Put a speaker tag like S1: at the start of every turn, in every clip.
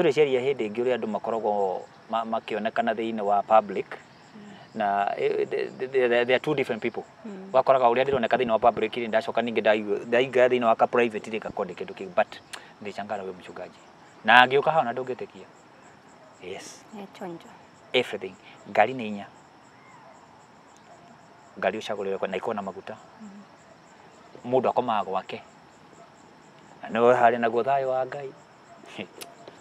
S1: Tũrĩciaria hĩndĩ ĩngĩ ũrĩa andũ makoragwo makĩonekana thĩinĩ wa public na they are two different people. Wakoraga ũrĩa ndĩroneka thĩinĩ wa public rĩ, ndacoka ningĩ ndaingĩra thĩinĩ wa ka private rĩ, ngakorwo ndĩ kĩndũ kĩu, but ndĩcangara we mchungaji na angĩũka hau na ndũngĩtĩkia. Yes.
S2: Chonjo.
S1: Everything. Ngari nĩ inya, ngari ũcagũrĩre na ikorwo na maguta. Mũndũ akomaga gwake na nĩwe harĩ naguo thayũ wa Ngai.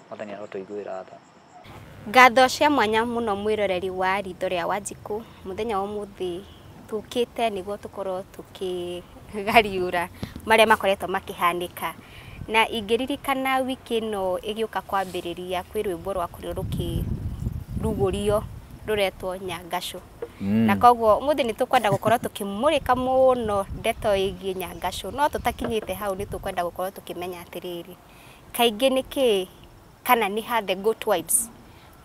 S1: Mwathani arotũiguĩra tha.
S2: Ngatho cia mwanya mũno mwĩroreri wa Ritho rĩa Wanjikũ. Mũthenya wa ũmũthĩ tũkĩte nĩguo tũkorwo tũkĩgariũra marĩa makoretwo makĩhanĩka, na ingĩririkana wiki ĩno ĩgĩũka kwambĩrĩria kwĩ rwĩmbo rwakorirwo rũkĩrugũrio rũretwo Nyangacũ, na koguo ũmũthĩ nĩ tũkwenda gũkorwo tũkĩmũrĩka mũno ndeto ĩgiĩ Nyangacũ. No tũtakinyĩte hau, nĩ tũkwenda gũkorwo tũkĩmenya atĩrĩrĩ, kaingĩ nĩkĩ kana nĩ ha the good wives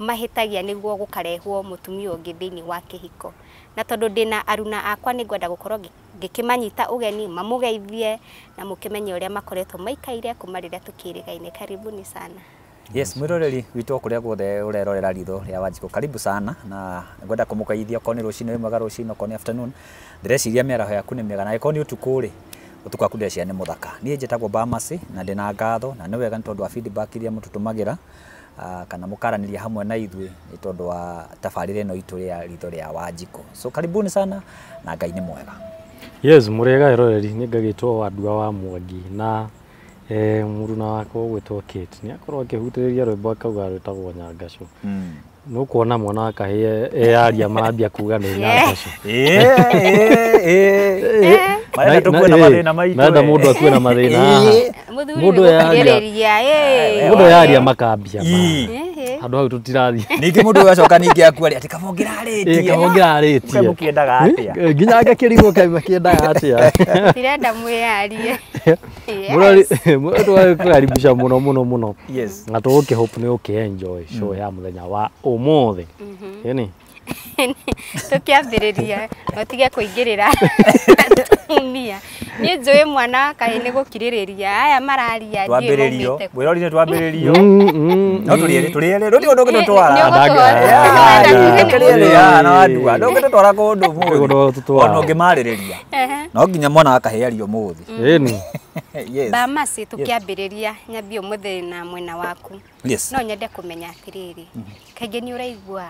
S2: mahĩtagia nĩguo gũkarehwo mũtumia ũngĩ thĩinĩ wa kĩhiko. Na tondũ ndĩna aruna akwa, nĩ ngwenda gũkorwo ngĩkĩmanyita ũgeni mamũgeithie na mũkĩmenye ũrĩa makoretwo maikaire kuma rĩrĩa tũkĩrĩgaine. Karibuni sana.
S1: Yes, mwĩroreri witũ o kũrĩa guothe ũrerorera Ritho rĩa Wanjikũ, karibu sana, na ngwenda kũmũgeithia okorwo nĩ rũcinĩ, wĩ mwega rũcinĩ, okorwo nĩ afternoon, ndĩreciria mĩaraho yaku nĩ mĩega, na angĩkorwo nĩ ũtukũ rĩ, ũtukũ waku ndĩreciria nĩ mũthaka. Niĩ njĩtagwo Bamasi na ndĩna ngatho na nĩ wega nĩ tondũ wa feedback iria mũtũtũmagĩra kana mũkaranĩria hamwe na ithuĩ nĩ tondũ wa tabarĩra ĩno itũ ya Ritho rĩa Wanjikũ. So karibuni sana na Ngai nĩ mwega.
S3: Yes, mũrĩega eroreri, nĩ ngagĩtwo Wandua wa Mwangi na mũruna wakwa ũgwĩtwo Kate nĩ akorwo akĩhutĩrĩria rwĩmbo akauga rwĩtagwo Nyangacũ. Nĩ ũkuona mwana wa kahĩĩ eyaria marambia kuga nĩ Nyangacũ.
S1: Marenda tũkue na mathĩna maitũ.
S3: Marenda mũndũ akue na mathĩna haha.
S2: Mũthuri
S3: Mũndũ
S2: nĩ gũkirĩrĩria.
S3: Mũndũ yaria makambia ma. Handũ hau tũtirathiĩ.
S1: Ningĩ mũndũ ũyũ acoka ningĩ akua rĩ, atĩ kaba ũngĩrarĩtie.
S3: Kaba ũngĩrarĩtie.
S1: Mũkĩendaga atĩa?
S3: Nginya ngakĩrigwo kaĩ makĩendaga atĩa.
S2: Tirenda mwĩyarie.
S3: Mũrori tũgagĩkũkaribisha mũno mũno mũno na tũgũkĩhope nĩ ũkĩ-enjoy show ya mũthenya wa ũmũthĩ. Ĩni.
S2: Tũkĩambĩrĩria matige kũingĩrĩra tumia, niĩ njũĩ mwana wa kahĩĩ nĩ gũkirĩrĩria aya mararia ndiũĩ
S1: Twambĩrĩrio.
S2: maumĩte kũ.
S1: Mwĩrori nĩ twambĩrĩrio. No tũrĩ erĩ, tũrĩ erĩ, rũtirĩ ũndũ ũngĩtũtwara.
S2: Nĩ
S1: Tũrĩ erĩ haha na Wandua, ndũngĩtũtwara kũndũ ũmũthĩ.
S3: Kũndũ gũtũtwara.
S1: Ona ũngĩmarĩrĩria. No nginya mwana wa kahĩĩ arie ũmũthĩ.
S3: Ĩni.
S1: Yes.
S2: Bamasi, tũkĩambĩrĩria nyambie ũmũthĩ na mwena waku.
S1: Yes.
S2: No nyende kũmenya atĩrĩrĩ, kaingĩ nĩ ũraigua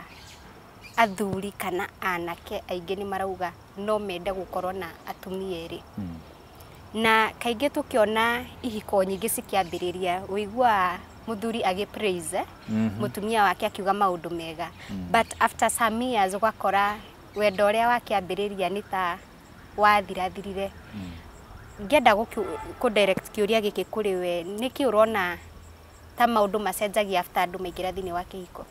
S2: athuri kana anake aingĩ nĩ marauga no mende gũkorwo na atumia erĩ, na kaingĩ tũkĩona ihiko nyingĩ cikĩambĩrĩria ũiguaga mũthuri agĩ praise mũtumia wake akiuga maũndũ mega, but after some years ũgakora wendo ũrĩa wakĩambĩrĩria nĩ ta wathirathirire. Ngĩenda kũ direct kĩũria gĩkĩ kũrĩ we, nĩkĩ ũrona ta maũndũ macenjagia after andũ maingĩra thĩinĩ wa kĩhiko?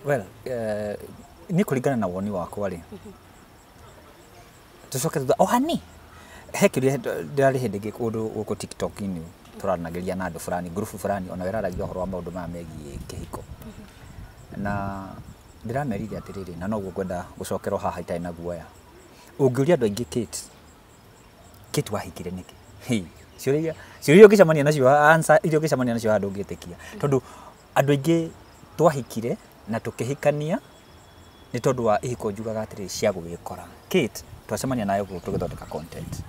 S1: Well, niĩ kũringana na woni wakwa rĩ, tũcoke thutha o hani he kĩũria ndĩrarĩ hĩndĩ ĩngĩ kũndũ gũkũ TikTok-inĩ tũraranagĩria na andũ fulani, ngurubu fulani, ona ĩraragia ũhoro wa maũndũ maya megiĩ kĩhiko, na ndĩramerire atĩrĩrĩ, na noguo ngwenda gũcokerwo haha itarĩ na guoya. Ũngĩũria andũ aingĩ, "Kate, Kate, wahikire nĩkĩ?" Hey, ciũria ũngĩcemania nacio, answer iria ũngĩcemania nacio haha ndũngĩtĩkia, tondũ andũ aingĩ twahikire na tũkĩhikania nĩ tondũ wa ihiko njugaga atĩrĩrĩ cia gwĩkora. Kate twacemania nawe gũkũ tũgĩthondeka content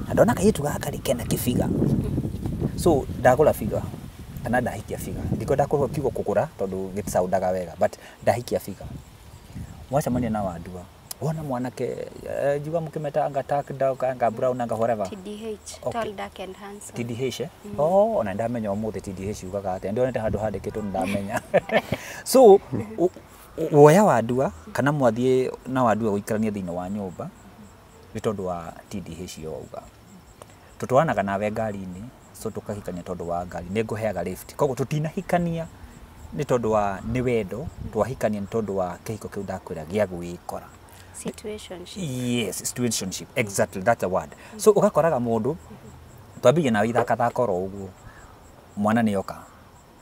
S1: na ndona kairĩtu gaka rĩ kena kĩbiga, so ndagũra biga kana ndahikia biga. Ndikwenda kiugo kũgũra tondũ gĩticaundaga wega, but ndahikia biga. Wacemania na Wandua, wona mwanake njuga mũkĩmeta anga dark, dark, anga brown, anga whatever.
S2: TDH.
S1: Okay.
S2: Tall, dark and handsome.
S1: TDH, eh? Oh, ona ndamenya ũmũthĩ TDH yugaga atĩa. Ndionete handũ handĩkĩtwo ndamenya. So woya Wandua kana mwathiĩ na Wandua gũikarania thĩinĩ wa nyũmba nĩ tondũ wa TDH ĩyo wauga. Tũtwaranaga nawe ngari-inĩ, so tũkahikania tondũ wa ngari, nĩ ngũheaga lift. Koguo tũtinahikania nĩ tondũ wa nĩ wendo, twahikania nĩ tondũ wa kĩhiko kĩu ndakwĩra gĩa gwĩkora.
S2: Situationship.
S1: Yes, situationship, exactly, that's the word. So ũgakoraga mũndũ twambirie nawe ithakathaka oro ũguo, mwana nĩ oka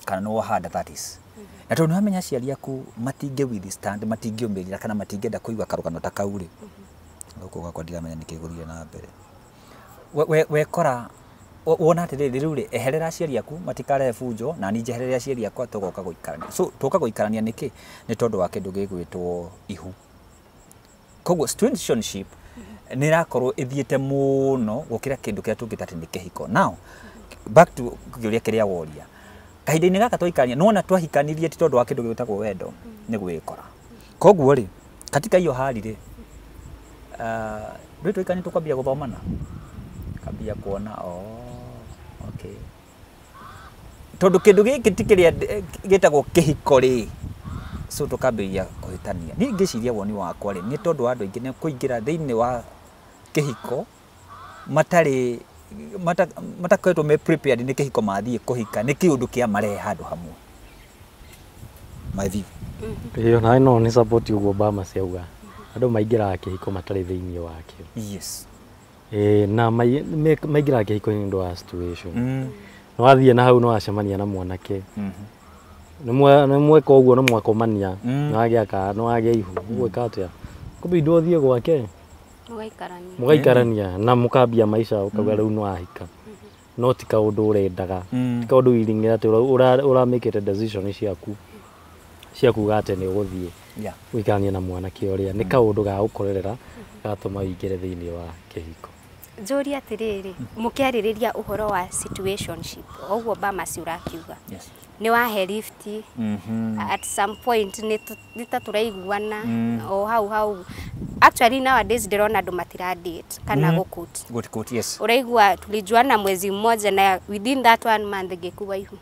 S1: kana nĩ woha that is na tondũ nĩwamenya aciari aku matingĩ withstand, matingĩũmĩrĩra kana matingĩenda kũigua karũgano ta kau rĩ, gũkũ gwakwa ndiramenya nĩkĩ gũthire na mbere. Wekora Wona atĩrĩrĩ, rĩu rĩ, eherera aciari aku matikarehe bunjo, na niĩ njeherere aciari akwa, tũgoka gũikarania. So tũka gũikarania nĩkĩ? Nĩ tondũ wa kĩndũ gĩgwĩtwo ihu. Koguo situationship nĩ ĩrakorwo ĩthiĩte mũno gũkĩra kĩndũ kĩrĩa tũngĩta atĩ nĩ kĩhiko. Now back to kĩũria kĩrĩa woria, kahinda-inĩ gaka twaikarania, nĩwona twahikanirie ti tondũ wa kĩndũ gĩtagwo wendo, nĩ gwĩkora. Koguo rĩ, katika hiyo hali rĩ, rĩu twaikania tũkwambia gũthomana, kambia kuona, oh, okay, tondũ kĩndũ gĩkĩ ti kĩrĩa gĩtagwo kĩhiko rĩ, so tũkambĩrĩria kũhĩtania. Niĩ ngĩciria woni wakwa rĩ, nĩ tondũ wa andũ aingĩ nĩ kũingĩra thĩinĩ wa kĩhiko matarĩ matakoretwo me prepared nĩ kĩhiko, mathiĩ kũhika nĩ kĩũndũ kĩa marehe handũ hamwe. My view.
S3: Ĩyo nawe no nĩ support ũguo Obama ciauga, andũ maingĩraga kĩhiko matarĩ thĩinĩ wakĩo. Ĩĩ, na maingĩraga kĩhiko nĩ ũndũ wa situation. Nĩ wathiĩ na hau, nĩ wacemania na mwanake, nĩ mweka ũguo, nĩ mwakomania, nĩ wagĩa ka, nĩ wagĩa ihu, ũgwĩka atĩa? Kũbidi ũthiĩ gwake.
S2: Mũgaikarania.
S3: Mũgaikarania na mũkambia maica, ũkauga rĩu nĩ wahika, no ti kaũndũ ũrendaga, ti kaũndũ wiringĩra atĩ ũramĩkĩte decision ciaku cia kuga atĩ nĩ ũgũthiĩ gũikarania na mwanake ũrĩa. Nĩ kaũndũ ga gũkorerera gatũma ũingĩre thĩinĩ wa kĩhiko.
S2: Njũrie atĩrĩrĩ, mũkĩarĩrĩria ũhoro wa situationship, o ũguo Bamasi ũrakiuga, nĩ wahe lift, at some point nĩ ta tũraiguana o hau hau. Actually nowadays ndĩrona andũ matira date kana gũkũti.
S1: Good quote, yes.
S2: Ũraigua tulijuana mwezi mmoja na within that one month ngĩkua ihu.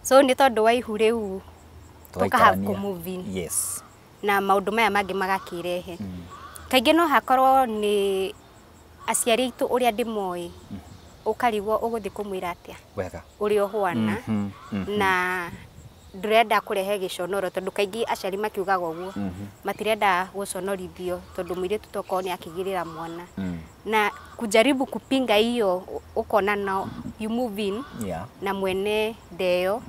S2: So nĩ tondũ wa ihu rĩu tũkaha
S1: Tũgaikarania.
S2: kũ move in na maũndũ maya mangĩ magakĩrehe. Kaingĩ no hakorwo nĩ aciari aitũ, ũrĩa ndĩmoĩ, ũkarigwo ũgũthiĩ kũmwĩra atĩa ũrĩa ũhwana, na ndũrenda kũrehe gĩconoro, tondũ kaingĩ aciari makiugaga ũguo, matirenda gũconorithio tondũ mũirĩtu tokorwo nĩ akĩgĩrĩra mwana, na kujaribu kupinga hiyo, ũkona no you move in na mwene ndeyo,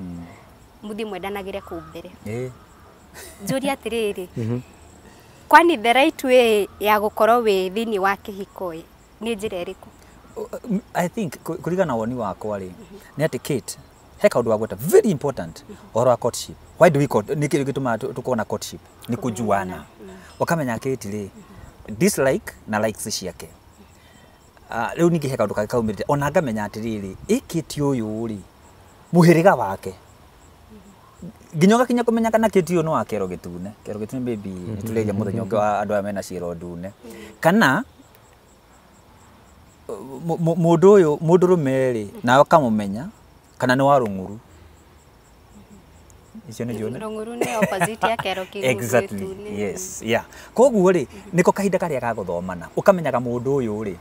S2: mũthiĩ mwendanagĩre kũu mbere. Njũrie atĩrĩrĩ, kwani the right way ya gũkorwo wĩ thĩinĩ wa kĩhiko ĩ, nĩ njĩra ĩrĩkũ?
S1: I think kũringana na woni wakwa rĩ, nĩ atĩ Kate he kaũndũ wagweta very important, ũhoro wa courtship. Why do we court? Nĩ kĩndũ gĩtũmaga tũkorwo na courtship nĩ kũjuana, ũkamenya Kate rĩ, dislike na likes ciake. Rĩu ningĩ he kaũndũ kangĩ kaumĩrĩte, ona ngamenya atĩrĩrĩ, ĩ Kate ũyũ rĩ, mũhĩrĩga wake, nginya ũgakinya kũmenya kana Kate ũyũ nĩ wa kĩero gĩtune. Kĩero gĩtune, maybe nĩ tũrĩaria mũthenya ũngĩ wa andũ aya mena ciĩro ndune, kana mũndũ ũyũ mũndũrũme rĩ, nawe ũkamũmenya kana nĩ wa rũng'uru. Icio nĩ njũĩ.
S2: Rũng'uru nĩ opposite ya kĩero gĩtune.
S1: Yes, yeah. Koguo rĩ, nĩko kahinda karĩa ga gũthomana, ũkamenyaga mũndũ ũyũ rĩ,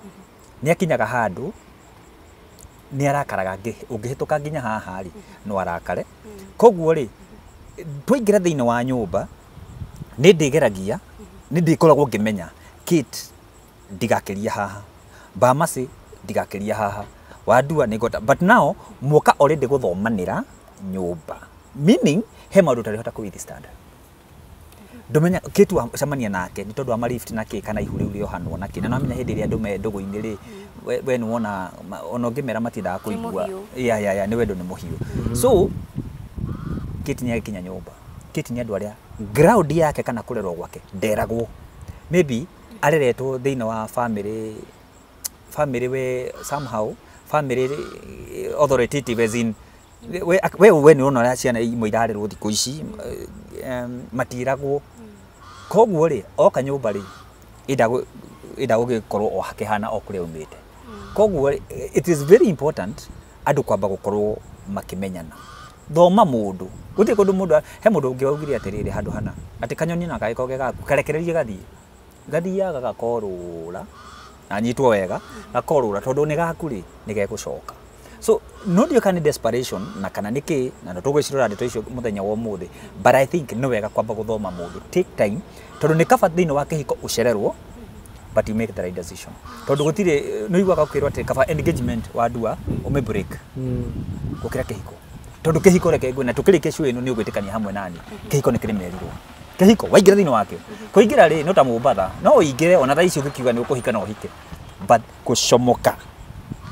S1: nĩ akinyaga handũ nĩ arakaraga, ũngĩhĩtũka nginya haha rĩ, no arakare. Koguo rĩ, twaingĩra thĩinĩ wa nyũmba, nĩ ndĩgeragia, nĩ ndĩkoragwo ngĩmenya Kate ndigakĩria haha, Bamasi ndigakĩria haha, Wandua nĩ ngota, but now mwoka already gũthomanĩra nyũmba, meaning he maũndũ ũtarĩhota kũ withstand. Ndũmenya Kate wacemania nake nĩ tondũ wa marift na kĩ, kana ihu rĩu rĩohanwo na kĩ, na nĩwamenya hĩndĩ ĩrĩa andũ me ndũgũ-inĩ rĩ, we nĩ wona ona ũngĩmera matindaga kũigua.
S2: Mũhiũ.
S1: Yeah, nĩ wendo nĩ mũhiũ. So Kate nĩ agĩkinya nyũmba, Kate nĩ andũ arĩa ground yake kana kũrerwo gwake nderagwo, maybe areretwo thĩinĩ wa family we somehow family authoritative, as in we nĩ ũrona ũrĩa ciana imwe irarerwo thikũ ici, matiragwo. Koguo rĩ, oka nyũmba rĩ, enda gũgĩkorwo o hakĩhana o kũrĩa umĩte. Koguo rĩ, it is very important andũ kwamba gũkorwo makĩmenyana. Thoma mũndũ, gũtirĩ kũndũ mũndũ, he mũndũ ũngĩ waugire atĩrĩrĩ handũ hana atĩ kanyoni na gagĩkorwo ge gaku, karekererie gathiĩ, gathiaga gakorũra na nyitwo wega, gakorũra tondũ nĩ gaku rĩ, nĩ gegũcoka. So no ndiũ kana nĩ desperation na kana nĩ kĩ, na no tũgwĩcirora ndeto icio mũthenya wa ũmũthĩ, but I think nĩ wega kwamba gũthoma mũndũ, take time, tondũ nĩ kaba thĩinĩ wa kĩhiko ũcererwo, but you make the right decision, tondũ gũtirĩ, nĩ ũiguaga ũkĩrwo atĩ kaba engagement wandua ũmĩ break gũkĩra kĩhiko, tondũ kĩhiko, reke ngwĩre na tũkĩrĩkia show ĩno, nĩ ũgwĩtĩkania hamwe nani, kĩhiko nĩ kĩrĩ merirwo. Kĩhiko waingĩra thĩinĩ wakĩo, kũingĩra rĩ, no ta Mombatha, no ũingĩre ona thaa ici ũngĩkiuga nĩ ũkũhika, no ũhike, but gũcomoka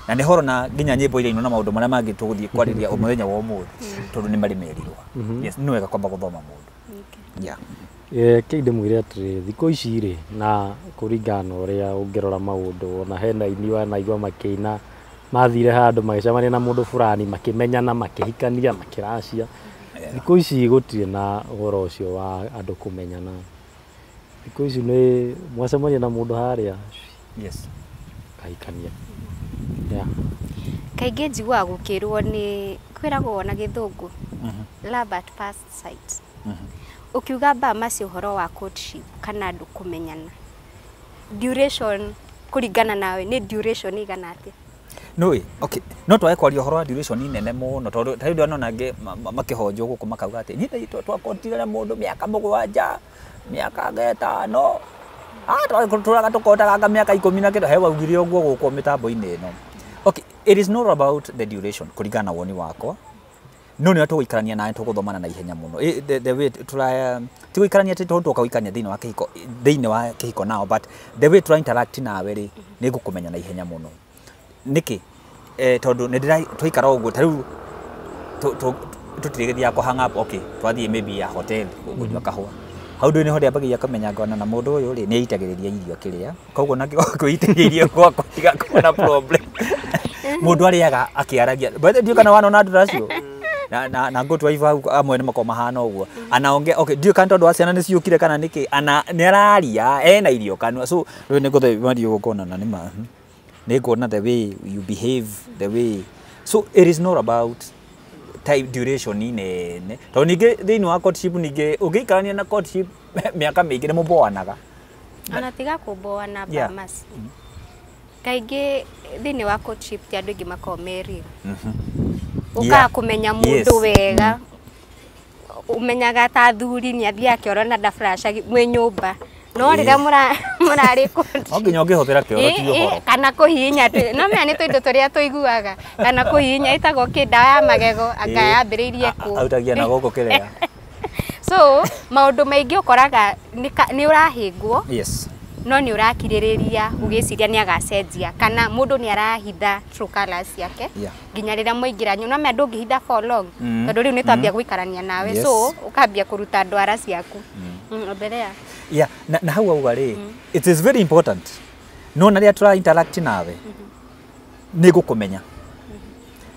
S1: Na nĩ horo na nginya nyĩmbo iria ino na maũndũ marĩa mangĩ tũgũthiĩ kwarĩria mũthenya wa ũmũthĩ tondũ nĩ marĩ merirwo. Yes, nĩ wega kwamba gũthoma mũndũ. Yeah.
S3: Kĩu ndĩmwĩre atĩrĩrĩ, thikũ ici rĩ, na kũringana na ũrĩa ũngĩrora maũndũ, ona hena aini wanaigua makĩina mathire handũ magĩcemania na mũndũ fulani, makĩmenyana, makĩhikania, makĩracia. Thikũ ici gũtirĩ na ũhoro ũcio wa andũ kũmenyana. Thikũ ici nĩ mwacemania na mũndũ harĩa,
S1: Yes.
S3: kahikania. Yeah.
S2: Kaingĩ njiguaga gũkĩrwo nĩ kwĩragwo na gĩthũngũ love at first sight. Ũkiuga Bamasi ũhoro wa courtship kana andũ kũmenyana, duration kũringana nawe nĩ duration ĩigana atĩa?
S1: Nũĩ, okay, no twage kwaria ũhoro wa duration nene mũno tondũ ta rĩu ndĩrona angĩ makĩhonjwo gũkũ makauga atĩ niĩ twakotire na mũndũ mĩaka 7, mĩaka 5, tũraga tũkotaga mĩaka 10 na kĩndũ, he waugire ũguo gũkũ mĩtambo-inĩ ĩno. Okay, it is not about the duration kũringana na woni wakwa, no nĩ tũgũikarania nawe tũgũthomana na ihenya mũno. The way tũra ti gũikarania atĩ tondũ tũka gũikarania thĩinĩ wa kĩhiko nao, but the way tũra interact nawe rĩ, nĩ ngũkũmenya na ihenya mũno. Nĩkĩ? Tondũ nĩ ndĩra twaikara ũguo ta rĩu tũtirĩgĩthiaga kũ hang up, okay, twathiĩ maybe ya hotel kũnyua kahũa, hau ndũ nĩho ndĩambagia kũmenya ngona na mũndũ ũyũ rĩ nĩ aitagĩrĩria irio kĩrĩa, koguo na kwĩitĩrĩria irio gwakwa ndigakorwo na problem. Mũndũ arĩaga akĩaragia. By the way, ndiũĩ kana wanona andũ ta acio na ngũtwa ibu hau amwe nĩ makoragwo mahana ũguo, anaongea, okay, ndiũĩ kana tondũ wa ciana nĩ ciũkire kana nĩkĩ, ana nĩ araria ena irio kanua, so rĩu nĩ ngũthe mario gũkona na nĩ ma nĩ nguona the way you behave, the way, so it is not about time duration nene, tondũ ningĩ thĩinĩ wa courtship, ningĩ ũngĩikarania na courtship mĩaka mĩingĩ nĩ mũboanaga.
S2: Ona tiga kũboana, Bamasi, kaingĩ thĩinĩ wa courtship ti andũ aingĩ makoragwo me real. Ũkaga kũmenya mũndũ wega, ũmenyaga ta athuri nĩ athiaga kĩoro na ndaflasha mwĩ nyũmba, no rĩrĩa mũrarĩ courtship
S1: No nginya ũngĩhũthĩra kĩoro ti ũhoro.
S2: Kana kũhihinya, no menya nĩ tũindo tũrĩa tũiguaga, kana kũhihinya ĩtagwo kĩ, ndawa ya magego, anga yambĩrĩirie kũ
S1: Autagia na gũkũ kĩrĩa.
S2: So maũndũ maingĩ ũkoraga nĩ ũrahĩngwo,
S1: Yes.
S2: no nĩ ũrakirĩrĩria ũgĩciria nĩ agacenjia, kana mũndũ nĩ arahitha true colours ciake nginya rĩrĩa mwaingĩra nyũmba. No menya ndũngĩhitha for long, tondũ rĩu nĩ twambia gũikarania nawe, so ũkambia kũruta ndwara ciaku. Endelea.
S1: Yeah, na hau auga rĩ, it is very important, no na rĩrĩa tũra interact nawe nĩ ngũkũmenya,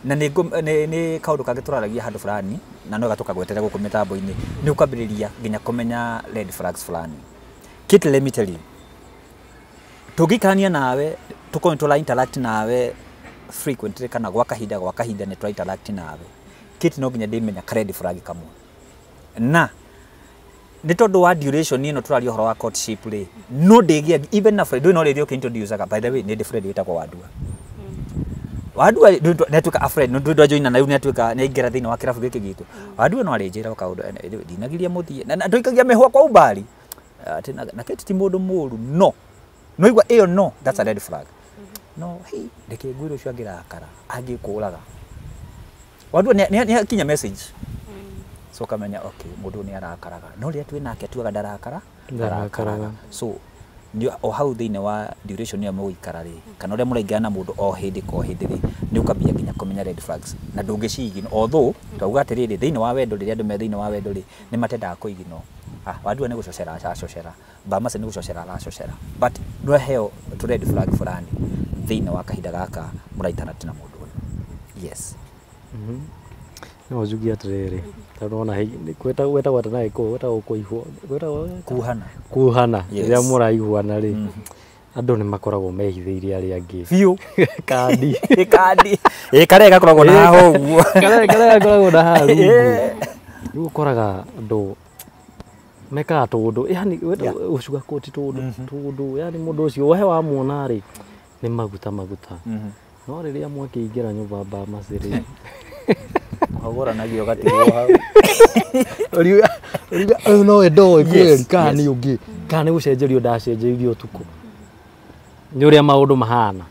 S1: na nĩ kaũndũ kangĩ tũraragia handũ fulani na no gatũkagwetere gũkũ mĩtambo-inĩ, nĩ ũkwambĩrĩria nginya kũmenya red flags fulani. Kate, let me tell you, tũngĩikarania nawe tũkorwo nĩ tũra interact nawe frequently kana gwa kahinda nĩ tũra interact nawe, Kate, no nginya ndĩmenya ka red flag kamwe, na nĩ tondũ wa duration ĩno tũraria ũhoro wa courtship rĩ, no ndĩgĩa even na friend no rĩrĩa ũkĩ-introduce-aga. By the way, nĩ ndĩ friend wĩtagwo Wandua. Wandua nĩ atuĩka a friend, nĩ ndwajoina na rĩu nĩ atuĩka nĩ aingĩra thĩinĩ wa kĩrabu gĩkĩ gitũ. Wandua no arĩnjĩra kaũndũ, ndinagiria mũthiĩ na ndũikagia mĩhwa kwa umbali atĩ na Kate ti mũndũ mũũru, no no igua ĩyo, no that's a red flag. No hey, reke ngwĩre, ũcio angĩrakara angĩkũraga. Wandua nĩ akinya message, so ũkamenya okay, mũndũ ũyũ nĩ arakaraga, no rĩrĩa twĩ nake tuaga ndarakara.
S3: Ndarakaraga.
S1: So nĩ o hau thĩinĩ wa duration ĩyo mũgũikara rĩ, kana ũrĩa mũraingĩra na mũndũ o hĩndĩ ko hĩndĩ rĩ, nĩ ũkambia nginya kũmenya red flags na ndũngĩciigino, although twauga atĩrĩrĩ, thĩinĩ wa wendo, rĩrĩa andũ me thĩinĩ wa wendo rĩ, nĩ matendaga kũiginwo, ah, Wandua nĩ gũcocera aracocera, Bamasi nĩ gũcocera aracocera, but no heo tũ red flag fulani thĩinĩ wa kahinda gaka mũrainteract na mũndũ ũyũ. Yes.
S3: No njuge atĩrĩrĩ, tondũ wona gwĩtagwo atĩ na Gĩkũyũ gwĩtagwo kũihwo, gwĩtagwo
S1: Kuhana.
S3: Kuhana.
S1: Yes.
S3: Rĩrĩa mũraiguana rĩ, andũ nĩ makoragwo mehithĩire arĩa angĩ
S1: Biũ.
S3: Kandi.
S1: Kandi ĩ karĩa gakoragwo na haha ũguo.
S3: Karĩa gakoragwo na haha rungu. Rĩu ũkoraga andũ mekaga tũũndũ, yani ũcuga kũti tũũndũ tũũndũ, yani mũndũ ũcio we wamuona rĩ, nĩ maguta maguta, no rĩrĩa mwakĩingĩra nyũmba Bamasi rĩ,
S1: Kũhagũranagia ũgatigwo hau.
S3: Ũriuga ũyũ nowe ndoĩ kweli kana nĩ ũngĩ, kana nĩ gũcenjerio ndacenjeirio ũtukũ, nĩ ũrĩa maũndũ mahana.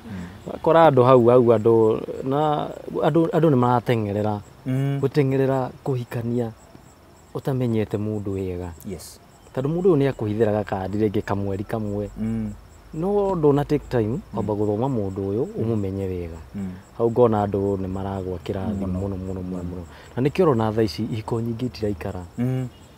S3: Ũgakora andũ hau hau, andũ na andũ nĩ marateng'erera gũteng'erera kũhikania ũtamenyete mũndũ wega, tondũ mũndũ ũyũ nĩ akũhithĩra gakandi rĩngĩ kamweri kamwe. No ndũna take time kwamba gũthoma mũndũ ũyũ ũmũmenye wega. Hau ngona andũ nĩ maragwa kĩrathi mũno mũno mũno mũno. Na nĩkĩo ũrona thaa ici ihiko nyingĩ itiraikara.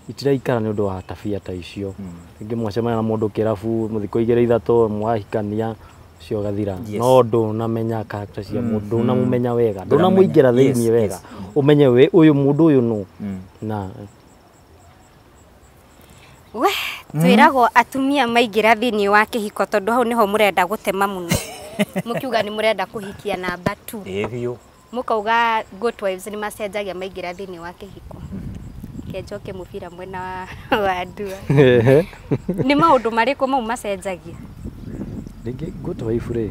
S3: Itiraikara nĩ ũndũ wa tabia ta icio. Rĩngĩ mwacemania na mũndũ kĩrabu mũthikũ igĩrĩ ithatũ mwahikania ũcio ũgathira. No ndũnamenya character cia mũndũ, ndũnamũmenya wega, ndũnamũingĩra thĩinĩ wega. Ũmenye we ũyũ mũndũ ũyũ nũ. Na
S2: we twĩragwo atumia maingĩra thĩinĩ wa kĩhiko tondũ hau nĩho mũrenda gũtema mũno. Mũkiuga nĩ mũrenda kũhikia namba 2.
S1: Ĩĩ biũ.
S2: Mũkauga good wives nĩ macenjagia maingĩra thĩinĩ wa kĩhiko. Kenjoke mũbira mwena wa ndua. Nĩ maũndũ marĩkũ mau macenjagia?
S3: Rĩngĩ good wife rĩ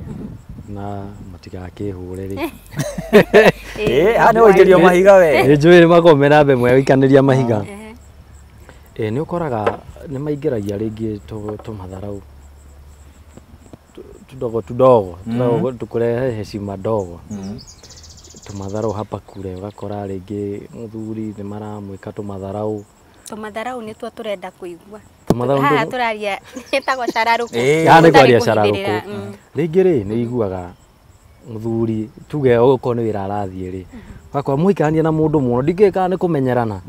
S3: na matigakĩhũre rĩ.
S1: Ĩĩ, nĩ ũikĩrio mahiga we.
S3: Nĩ njũĩ nĩ makoragwo mena mbembe ya gũikanĩria mahiga. Nĩ ũkoraga nĩ maingĩragia rĩngĩ tũmatharau tudogo tudogo tukurehe heshima ndogo. Tũmatharau hapa kure ũgakora rĩngĩ mũthuri nĩ maramwĩka tũmatharau.
S2: Tũmatharau nĩtuo tũrenda kũigua. Haha tũraria ĩtagwo cararũkũ.
S3: Haha nĩ kwaria cararũkũ. Rĩngĩ rĩ nĩ iguaga mũthuri tuge okorwo nĩ wĩra arathiĩ rĩ ũgakora mũikarania na mũndũ mũno ndingĩũĩ kana nĩ kũmenyerana.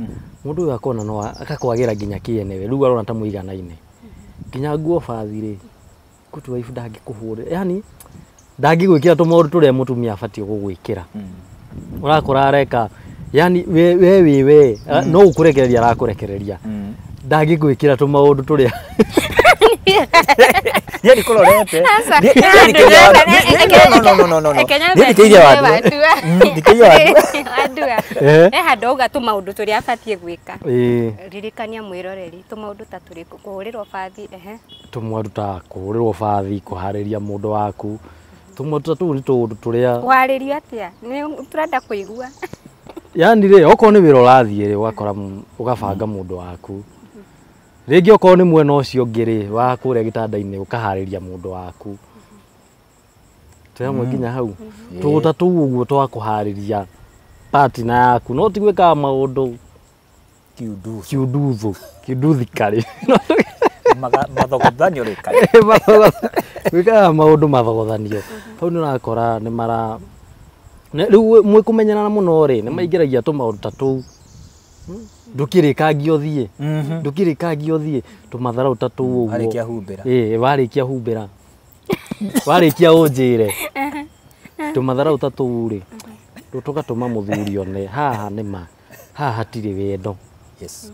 S3: Mũndũ ũyũ akona no akakwagĩra nginya kĩene rĩu arona ta mũiganaine. Nginya nguo bathi rĩ good wife ndangĩkũhũrĩra, yani ndangĩgwĩkĩra tũmaũndũ tũrĩa mũtumia abatiĩ gũgwĩkĩra. Ũrakora areka yani we we we no gũkũrekereria arakũrekereria. Ndangĩgwĩkĩra tũmaũndũ tũrĩa
S1: Niĩ ndikũrorete.
S2: Wandua. He handũ auga tũmaũndũ tũrĩa abatiĩ gwĩka. Ririkania mwĩroreri tũmaũndũ ta tũrĩkũ? Kũhũrĩrwo bathi, ehe.
S3: Tũmaũndũ ta kũhũrĩrwo bathi, kũharĩria mũndũ waku. Tũmaũndũ ta tũu nĩ tũũndũ tũrĩa.
S2: Kũharĩrio atĩa? Nĩ tũrenda kũigua.
S3: Yani rĩ okorwo nĩ wĩra ũrathiĩ rĩ ũgakora ũgabanga mũndũ waku. Rĩngĩ okorwo nĩ mwena ũcio ũngĩ rĩ wa kũrĩa gĩtanda-inĩ ũkaharĩria mũndũ waku. Twĩ hamwe nginya hau. Tũgũta tũu ũguo twa kũharĩria partner yaku no ti gwĩkaga maũndũ kiunduthu kiunduthikari.
S1: Mathogothanio rĩ kaĩ.
S3: Gwĩkaga maũndũ mathogothanio. Hau nĩ ũrakora nĩ mara rĩu mwĩkũmenyerana mũno rĩ nĩ maingĩragia tũmaũndũ ta tũu. Ndũkĩrĩkangia ũthiĩ. Ndũkĩrĩkangia ũthiĩ tũmatharau ta tũu ũguo.
S1: Warĩkia humbĩra.
S3: Ĩĩ warĩkia humbĩra. Warĩkia ũnjĩre. Tũmatharau ta tũu rĩ tũgatũma mũthuri one haha nĩ ma haha hatirĩ wendo.
S1: Yes.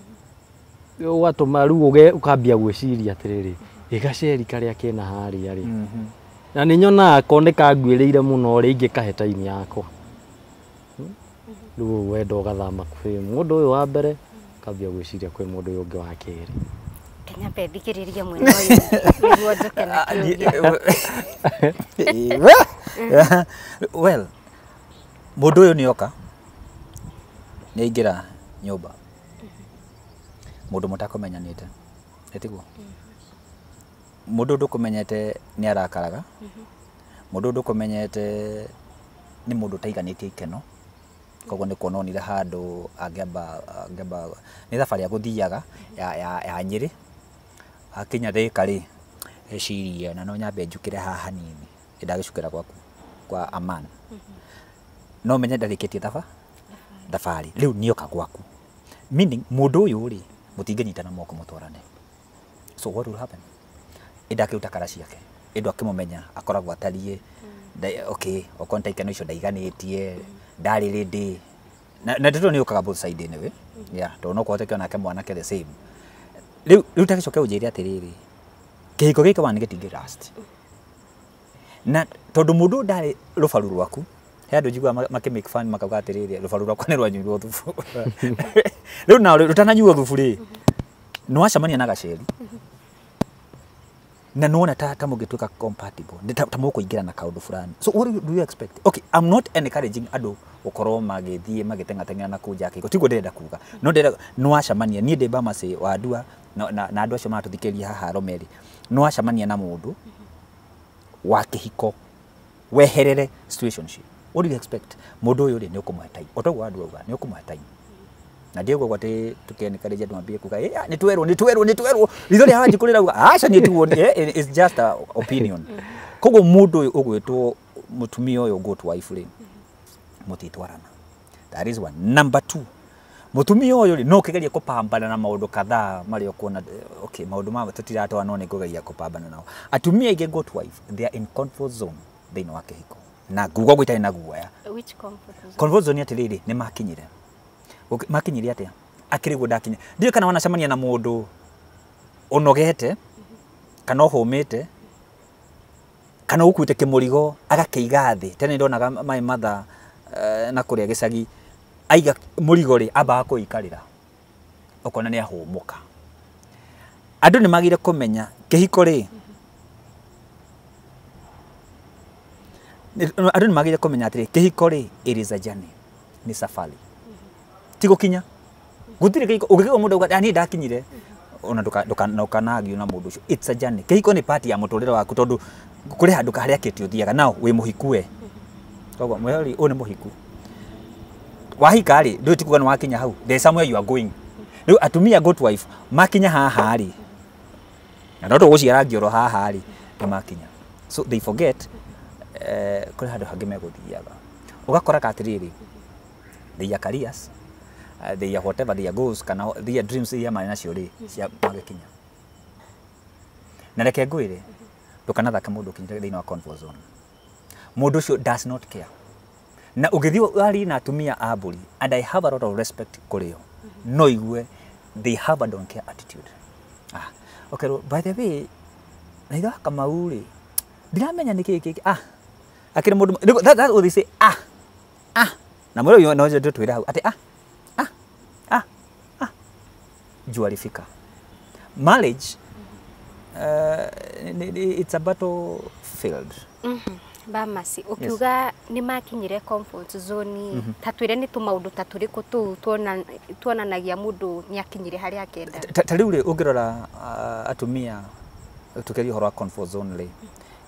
S3: Ũgatũma rĩu ũkambia gwĩciria atĩrĩrĩ ĩgaceri karĩa kena harĩa rĩ. Na nĩ nyonaga ko nĩ kanguĩrĩire mũno rĩ ingĩkahe time yakwa. Rĩu wendo ũgathama kwĩ mũndũ ũyũ wa mbere ũkambia gwĩciria kwĩ mũndũ ũyũ ũngĩ wa kerĩ.
S2: Nyambe thikĩrĩrie mwena ũyũ nĩguo njoke na kĩũria.
S1: Well, mũndũ ũyũ nĩoka nĩaingĩra nyũmba mũndũ mũtakũmenyanĩte ĩtiguo mũndũ ndũkũmenyete nĩ arakaraga mũndũ ndũkũmenyete nĩ mũndũ ũtaiganĩtie ikeno koguo nĩ kuona onire handũ angĩamba nĩ thabarĩ agũthiaga ya Nyĩrĩ akinya Thĩka rĩ eciria na no nyambe njukĩre haha hanini ndagĩcukĩra gwaku kwa Aman no menye ndarĩkĩtie thabarĩ rĩu nĩoka gwaku meaning mũndũ ũyũ rĩ mũtingĩnyitana moko mũtwarane. So what will happen? Ĩndĩ akĩruta kara ciake ĩndũ akĩmũmenya akoragwo atariĩ okay okorwo nĩ ta ikeno icio ndaiganĩtie ndarĩ ready na ndeto nĩ yũkaga both side anyway yeah tondũ no kũhoteke onake mwanake the same. Rĩu tagĩcoke ũnjĩre atĩrĩrĩ kĩhiko gĩkĩ wa nĩ gĩtingĩ last na tondũ mũndũ ndarĩ rũbaru rwaku he andũ njiguaga makĩ make fun makauga atĩrĩrĩ rũbaru rwakwa nĩ rwanyuirwo thubu. Rĩu na rũtananyuo thubu rĩ nĩ wacemania na gaceri na nĩwona ta mũngĩtuĩka compatible ta mũkũingĩra na kaũndũ fulani. So what do you expect? Okay, I'm not encouraging andũ gũkorwo magĩthiĩ magĩteng'ateng'era na kũu nja ya kĩhiko tiguo ndĩrenda kuga no ndĩrenda nĩ wacemania niĩ ndĩ Bamasi wa Ndua na andũ acio maratũthikĩrĩria haha Romeri nĩ wacemania na mũndũ wa kĩhiko weherere situationship. What do you expect? Mũndũ ũyũ rĩ nĩ ũkũmũhe time o toguo andũ auga nĩ ũkũmũhe time Na ndiũguo atĩ tũkĩenĩkarĩria andũ mambie kuga nĩ twerwo nĩ twerwo nĩ twerwo ritho rĩa Wanjikũ rĩrauga aca nĩ tuo, it's just a opinion. Koguo mũndũ ũyũ ũgwĩtwo mũtumia ũyũ goat wife rĩ, mũtitwarana. That is one. Number two, mũtumia ũyũ rĩ, no ũkĩgeria kũpambana na maũndũ kadhaa marĩa ũkuona okay, maũndũ maya tũtiratwara no nĩ ngũgeria kũpambana nao. Atumia aingĩ goat wife, they are in comfort zone thĩinĩ wa kĩhiko, na nguga ũguo itarĩ na guoya.
S2: Which comfort zone?
S1: Comfort zone atĩrĩrĩ, nĩ makinyire. Makinyire atĩa? Akĩrĩ guo ndakinya. Ndiũĩ kana wanacemania na mũndũ ũnogete kana ũhũmĩte kana ũkuĩte kĩmũrigo agakĩiga thĩ. Tene ndonaga my mother na kũrĩa gĩcagi aiga mũrigo rĩ, ambaga kũikarĩra ũkona nĩ ahũmũka. Andũ nĩ magire kũmenya kĩhiko rĩ, andũ nĩ magire kũmenya atĩrĩ, kĩhiko rĩ, it is a journey, nĩ safari, ti gũkinya. Gũtirĩ kĩhiko ũngĩkĩgwa mũndũ auga niĩ ndakinyire, ona ndũkanagio na mũndũ ũcio. It's a journey. Kĩhiko nĩ part ya mũtũrĩre waku, tondũ kũrĩ handũ harĩa kĩte ũthiaga nao wĩ mũhiku we. Koguo mwĩrori ũyũ nĩ mũhiku, wahika rĩ, ndũĩ ti kuga nĩ wakinya hau, there is somewhere you are going. Rĩu atumia goat wife makinya haha rĩ, na no tũgũciara ngĩoro haha rĩ, nĩ makinya, so they forget kũrĩ handũ hangĩ megũthiaga. Ũgakoraga atĩrĩrĩ, their careers, their whatever, their goals kana their dreams iria marĩ nacio rĩ, cia magĩkinya. Na reke ngwĩre, ndũkanathake mũndũ ũkinyĩte thĩinĩ wa comfort zone. Mũndũ ũcio does not care. Na ũngĩthiĩ warie na atumia a mbũri, and I have a lot of respect kũrĩ o, no igue they have a don't care attitude. Okay, by the way, na ithe wa Kamau rĩ, ndiramenya nĩ kĩĩ kĩngĩ, akĩrĩ mũndũ that's what they say, na mwĩrĩ ũyũ no twĩre hau atĩ jua alifika. Marriage, it's a battlefield.
S2: Bamasi, ukiuga nĩ makinyire comfort zone, ta twĩre nĩ tũmaũndũ ta tũrĩkũ tũu tuonanagia mũndũ nĩ akinyire harĩa akenda?
S1: Ta rĩu rĩ, ũngĩrora atumia tũkĩaria ũhoro wa comfort zone rĩ,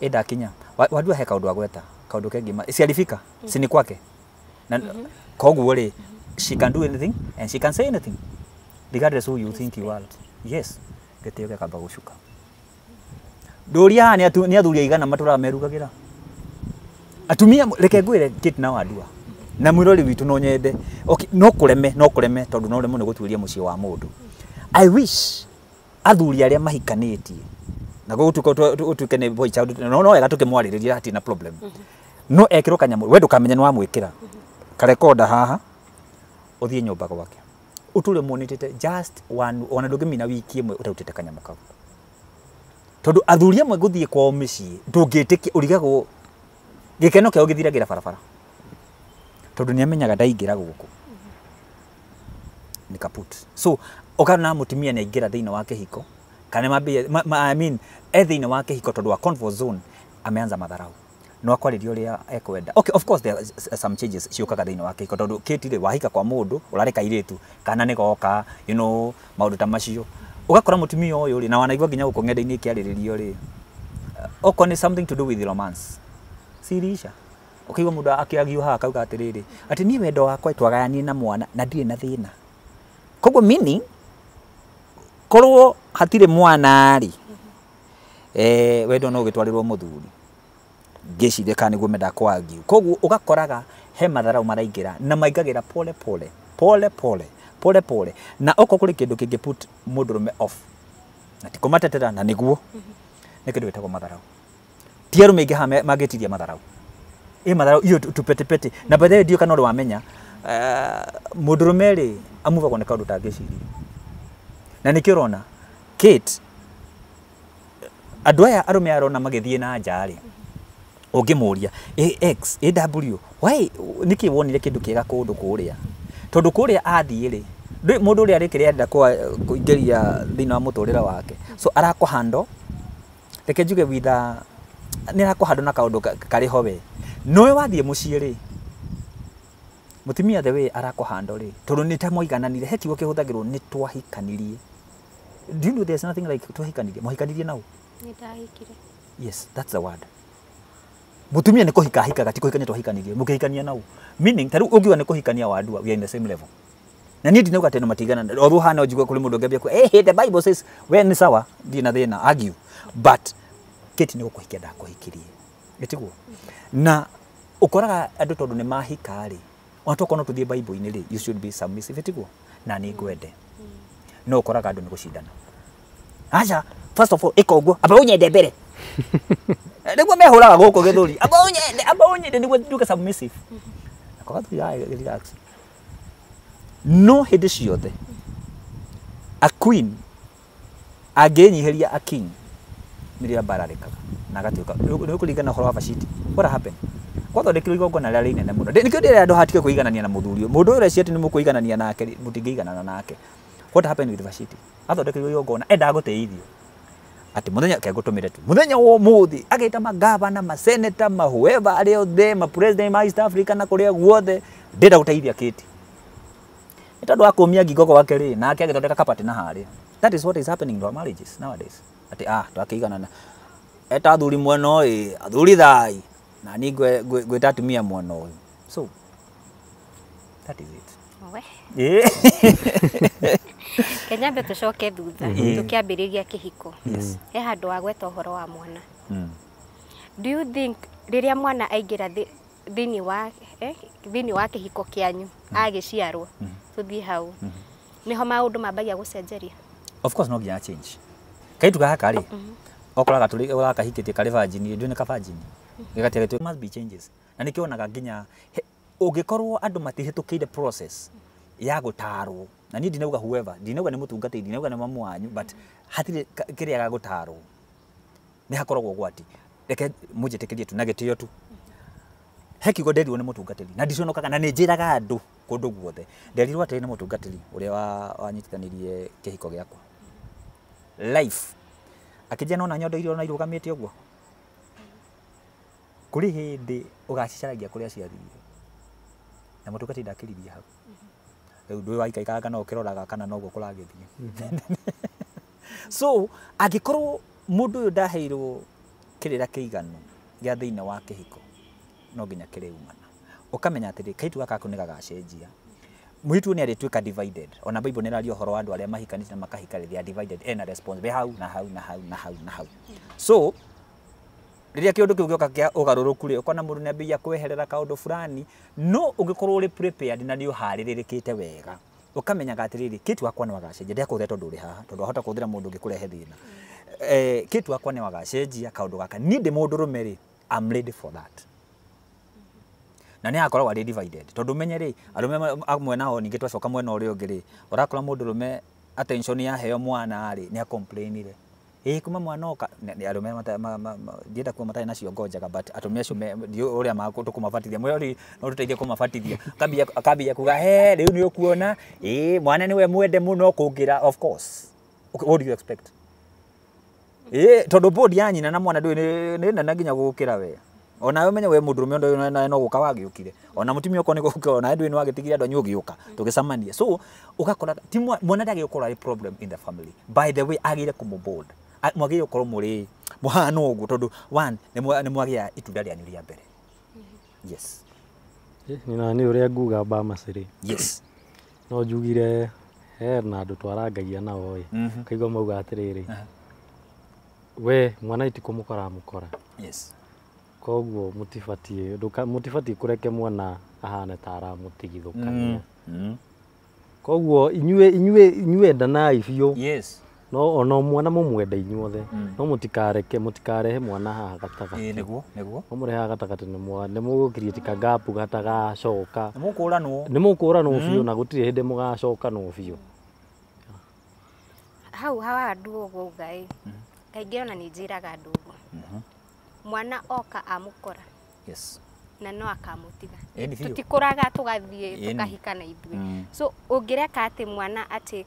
S1: ĩndakinya wandua he kaũndũ agweta kaũndũ kengĩ si alifika, si ni kwake, na koguo rĩ, she can do anything and she can say anything regardless who you think you are. Yes, gĩtĩo gĩkamba gũcuka. Ndũria haha nĩ athuri aigana matũraga merugagĩra. Atumia, reke ngwĩre Kate na Wandua na mwĩrori witũ, no nyende, okay, no kũreme no kũreme tondũ no ũremwo nĩ gũtuĩria mũciĩ wa mũndũ. I wish athuri arĩa mahikanĩtie na gũtuĩke nĩ boy child, no wega tũkĩmwarĩrĩria, hatirĩ na problem, no ekĩrwo kanyamũ we ndũkamenya nĩ wamwĩkĩra karekonda haha, ũthiĩ nyũmba gwake ũtũre muonĩtĩte just one, ona ndũngĩmina wiki ĩmwe ũtarutĩte kanyamũ kau, tondũ athuri amwe gũthiĩ kwao mĩciĩ ndũngĩtĩkia, ũrigagwo gĩkeno kĩao gĩthiragĩra barabara, tondũ nĩ amenyaga ndaingĩra gũkũ nĩ kaput. So ũkona mũtumia nĩ aingĩra thĩinĩ wa kĩhiko kana mambia I mean, e thĩinĩ wa kĩhiko tondũ wa comfort zone, ameanza madharau, no akwarĩria ũrĩa ekwenda. Okay, of course there are some changes ciũkaga thĩinĩ wa kĩhiko, tondũ Kate rĩ, wahika kwa mũndũ ũrarĩ kairĩtu kana nĩ goka, you know, maũndũ ta macio. Ũgakora mũtumia ũyũ rĩ, na wanaigua nginya gũkũ ng'enda-inĩ ĩkĩarĩrĩrio rĩ, okorwo nĩ something to do with romance sirisha, ũkaigua mũndũ akĩagio haha akauga atĩrĩrĩ, atĩ niĩ wendo wakwa twagayanie na mwana na ndirĩ na thĩna. Koguo meaning korwo hatirĩ mwana rĩ, wendo no ũgĩtwarĩrwo mũthuri, ngĩciria kana nĩguo mendaga kwangiu. Koguo ũgakoraga he matharau maraingĩra na maingagĩra pole pole pole pole pole pole, na okorwo kũrĩ kĩndũ kĩngĩ put mũndũrũme off na ti kũmatetera, na nĩguo nĩ kĩndũ gĩtagwo matharau. Ti arũme aingĩ haha mangĩtiria matharau, ĩ matharau iyo tupetepete. Na by the way, ndiũĩ kana ũrĩ wamenya, mũndũrũme rĩ, amuvagwo nĩ kaũndũ ũtangĩciria, na nĩkĩo ũrona Kate, andũ aya arũme arona magĩthiĩ na nja rĩ, ũngĩmũria X A W why, nĩkĩ wonire kĩndũ kĩega kũndũ kũrĩa, tondũ kũrĩa athiĩ rĩ, mũndũ ũrĩa arĩkĩrĩa arenda kũingĩria thĩinĩ wa mũtũrĩre wake, so arakũhandle, reke njuge with a, nĩ arakũhandle na kaũndũ karĩ ho we nowe wathiĩ mũciĩ rĩ, mũtumia the way arakũhandle rĩ, tondũ nĩ ta mwaigananire, he kiugo kĩhũthagĩrwo nĩ twahikanirie. Do you know there's nothing like twahikanirie? Mwahikanirie nau?
S2: Nĩ ndahikire.
S1: Yes, that's the word. Mũtumia nĩ kũhika ahikaga, ti kũhikania twahikanirie, mũkĩhikania nau. Meaning, ta rĩu ũngiuga nĩ kũhikania Wandua, we are in the same level. Na niĩ ndinauga atĩ andũ matiganana. Although hana njigue kũrĩ mũndũ ũngĩambia kuga, hey, the Bible says, we nĩ sawa, ndirĩ na thĩna, argue. But Kate nĩ gũkũhikia ndakũhikirie. Ĩtiguo? Na ũkoraga andũ tondũ nĩ mahika rĩ, ona tokorwo no tũthiĩ Bible-inĩ rĩ, you should be submissive, ĩtiguo? Na nĩ ngwende. No ũkoraga andũ nĩ gũcindana. Aca, first of all, ĩka ũguo, amba ũnyende mbere. Nĩguo mehũraga gũkũ gĩthũri. Amba ũnyende nĩguo nduĩke submissive. Nako gathuri relax. No hĩndĩ ciothe a queen angĩnyihĩria a king nĩrĩo mbararĩkaga na agatuĩka nĩ kũringana ũhoro wa Vashti. What happened? Gwathondekirwo igongona rĩrĩa inene mũno. Nĩkĩo ndĩrera andũ hatige kũiganania na mũthuri ũyũ. Mũndũ ũyũ ũreciria atĩ nĩ mũkũiganania nake, mũtingĩiganana nake. What happened with Vashti? Athondekirwo igongona endaga gũtĩithio. Atĩ mũthenya ke ngũtũmĩre tu. Mũthenya wa ũmũthĩ agĩta magavana, maseneta, ma whoever arĩa othe, ma president ma East Africa na kũrĩa guothe, ndĩrenda gũteithia Kate. Nĩ tondũ wa kũmia ngingo gwake rĩ, nake agĩthondeka kabati na harĩa. That is what is happening in our marriages nowadays. Atĩ twakĩiganana. Eta athuri mwena ũyũ, athuri thai, na niĩ ngwĩta atumia mwena ũyũ. So that is it.
S2: We. Kenyambe tũcoke thutha, tũkĩambĩrĩria kĩhiko.
S1: Yes.
S2: He handũ wagweta ũhoro wa mwana. Do you think rĩrĩa mwana aingĩra thĩinĩ wa kĩhiko kĩanyu agĩciarwo, tũthiĩ hau, nĩho maũndũ mambagia gũcenjeria?
S1: Of course no nginya change. Kaitu gaka rĩ, okoraga tũrĩ ũrakahikĩtie karĩ virgin, ndũĩ nĩ ka virgin. Gĩgatiga must be changes. Na nĩkĩo wonaga nginya ũngĩkorwo andũ matihĩtũkĩire process ya gũtarwo. Na niĩ ndinauga whoever, ndinauga nĩ mũtungatĩri, ndinauga nĩ mamu wanyu, but hatirĩ kĩrĩa gĩa gũtarwo. Nĩ hakoragwo ũgwati. Reke mũnjĩtĩkĩrie tu na gĩtĩo tu. He kiugo nderirwo nĩ mũtungatĩri na ndiconokaga na nĩ njĩraga andũ kũndũ guothe. Nderirwo atĩrĩ nĩ mũtungatĩri ũrĩa wanyitithanirie kĩhiko gĩakwa. Life. Akĩnjĩra nona nyondo iria ona irũgamĩte ũguo. Kũrĩ hĩndĩ ũgacicaragia kũrĩa ciathire. Na mũtungatĩri ndakĩririe hau. Rĩu ndũĩ waikaikaraga no ũkĩroraga kana noguo kũragĩthiĩ. So angĩkorwo mũndũ ũyũ ndaheirwo kĩrĩra kĩiganu gĩa thĩinĩ wa kĩhiko, no nginya kĩrĩumana. Ũkamenya atĩrĩ, kaitu gaka nĩ gagacenjia. Mũirĩtu nĩ arĩtuĩka divided. Ona Bible nĩ ĩraria ũhoro wa andũ arĩa mahikanĩte na makahika they are divided, ena response hau na hau na hau na hau na hau. So rĩrĩa kĩũndũ kĩu gĩoka kĩa ũgarũrũku rĩ, ũkona mũndũ nĩambĩrĩria kweherera kaũndũ fulani, no ũngĩkorwo ũrĩ prepared na nĩ ũharĩrĩrĩkĩte wega, ũkamenyaga atĩrĩrĩ, Kate wakwa nĩ wagacenjia, ndekũhũthĩra tondũ ũrĩ haha, tondũ wahota kũhũthĩra mũndũ ũngĩ kũrehe thĩna. Kate wakwa nĩ wagacenjia kaũndũ gaka, niĩ ndĩ mũndũrũme rĩ, I'm ready for that. Na nĩ akoragwo arĩ divided, tondũ ũmenye rĩ, arũme amwe nao ningĩ twacoka mwena ũrĩa ũngĩ rĩ, ũrakora mũndũrũme attention yaheo mwana rĩ, nĩ acomplainire. Kuma mwana oka, nĩ arũme ndienda kuga matarĩ na ciongo njega, but atumia acio ndiũĩ ũrĩa tũkũmabatithia. Mwĩrori no tũteithie kũmabatithia. Akambia kuga, he, rĩu nĩ ũkuona, mwana nĩwe mwende mũno kũngĩra, of course. Okay, what do you expect? Tondũ bodi ya nyina na mwana ndũĩ nĩ nene nginya gũgũkĩra we. Ona we menye we mũndũrũme ũndũ ũyũ no gũka wagĩũkire. Ona mũtumia okorwo nĩ gũka, ona ndũĩ nĩ wagĩtigire andũ anyu ũgĩũka, tũgĩcemania. So, ũgakora ti mwana ndagĩrĩirwo gũkorwo arĩ problem in the family. By the way, agĩrĩire kũmũ-board. Mwagĩrĩirwo gũkorwo mũrĩ mũhana ũguo tondũ one, nĩ mwagĩa itunda rĩanyu rĩa mbere. Yes.
S3: Nina nĩ ũrĩa nguga Bamasi rĩ.
S1: Yes.
S3: No njugire he na andũ twarangagia nao ĩ. Kaigua mauga atĩrĩrĩ. We mwana iti kũmũkora mũkora.
S1: Yes.
S3: Koguo mũtibatiĩ kũreke mwana ahane ta aramũtigithũkania. Koguo inyuĩ endanai biũ.
S1: Yes.
S3: No ona mwana mũmwende inyuothe. No mũtikarehe mwana haha gatagatĩ.
S1: Nĩguo, nĩguo.
S3: No mũrehe haha gatagatĩ nĩ mũgũcreate ka gap gatagacoka.
S1: Nĩ mũkũranwo.
S3: Nĩ mũkũranwo biũ na gũtirĩ hĩndĩ mũgacokanwo biũ.
S2: Hau hawa andũ ũguo uga ĩ. Kaingĩ ona nĩ njĩraga andũ ũguo. Mwana oka amũkora.
S1: Yes.
S2: Na no akamũtiga.
S1: Ĩni biũ.
S2: Tũtikũraga tũgathiĩ tũkahika na ithuĩ. So ũngĩreka atĩ mwana atake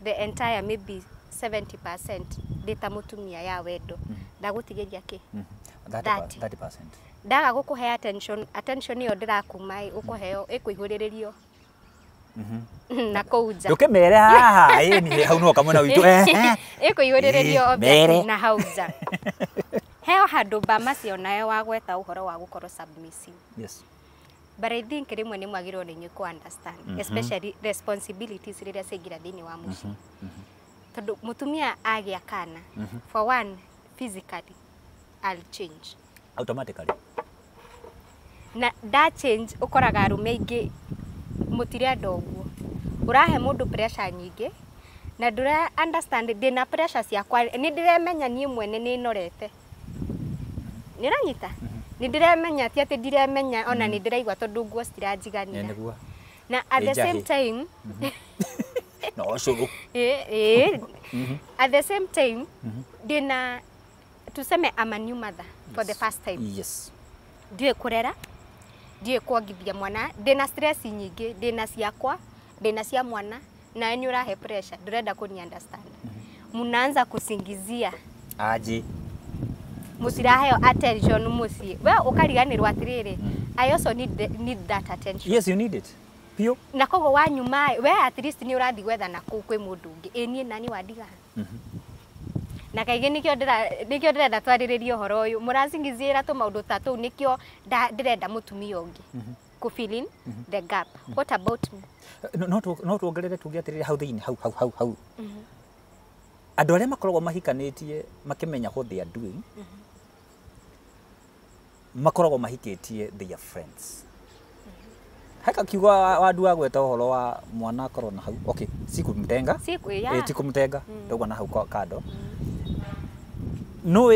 S2: the entire maybe 70% ndĩ ta mũtumia ya wendo, ndagũtigĩria kĩ?
S1: 30%.
S2: Ndaga gũkũhe attention ĩyo ndĩrakuma ĩ, ũkũheo ĩkũihũrĩrĩrio. Na kũu nja.
S1: Ndũkĩmere haha, ĩni hau no kamwena witũ.
S2: Ĩkũihũrĩrĩrio obviously na hau nja. Heo handũ Bamasi onayo wagweta ũhoro wa gũkorwo submissive.
S1: Yes.
S2: But I think rĩmwe nĩ mwagĩrĩirwo nĩ inyuĩ ku understand, especially responsibilities rĩrĩa ciaingĩra thĩinĩ wa mũciĩ, tondũ mũtumia agĩa kana, for one, physically I'll change.
S1: Automatically.
S2: Na da change ũkoraga arũme aingĩ mũtirenda ũguo, ũrahe mũndũ pressure nyingĩ na ndũra understand ndĩna pressure ciakwa, nĩ ndĩremenya niĩ mwene nĩ norete, nĩ ũranyita, nĩ ndĩremenya, ti atĩ ndiremenya, ona nĩ ndĩraigua tondũ nguo citiranjiganĩra.
S1: Nĩguo.
S2: Na at the
S1: Nĩ
S2: same
S1: njahĩ.
S2: time
S1: No cũrũ.
S2: Ĩ, at the same time ndĩna, tuseme I'm a new mother for the first time, ndiũĩ kũrera, ndiũĩ kuongithia mwana, ndĩna stress nyingĩ, ndĩna ciakwa, ndĩna cia mwana, nawe nĩ ũrahe pressure, ndũrenda kũni understand, mnaanza kusingizia.
S1: Aji.
S2: Mũtiraheo attention mũciĩ, we ũkariganĩrwo atĩrĩrĩ, I also need that attention.
S1: Yes, you need it piũ.
S2: Na koguo wanyuma we at least nĩ ũrathiĩ gwetha na kũu kwĩ mũndũ ũngĩ, ĩ niĩ nani wandiga? Na kaingĩ nĩkĩo ndĩrenda twarĩrĩrie ũhoro ũyũ, mũracingizĩra tũmaũndũ ta tũu, nĩkĩo ndĩrenda mũtumia ũngĩ kũ fill in the gap. What about me?
S1: No tuongerere tuge atĩrĩrĩ, hau thĩinĩ hau andũ arĩa makoragwo mahikanĩtie makĩmenya what they are doing, makoragwo mahikĩtie their friends. Haka kiugo wandu wa gweta ũhoro wa mwana akorwo na hau, okay, si kumtenga.
S2: Si yeah.
S1: Ti kumtenga, ndauga na hau kando. No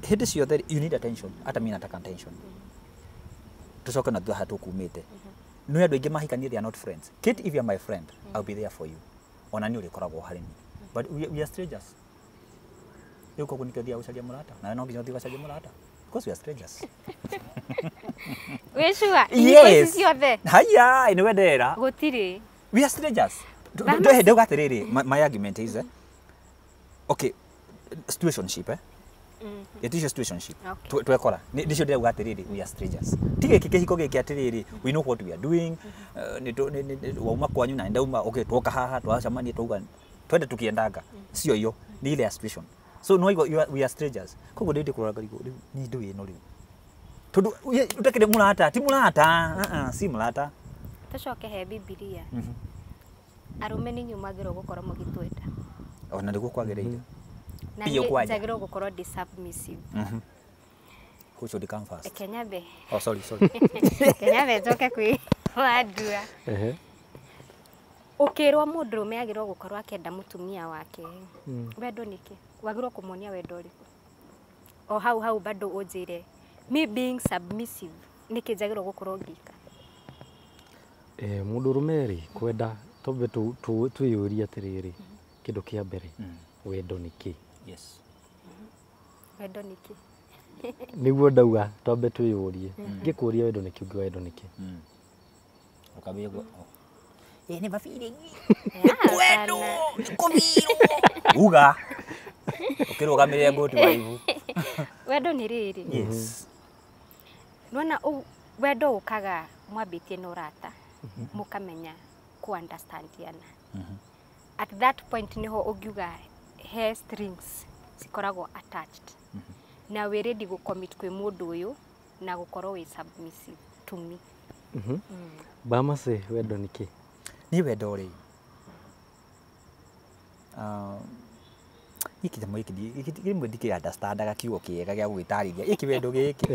S1: hĩndĩ ciothe you need attention, hata mimi nataka attention. Tucoke na thutha tũkumĩte, nĩ andũ aingĩ mahikanie, they are not friends. Kate, if you are my friend, I'll be there for you, ona nĩ ũrĩkoragwo harĩ niĩ, but we are strangers. Rĩu koguo nĩkĩo thiaga gũcaria mũrata, nawe no nginya ũthiĩ ũgacarie mũrata because we are strangers.
S2: Wĩ sure? Ihiko ici ciothe?
S1: Haya, nĩ wendera.
S2: Gũtirĩ.
S1: We are strangers.
S2: Bama.
S1: Ndauga atĩrĩrĩ, my argument is, okay, situationship, ĩticio situationship. Twekora nĩcio ndĩrauga atĩrĩrĩ, we are strangers, ti gĩkĩ kĩhiko gĩkĩ atĩrĩrĩ, we know what we are doing. Nĩ wauma kwanyu na ndauma, okay, twoka haha, twacemania, twauga twende tukiendanga, sio hiyo, ni ile ya situation. So no you are, we are strangers, koguo ndĩ kũrora ngarigwo rĩu ni ndũ ĩno rĩu, tondũ ũtakĩrĩ mũrata, ti mũrata, si mũrata.
S2: Tũcoke he Bibilia, arũme nĩ inyuĩ mwagĩrĩirwo gũkorwo mũgĩtwenda.
S1: Ona nĩguo kwagĩrĩire.
S2: Na
S1: Biũ
S2: niĩ
S1: kwanja.
S2: njagĩrĩirwo gũkorwo ndĩ submissive.
S1: Who should come first?
S2: Reke nyambe.
S1: Oh, sorry, sorry.
S2: Reke nyambe njoke kwĩ Wandua. Ũkĩrwo mũndũrũme agĩrĩirwo gũkorwo akĩenda mũtumia wake, wendo nĩkĩ wagĩrĩirwo kũmuonia wendo ũrĩkũ? O hau hau bado ũnjĩre, me being submissive, nĩkĩ njagĩrĩirwo gũkorwo ngĩka?
S3: Mũndũrũme rĩ, kwenda, twambe twĩyũrie atĩrĩrĩ, kĩndũ kĩa mbere, wendo nĩ kĩ?
S1: Yes.
S2: Wendo nĩkĩ?
S3: Nĩguo ndauga twambe twĩyũrie. Ngĩkũria wendo nĩ kĩ, ũngiuga wendo nĩ kĩ?
S1: Ũkambia guo. Ĩ nĩ mabiri.
S2: Wendo.
S1: Kũbirwo. Uga. Ũkĩrũgamĩrĩre ngũti wa ibu.
S2: Wendo nĩ rĩrĩ, nĩwona wendo ũkaga mwambĩtie na ũrata, mũkamenya ku understandiana. At that point niho ũngiuga he strings cikoragwo attached, na wĩ ready gũ-commit kwĩ mũndũ ũyũ na gũkorwo wĩ submissive to me.
S3: Bamase, wendo nĩ kĩ?
S1: Niĩ wendo rĩ, gĩkĩ kĩnyamũ gĩkĩ rĩmwe ndikĩ understandaga kiugo kĩega gĩa gũgĩtarĩria gĩkĩ wendo gĩkĩ.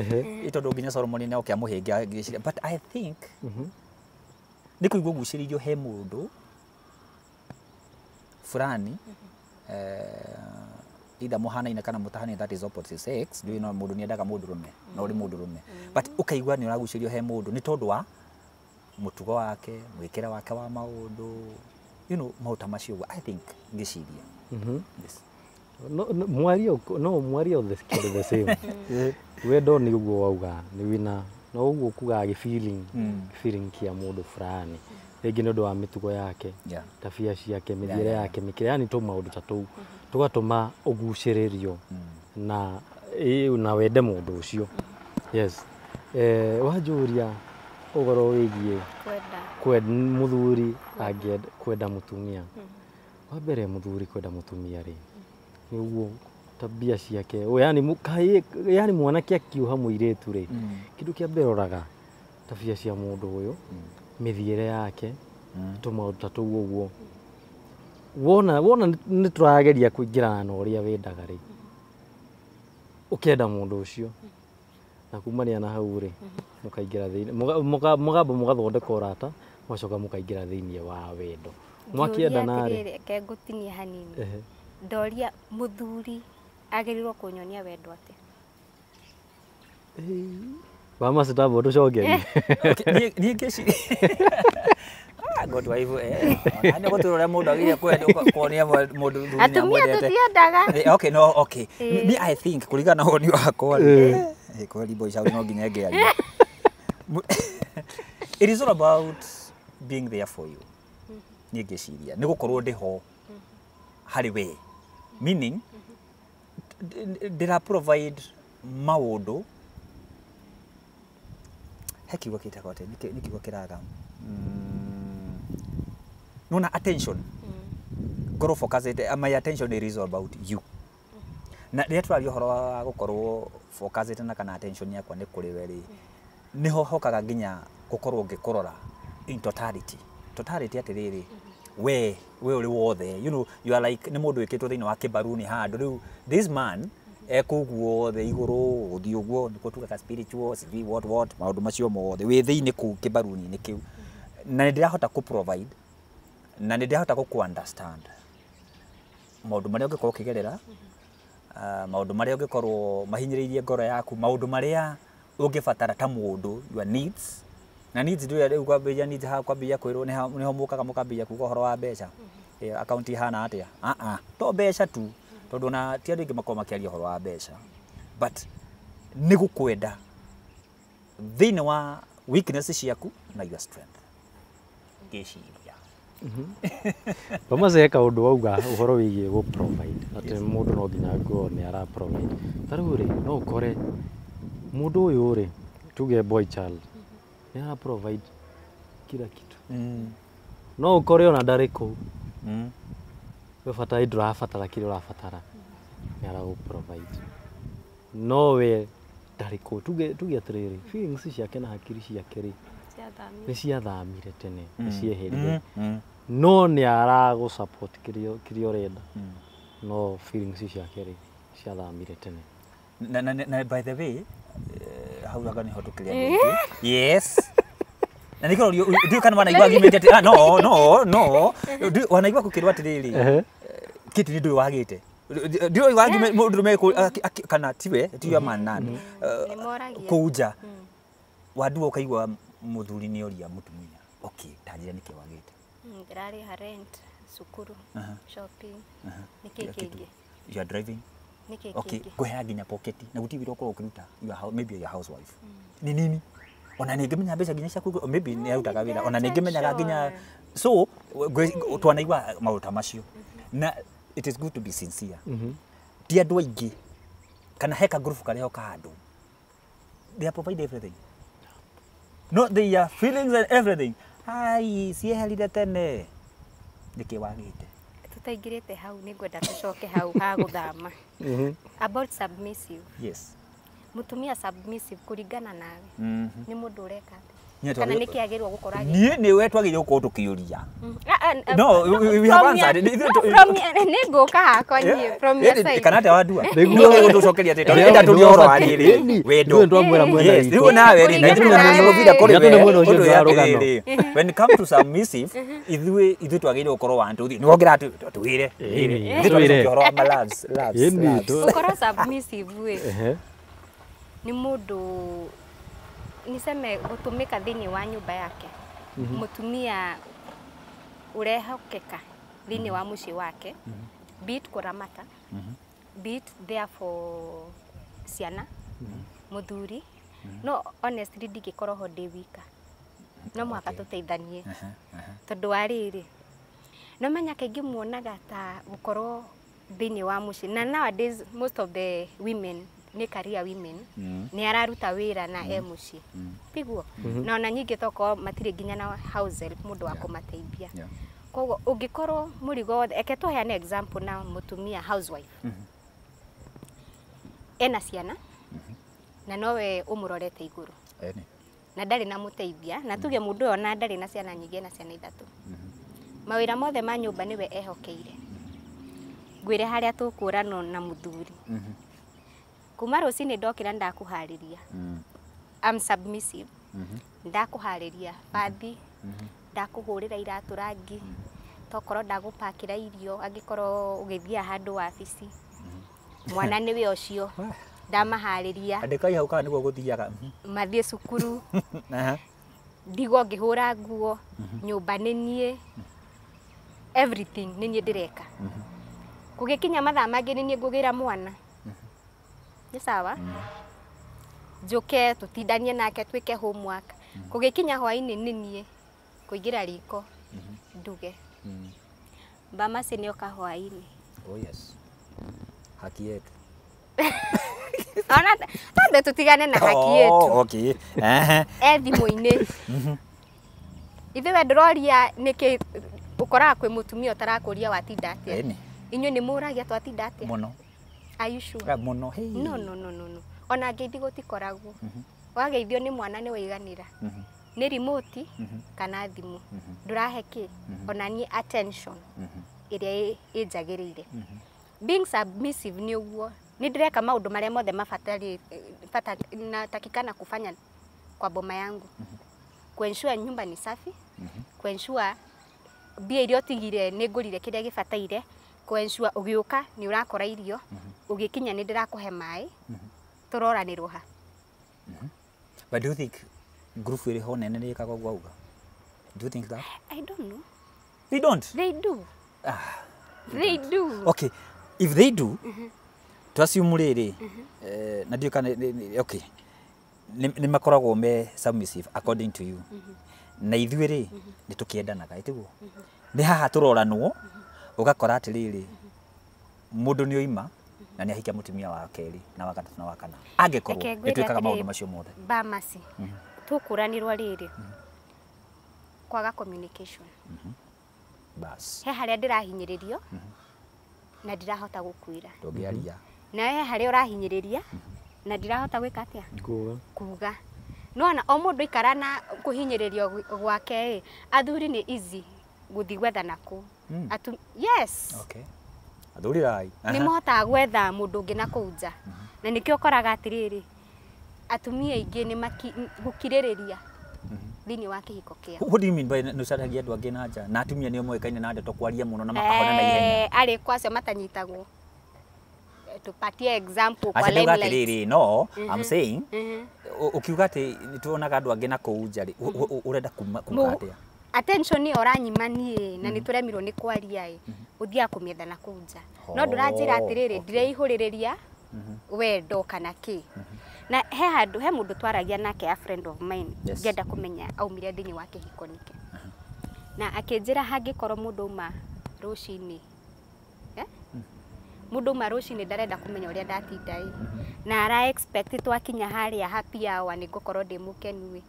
S1: Ĩ tondũ nginya Solomon nĩ oke amũhĩnge ngĩciria, but I think nĩ kũigua gucĩrĩirio he mũndũ fulani, either mũhanaine kana mũtahanaine, that is opposite sex. Ndiũĩ, no mũndũ nĩendaga mũndũrũme na ũrĩ mũndũrũme, but ũkaigua nĩ ũragucĩrĩrio he mũndũ nĩ tondũ wa mũtugo wake, mwĩkĩre wake wa maũndũ, maũndũ ta macio ũguo, I think ngĩciria. Yes.
S3: No, mwario no mwario the kĩndũ the same. Wendo nĩ ũguo wauga, nĩ wĩna no ũguo kugaga gĩ feeling, feeling kĩa mũndũ fulani, rĩngĩ nĩ ũndũ wa mĩtugo yake, tabia ciake, mĩthiĩre yake, mĩkĩre, yani tũ maũndũ ta tũu tũgatũma ũgucĩrĩrio na wende mũndũ ũcio. Yes, wanjũria ũhoro wĩgiĩ
S2: kwenda.
S3: Kwenda, mũthuri angĩenda kwenda mũtumia, wa mbere mũthuri kwenda mũtumia rĩ, nĩ ũguo tabia ciake, o yani yani mwanake akiuha mũirĩtu rĩ, kĩndũ kĩa mbere oraga Tabia cia mũndũ ũyũ, mĩthiĩre yake, tũmaũndũ ta tũu ũguo. Wona nĩ tũrageria kũingĩrana na ũrĩa wendaga rĩ, ũkenda mũndũ ũcio na kumania na hau rĩ, mũkaingĩra thĩinĩ, mũkamba mũgathondeka ũrata, mũgacoka mũkaingĩra thĩinĩ wa wendo. Mwakĩendana rĩ,
S2: reke ngũtinie hanini. Ndoria mũthuri agĩrĩirwo kũnyonia wendo atĩa?
S3: Wamacitambwo tũcokerie.
S1: Niĩ ngĩciria God wife nĩ gũtũra ũrĩa mũndũ agĩrĩire kuonia mũndũ thuri nĩ
S2: Atumia
S1: amwendete.
S2: tũtiendaga.
S1: Okay, no, okay. Me I think kũringana na woni wakwa rĩ, kweli boy shout no nginya ngĩaria. It is all about being there for you. Niĩ ngĩciria nĩ gũkorwo ndĩ ho harĩ we. Meaning ndĩra provide maũndũ, he kiugo kĩtagwo atĩa? Nĩ kiugo kĩraga nona attention, ngorwo focused, my attention is all about you. Na rĩrĩa tũraria ũhoro wa gũkorwo focused na kana attention yakwa nĩ kũrĩ we rĩ, nĩho hokaga nginya gũkorwo ngĩkũrora in totality. Totality atĩrĩrĩ, we ũrĩ wothe, you know, you are like nĩ mũndũ wĩkĩtwo thĩinĩ wa kĩbaruni handũ. Rĩu this man ekũu guothe igũrũ gũthiĩ ũguo nĩkuo tugaga spiritual, sijui what maũndũ macio mothe wĩ thĩinĩ kũu kĩbaruni-inĩ kĩu, na nĩ ndĩrahota kũ provide na nĩ ndĩrahota gũkũ understand maũndũ marĩa ũngĩkorwo ũkĩgerera, maũndũ marĩa ũngĩkorwo mahinyĩrĩirie ngoro yaku, maũndũ marĩa ũngĩbatara ta mũndũ, your needs. Na needs ndũrĩa rĩu kwambĩrĩria needs haha kwambĩrĩria kwĩrwo nĩho mũkaga mũkambĩrĩria kuga ũhoro wa mbeca, akaunti ihana atĩa. To mbeca tu, tondũ ona ti andũ aingĩ makoragwo makĩaria ũhoro wa mbeca, but nĩ gũkwenda thĩinĩ wa weakness ciaku na your strength, ngĩciria.
S3: Thomas he kaũndũ wauga ũhoro wĩgiĩ gũ provide, atĩ mũndũ no nginya angĩkorwo nĩ ara provide. Ta rĩu rĩ, no ũkore mũndũ ũyũ rĩ, tuge boy child, nĩ ara provide kila kitu. No ũkore ona ndarĩ kũu, we bata ndũrabatara kĩrĩa ũrabatara, nĩ aragũ provide. No we ndarĩ kũu, tuge atĩrĩrĩ, feelings ciake na hakiri ciake rĩ, nĩ ciathamire tene, nĩ cieherire. No nĩ aragũ support kĩrĩa ũrenda, no feelings ciake rĩ, ciathamire tene.
S1: Na by the way, hau anga nĩho tũkĩrĩ andũ aingĩ. Yes. Na nĩkĩo ndiũĩ kana wanaigua argument atĩ no wanaigua gũkĩrwo atĩrĩrĩ, Kĩti nĩ ndũĩ wagĩte. Ndiũĩ argument mũndũ ũrũme kana tiwe tiwe man kũu nja wandua ũkaigua mũthuri nĩ oria mũtumia, okay, ta njĩra nĩkĩ wagĩte?
S2: Ndĩrarĩha rent, cukuru, shopping, nĩkĩ kĩngĩ?
S1: You are driving. Okay, ngũheaga nginya pocket na gũtirĩ wĩra ũkoragwo ũkĩruta, maybe you are housewife. Nĩ nini ona nĩ ngĩmenya mbeca nginya ciaku, maybe nĩ arutaga wĩra, ona nĩ ngĩmenyaga nginya, so twanaigua maũndũ ta macio. Na it is good to be sincere. Ti andũ aingĩ kana he ka group karĩa ka andũ, they are provide everything, not their feelings and everything. Ai cieherire tene, nĩkĩ wagĩte?
S2: Tũtaingĩrĩte hau nĩ ngwenda tũcoke hau ha gũthama. About submissive.
S1: Yes.
S2: Mũtumia submissive kũringana nawe nĩ mũndũ ũreka atĩa? Kana nĩkĩ agĩrĩirwo gũkorwo agĩka?
S1: Niĩ nĩwe twagĩrĩirwo gũkorwo tũkĩũria. No, we have answered.
S2: Nĩ ngũka hakwa niĩ from your side.
S1: Kana atĩa wandua? Nĩguo tũcokeria atĩ tondũ tũrie ũhoro wa rĩrĩ wendo. Yes, rĩu nawe rĩ, na ithuĩ nĩ kũrĩ we. Ũndũ ũyũ atĩrĩrĩ, when it comes to submissive, ithuĩ twagĩrĩirwo gũkorwo one two three. Nĩwongera atĩ twĩre. Ithuĩ twagĩrĩirwo ũhoro wa loves, loves.
S2: Gũkorwo submissive ĩ, nĩ mũndũ niseme gũtũmĩka thĩinĩ wa nyũmba yake, mũtumia ũrehokeka thĩinĩ wa mũciĩ wake, be it kũramata, be it there for ciana, mũthuri. No honestly ndingĩkorwo ho ndĩ wika, no mũhaka tũteithanie, tondũ wa rĩrĩ, no menya kaingĩ muonaga ta gũkorwo thĩinĩ wa mũciĩ, na nowadays most of the women nĩ career women, nĩ araruta wĩra na e mũciĩ, tiguo? Na ona nyingĩ tokorwo matirĩ nginya na house help, mũndũ wa kũmateithia. Koguo ũngĩkorwo mũrigo wothe, eke tũheane example na mũtumia housewife, ena ciana na nowe ũmũrorete igũrũ, Na ndarĩ na mũteithia na tuge mũndũ ũyũ ona ndarĩ na ciana nyingĩ, na ciana ithatũ, mawĩra mothe ma nyũmba nĩwe ehokeire. Ngwĩre harĩa tũkũranwo na mũthuri, kuma rũcinĩ ndokĩra ndakũharĩria. I'm submissive. Ndakũharĩria bathi, ndakũhũrĩra iratũ rangi, tokorwo ndagũpakĩra irio angĩkorwo ũgĩthiĩ handũ wabici. Mwana nĩwe ũcio ndamaharĩria.
S1: Andĩkai hau kana nĩguo gũthiaga.
S2: Mathiĩ cukuru. Ndigwo ngĩhũra nguo, nyũmba nĩ niĩ, everything nĩ niĩ ndĩreka. Kũgĩkinya mathaa mangĩ nĩ niĩ ngũgĩra mwana, nĩ sawa, njũke tũtindanie nake twĩke homework. Kũgĩkinya hwaĩ-inĩ nĩ niĩ kũingĩra riko nduge. Bamasi nĩ oka hwaĩ-inĩ.
S1: Oh yes. Haki yetu.
S2: Ona twambe tũtigane na haki yetu.
S1: Oh, okay.
S2: E thimũ-inĩ ithuĩ, we ndũroria nĩkĩ ũkoraga kwĩ mũtumia ũtarakũria watinda atĩa.
S1: Ĩni.
S2: Inyuĩ nĩ mũragia twatinda atĩa?
S1: Mũno.
S2: Are you sure?
S1: Ah, mũno. Hey.
S2: No, no, no, no, no. Ona ngeithi gũtikoragwo. Wageithio nĩ mwana nĩ waiganĩra, nĩ remote kana thimũ. Ndũrahe kĩ ona niĩ attention ĩrĩa ĩnjagĩrĩire. Being submissive nĩ ũguo nĩ ndĩreka maũndũ marĩa mothe mabatari bata natakikana kufanya kwa boma yangu, kuensure nyumba ni safi, kuensure mbia iria ũtigire nĩ ngũrire kĩrĩa gĩbataire, kuensure ũgĩũka nĩ ũrakora irio, ũgĩkinya nĩ ndĩrakũhe maĩ. Tũroranĩrwo ha?
S1: But do you think group ĩrĩ ho nene nĩ ĩkaga ũguo auga? Do you think that?
S2: I don't know.
S1: They don't.
S2: They do. They do.
S1: Okay. If they do, to assume rĩrĩ, na ndiũĩ kana okay. Nĩ makoragwo me submissive according to you. Na ithuĩ rĩ, nĩ tũkĩendanaga, ĩtiguo? Nĩ haha tũroranwo, ũgakora atĩrĩrĩ, mũndũ nĩ oima na nĩ ahikia mũtumia wa kerĩ na wa gatatũ na wa kana. Angĩkorwo
S2: Reke
S1: nĩ
S2: ngwĩre
S1: twĩkaga maũndũ
S2: atĩrĩrĩ,
S1: macio mothe.
S2: Bamasi tũkũranĩrwo rĩrĩ kwaga communication.
S1: Bas.
S2: He harĩa ndĩrahinyĩrĩrio na ndirahota gũkwĩra.
S1: Ndũngĩaria.
S2: Na he harĩa ũrahinyĩrĩria na ndirahota gwĩka atĩa?
S3: Kuga.
S2: Kuga. Nona o mũndũ ikara na kũhinyĩrĩrio gwake ĩ, athuri nĩ easy gũthiĩ gwetha nakũu. Yes.
S1: Okay. Athuri rai.
S2: Nĩ mahotaga gwetha mũndũ ũngĩ na kũu nja, na nĩkĩo ũkoraga atĩrĩrĩ, atumia aingĩ nĩ gũkirĩrĩria thĩinĩ wa kĩhiko kĩao.
S1: What do you mean by nĩ ũcaragia andũ angĩ na nja na atumia nĩo moĩkaine na ndeto kwaria mũno na makahona na ihenya?
S2: Eh, arĩ kwa acio matanyitagwo. Tupatie example kwa
S1: Aca ndauga
S2: limelight.
S1: atĩrĩrĩ, no, I'm saying ũkiuga atĩ nĩ tuonaga andũ angĩ na kũu nja rĩ, ũrenda kuma atĩa?
S2: Attention ĩyo ũranyima niĩ na nĩ tũremirwo nĩ kwaria ĩ, ũthiaga kũmĩetha na kũu nja, no ndũranjĩra atĩrĩrĩ, ndireihũrĩrĩria wendo kana kĩ. Na he handũ he mũndũ twaragia nake, a friend of mine, ngĩenda kũmenya aumire thĩinĩ wa kĩhiko nĩkĩ, na akĩnjĩra hangĩkorwo mũndũ auma rũcinĩ, eh? Mũndũ auma rũcinĩ ndarenda kũmenya ũrĩa ndatinda ĩ, na ara expect twakinya harĩa happy hour nĩ ngũkorwo ndĩ mũkenu ĩ,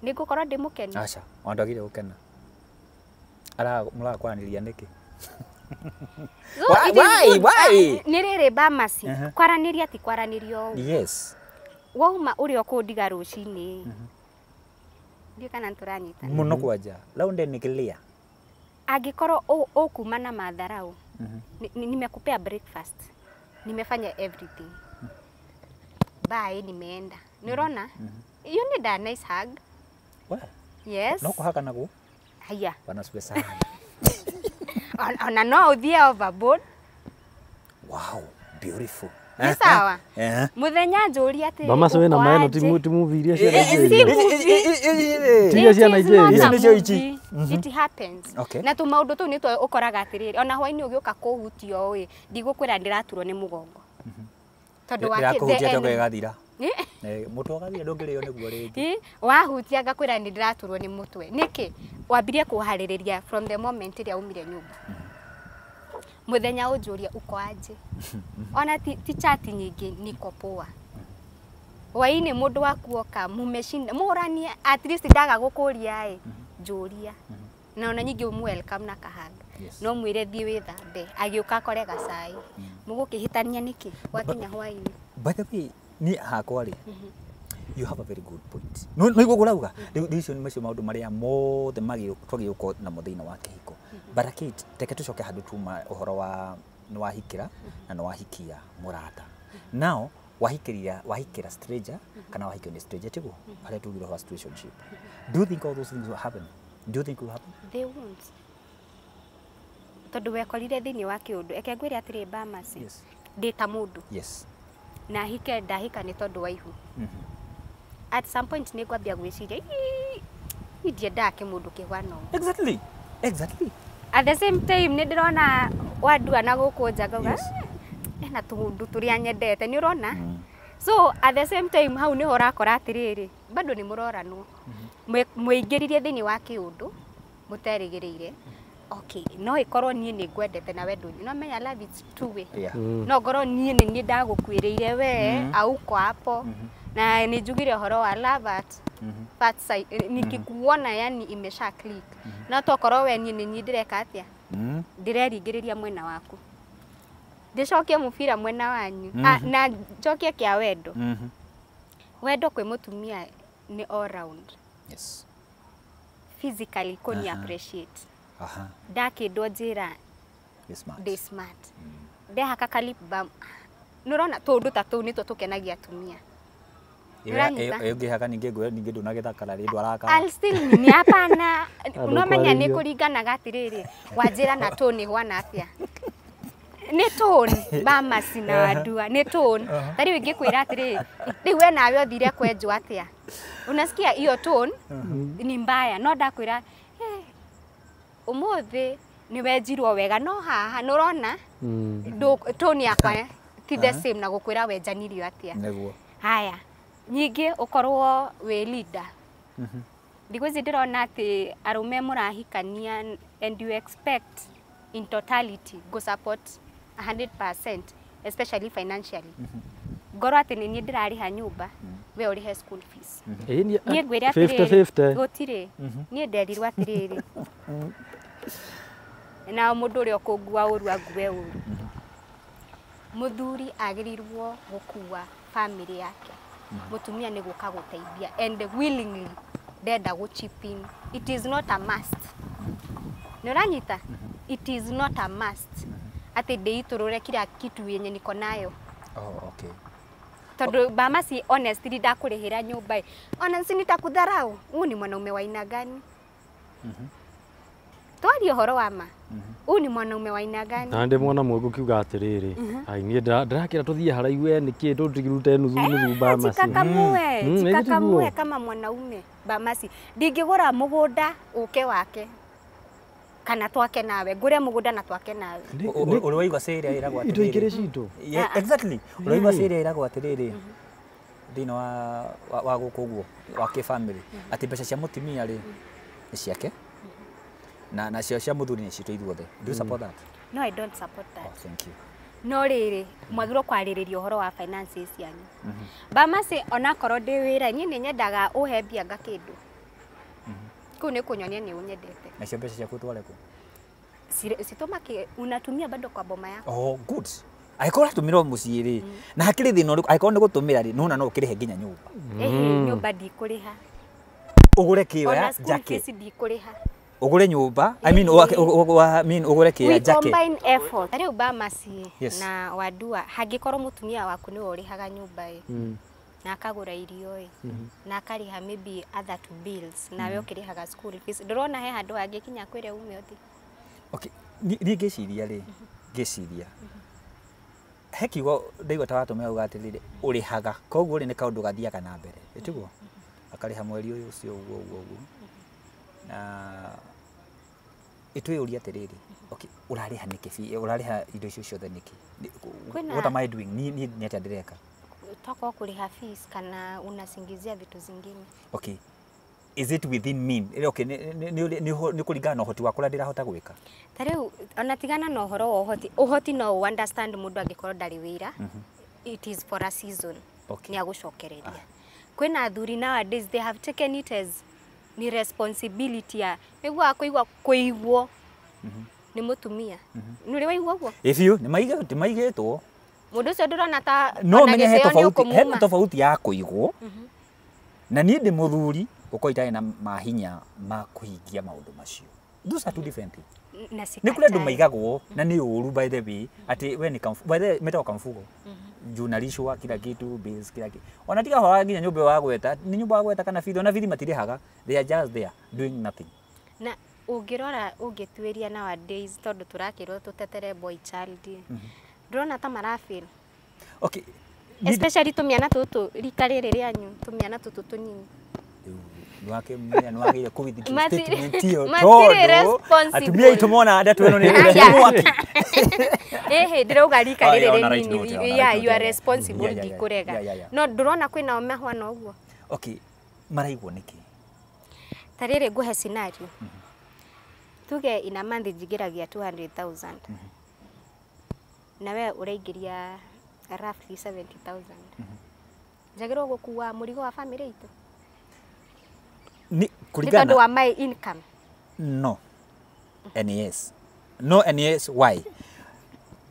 S2: nĩ ngũkorwo ndĩ mũkenu.
S1: Aca, ona ndwagire gũkena. Mũraga kwaranĩria nĩkĩ?
S2: So,
S1: Why-
S2: it is
S1: why?
S2: good.
S1: Why?
S2: Ah, nĩ rĩrĩ Bamasi, kwaranĩria ti kwaranĩria ũũ. Wauma ũrĩa ũkũndiga rũcinĩ, ndiũ kana nĩtũranyitana.
S1: Mũno kwanja. Round nĩ clear.
S2: Angĩkorwo ũkuma na matharau, nimekupea breakfast, nimefanya everything, bye, nimeenda, nĩ ũrona you need a nice hug.
S1: Well,
S2: Yes.
S1: no kũhaga naguo.
S2: Haya.
S1: Bwana asifiwe sana.
S2: Ona no ũthiĩ overboard.
S1: Wow, beautiful.
S2: Nĩ sawa.
S1: Eh.
S2: Mũthenya njũria atĩrĩ,
S3: Bamasi wĩna
S2: uko
S3: maeno
S2: aje?
S3: ti movie iria cia
S2: Eh,
S3: Nigeria.
S2: si movie.
S3: Ti iria cia
S2: It is
S3: Nigeria.
S2: not a
S1: Ici nĩcio ici.
S2: movie. It happens.
S1: Okay.
S2: Na tũmaũndũ tũu nĩtwo ũkoraga atĩrĩrĩ, ona hwainĩ ũgĩũka kũhutia ũĩ, ndigũkwĩra ndĩraturwo nĩ mũgongo tondũ wa kĩ- the
S1: Ndĩrakũhutia kĩongo
S2: end.
S1: gĩgathira. Eh, mũtwe ũgathira, ndũngĩrĩo nĩguo rĩngĩ.
S2: Ĩ, wahutia ngakwĩra nĩ ndĩraturwo nĩ mũtwe. Nĩkĩ wambirie kũharĩrĩria from the moment ĩrĩa umire nyũmba? Mũthenya ũnjũria uko aje, ona ti chat nyingĩ, niko poa. Hwainĩ mũndũ waku oka mumeshinda mũranie, at least ndaga gũkũria ĩ, njũria na ona nyingĩ ũmũ welcome na kahaga. No mwĩre thiĩ wĩthambe, agĩũka akore gacai, mũgũkĩhĩtania nĩkĩ gwakinya hwainĩ?
S1: By the way, niĩ hakwa rĩ, You have a very good point. No no igå rauga rĩu icio nĩ macio maũndũ marĩa mothe twagĩrĩirwo gũkorwo namo thĩinĩ wa kĩhiko. But Kate, reke tũcoke handũ tuma ũhoro wa nĩ wahikĩra na nĩ wahikia mũrata. Now wahikĩra stranger kana wahikio nĩ stranger tiguo harĩa tugire ũhoro wa situationship. Do you think all those things will happen? Do you think will happen?
S2: They won't. Tondũ wekorire thĩinĩ wa kĩũndũ eke ngwĩre atĩrĩ Bamasi.
S1: Yes.
S2: Ndĩ ta mũndũ.
S1: Yes.
S2: Na hike ndahika nĩ tondũ wa ihu. At some point nĩ ngwambia gwĩciria "Ii, ndiendaga kĩmũndũ kĩhana ũũ."
S1: Exactly. Exactly.
S2: At the same time nĩ ndĩrona wandua na gũkũ nja ngauga
S1: Yes.
S2: "Eh, ena tũũndũ tũrĩa nyendete nĩ ũrona." So at the same time hau nĩho ũrakora atĩrĩrĩ bado nĩ mũroranwo. Mwĩingĩririe thĩinĩ wa kĩũndũ mũterĩgĩrĩire. Okay, no ĩkorwo niĩ nĩ ngwendete na we ndũ. No menya love is two way.
S1: Yeah.
S2: No ngorwo niĩ nĩ niĩ ndagũkuĩrĩire we auko hapo na nĩ njugire ũhoro wa love at first sight, nikikuona yani imesha click. No tokorwo we niĩ nĩ niĩ ndĩreka atĩa ndĩreringĩrĩria mwena waku ndĩcokie mũbira mwena wanyu. Na njokie kĩa wendo. Wendo kwĩ mũtumia nĩ all round.
S1: Yes.
S2: Physically kũni appreciate. Ndakĩndwo njĩra
S1: Be smart.
S2: ndĩ smart. Ndehaka ka lip balm. Nĩũrona tũũndũ ta tũu nĩtuo tũkenagia atumia. Ũranyita?
S1: Ĩyo ngĩhaka ningĩ ngwĩre ningĩ ndũnagĩthakara rĩ ndwarakara.
S2: I'll still nini hapana. Unomenya nĩ
S3: kwarĩrio.
S2: kũringanaga atĩrĩrĩ wanjĩra na tone hwana atĩa. Nĩ tone Bamasi na Wandua nĩ tone. Ta rĩu ingĩkwĩra atĩrĩrĩ rĩu we nawe ũthire kwenjwo atĩa. Unasikia hiyo tone ni mbaya no ndakwĩra ũmũthĩ nĩ wenjirwo wega no haha nĩ ũrona tone yakwa ti the same na gũkwĩra wenjanirio atĩa.
S1: Nĩguo.
S2: Haya, nyingĩ ũkorwo wĩ leader. Thikũ ici ndĩrona atĩ arũme mũrahikania and you expect in totality go support 100% especially financially. Ngorwo atĩ nĩ niĩ ndĩrarĩha nyũmba, we ũrĩhe school fees. Niĩ ngwĩre atĩrĩrĩ,
S3: 50-50.
S2: gũtirĩ. Niĩ nderirwo atĩrĩrĩ. Na mũndũ ũrĩa ũkũngua ũru angue ũru. Mũthuri agĩrĩirwo gũkua family yake. Mũtumia nĩ gũka gũteithia and willingly ndenda gũ chip in. It is not a must. Nĩ ũranyita? It is not a must. Atĩ ndĩitũrũre kila kitu yenye niko nayo.
S1: Oh, okay.
S2: Tondũ Bamasi honestly ndakũrĩhĩra nyũmba ĩ. Honestly nitakudharau. Huu ni mwanaume wa aina gani? Twarie ũhoro wa ma. Huu ni mwanaume wa aina gani?
S3: Na ndĩ mwana mwe ngũkiuga atĩrĩrĩ ai niĩ ndĩrakĩra tũthiĩ haraihu we nĩkĩ tũtigirute nuthu nuthu Bamasi.
S2: Jikakamue, jikakamue
S3: nĩguo.
S2: kama mwanaume Bamasi. Ndingĩgũra mũgũnda ũke wake kana twake nawe, ngũre mũgũnda na twake nawe.
S1: Ũrĩ waigua cĩ ĩrĩa ĩragwo
S3: Indo
S1: atĩrĩrĩ.
S3: ikĩrĩ citũ.
S1: Yeah, exactly. Ũrĩ waigua cĩ ĩrĩa ĩragwo atĩrĩrĩ thĩinĩ wa gũkũ ũguo wa kĩbamĩrĩ atĩ mbeca cia mũtumia rĩ nĩ ciake na nacio cia mũthuri nĩ citũ ithuothe. Do you support that?
S2: No, I don't support that.
S1: Oh, thank you.
S2: No rĩrĩ mwagĩrĩirwo kwarĩrĩria ũhoro wa finances cianyu. Bamasi onakorwo ndĩ wĩra niĩ nĩ nyendaga ũhe mbia ngakĩndũ. Kũu nĩ kũnyonia nĩ ũnyendete.
S1: Nacio mbeca ciaku ũtware kũ?
S2: Sitomake unatumia bado kwa boma yako.
S1: Oh, good. Angĩkorwo ũratũmĩra o mũciĩ rĩ na hakĩrĩ thĩna ũrĩkũ angĩkorwo nĩ gũtũmĩra rĩ nona no ũkĩrĩhe nginya nyũmba.
S2: Ĩhĩ nyũmba ndikũrĩha.
S1: Ũgũre kĩoya
S2: Ona school
S1: njake.
S2: fees ndikũrĩha.
S1: Ũgũre nyũmba I mean I mean ũgũre kĩoya
S2: We
S1: njake.
S2: combine effort. Rĩu Bamasi
S1: Yes.
S2: na Wandua hangĩkorwo mũtumia waku nĩwe ũrĩhaga nyũmba ĩ na akagũra irio ĩ na akarĩha maybe other two bills nawe ũkĩrĩhaga school fees ndũrona he handũ hangĩkinya kwĩre ume ũthiĩ.
S1: Okay, niĩ ngĩciria rĩ ngĩciria he kiugo ndaigua ta watũmĩra uga atĩrĩrĩ ũrĩhaga koguo rĩ nĩ kaũndũ gathiaga na mbere ĩtiguo akarĩha mweri ũyũ ũcio ũguo ũguo ũguo na ĩtwĩyũria atĩrĩrĩ okay ũrarĩha nĩkĩ ũrarĩha indo icio ciothe nĩkĩ what am I doing niĩ nĩ atĩa ndĩreka
S2: Toka kũrĩha fees kana unasingizia vitu zingine.
S1: Okay, is it within me? Okay, nĩ kũringana na ũhoti wakwa ũrĩa ndĩrahota gwĩka.
S2: Ta rĩu ona tigana na ũhoro wa ũhoti, ũhoti no ũ understand mũndũ angĩkorwo ndarĩ wĩra. It is for a season.
S1: Okay.
S2: Nĩ agũcokereria. Kwĩna athuri nowadays they have taken it as ni responsibility ya nĩguo kũigua kũigwo nĩ mũtumia. Nĩ ũrĩ waigua ũguo?
S1: If you nĩ maigĩtwo
S2: Mũndũ ũcio ndũrona ta
S1: no
S2: ona
S1: menye he
S2: gĩtĩo nĩ
S1: tofauti, he
S2: ũkũmuma.
S1: tofauti ya kũigwo Na niĩ ndĩ mũthuri ũkorwo itarĩ na mahinya ma kũhingia maũndũ macio. Those are two different things.
S2: Na
S1: Nĩ kũrĩ andũ
S2: sikatae.
S1: Maigagwo na nĩ ũru, by the way, atĩ we ni by the way metagwo kamfugo juu nalishwa kila kitu, bills, kila kitu. Ona tiga hora nginya nyũmba wa gweta nĩ nyũmba wa gweta kana bithi, ona bithi matirĩhaga, they are just there doing nothing.
S2: Na ũngĩrora, ũngĩtuĩria nowadays, tondũ tũrakĩrwo tũtetere boy child, ndũrona ta marafeel?
S1: Okay, niĩ
S2: Especially tũmĩana tũtũ, rika rĩrĩ rĩanyu, tũmĩana tũtũ tũnini.
S1: Nĩwagĩrĩire kũ withdraw statement ĩyo
S2: Matirĩ
S1: tondũ
S2: responsible.
S1: atumia aitũ mona ndeto ĩno nĩ
S2: Aya.
S1: mwaki.
S2: Ĩhĩ, ndĩrauga rika
S1: Oh,
S2: rĩrĩ
S1: yeah, on a right
S2: rĩnini.
S1: note, on a
S2: Yeah,
S1: right
S2: you are
S1: note, yeah.
S2: responsible.
S1: Yeah.
S2: Ndikũrega.
S1: Yeah.
S2: No ndũrona kwĩna o mahwana ũguo?
S1: Okay, maraigwo nĩkĩ?
S2: Ta rĩrĩ, ngũhe scenario. Tuge ina month njingĩragia 200,000 na we ũraingĩria roughly 70,000. Njagĩrĩirwo gũkua mũrigo wa family itũ
S1: Nĩ
S2: nĩ
S1: kũringana
S2: tondũ wa my income?
S1: No nas, no nas, why?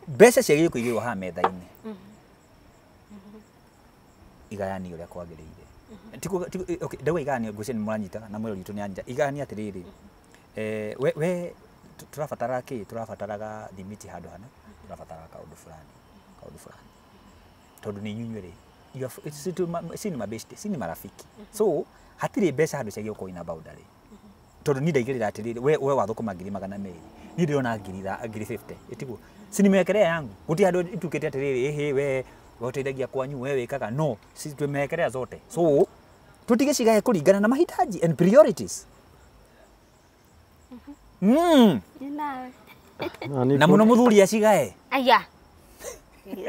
S1: Mbeca ciagĩrĩirwo kũigĩrwo haha metha-inĩ, igayanio ũrĩa kwagĩrĩire. Okay, ndauga igayanio, ngwĩciria nĩ mũranyita na mwĩrori witũ nĩ anyita. Igayanio atĩrĩrĩ, we tũrabatara kĩ? Tũrabataraga thimiti handũ hana, tũrabataraga kaũndũ fulani, kaũndũ fulani, tondũ nĩ inyuĩ rĩ, you are- si ni mabeshte, si ni marafiki, so hatirĩ mbeca handũ ciagĩrĩirwo gũkorwo ina boundary, tondũ niĩ ndaigĩrĩra atĩrĩrĩ, we wathũkũma 200,000, niĩ ndĩrona ngiri 50, ĩtiguo? Si nimewekelea yangu? Gũtirĩ handũ itukĩte atĩrĩrĩ, ĩhĩ, we ũteithagia kwanyu, we wĩkaga, no si tumewekelea zote? So tutige cigae kũringana na mahitaji and priorities.
S2: Nawe.
S1: Na mũno mũthuri acigae.
S2: Aya.
S1: He's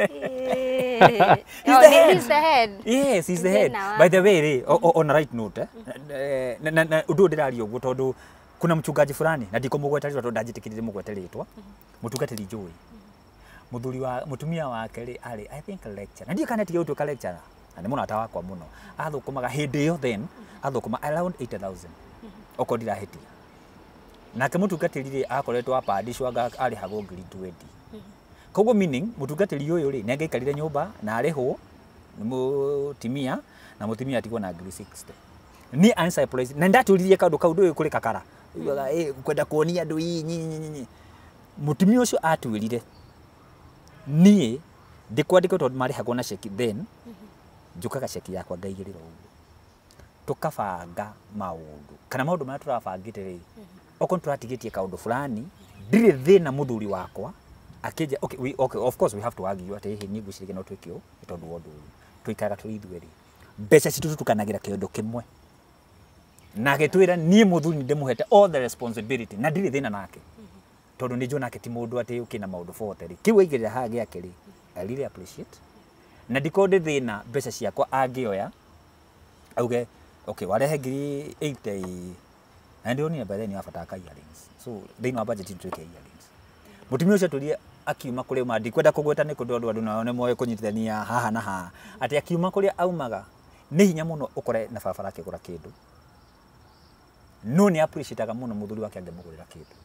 S2: Oh,
S1: the head.
S2: He's the head.
S1: Yes, he's the head.
S2: Thĩna wa-
S1: By the way rĩ, on a right note, na ũndũ ũyũ ndĩraria ũguo tondũ kuna mchungaji fulani, na ndikũmũgweta rĩtwa tondũ ndanjĩtĩkĩrire mũgwete rĩtwa, mũtungatĩri njũĩ, mũthuri wa mũtumia wake rĩ, arĩ, I think, lecturer, na ndiũĩ kana atige gũtuĩka lecturer, na nĩ mũrata wakwa mũno. Athũkũmaga hĩndĩ ĩyo, then athũkũma around 80,000 okorwo ndirahĩtia. Nake mũtungatĩri rĩ, akoretwo apandishwo anga arĩhagwo ngiri 20. Koguo meaning mũtungatĩri ũyũ rĩ, nĩ angĩaikarire nyũmba na arĩhwo nĩ mũtimia, na mũtimia atigwo na ngiri 60. Niĩ I'm surprised na ndatũririe kaũndũ kau ndũĩ kũrĩ kakara. Ugaga kwenda kuonia andũ ii nyinyi nyinyi. Mũtumia ũcio atwĩrire niĩ ndĩkwandĩkwo tondũ marĩhagwo na ceki, then njũkaga ceki yakwa ngaigĩrĩra ũguo, tũkabanga maũndũ kana maũndũ marĩa tũrabangĩte rĩ, okorwo nĩtũratigĩtie kaũndũ fulani, ndirĩ thĩna. Mũthuri wakwa akĩnja, okay, okay, of course we have to argue atĩ hihi niĩ ngwĩciria no twĩke ũũ nĩ tondũ wa ũndũ ũyũ. Tũikaraga tũrĩ ithuerĩ, mbeca citũ tũtukanagĩra kĩondo kĩmwe, na agĩtwĩra niĩ mũthuri nĩ ndĩmũhete all the responsibility na ndirĩ thĩna nake tondũ nĩ njũ nake ti mũndũ atĩ ũkĩna maũndũ bote rĩ, kĩu aigĩrĩra haha gĩake rĩ, I really appreciate, na ndikorwo ndĩ thĩna. Mbeca ciakwa angĩoya auge, okay, warehe ngiri 80 ĩ, na ndĩronire by then nĩ wabatara ka earrings, so thĩinĩ wa budget twĩke earrings. Mũtumia ũcio atũrie akiuma kũrĩa auma, ndikwenda kũgweta nĩ kũndũ andũ nao nĩ moĩ kũnyitithania haha na haha, atĩ akiuma kũrĩa aumaga nĩ hinya mũno ũkore na barabara akĩgũra kĩndũ, no nĩ appreciataga mũno mũthuri wake angĩmũgũrĩra kĩndũ,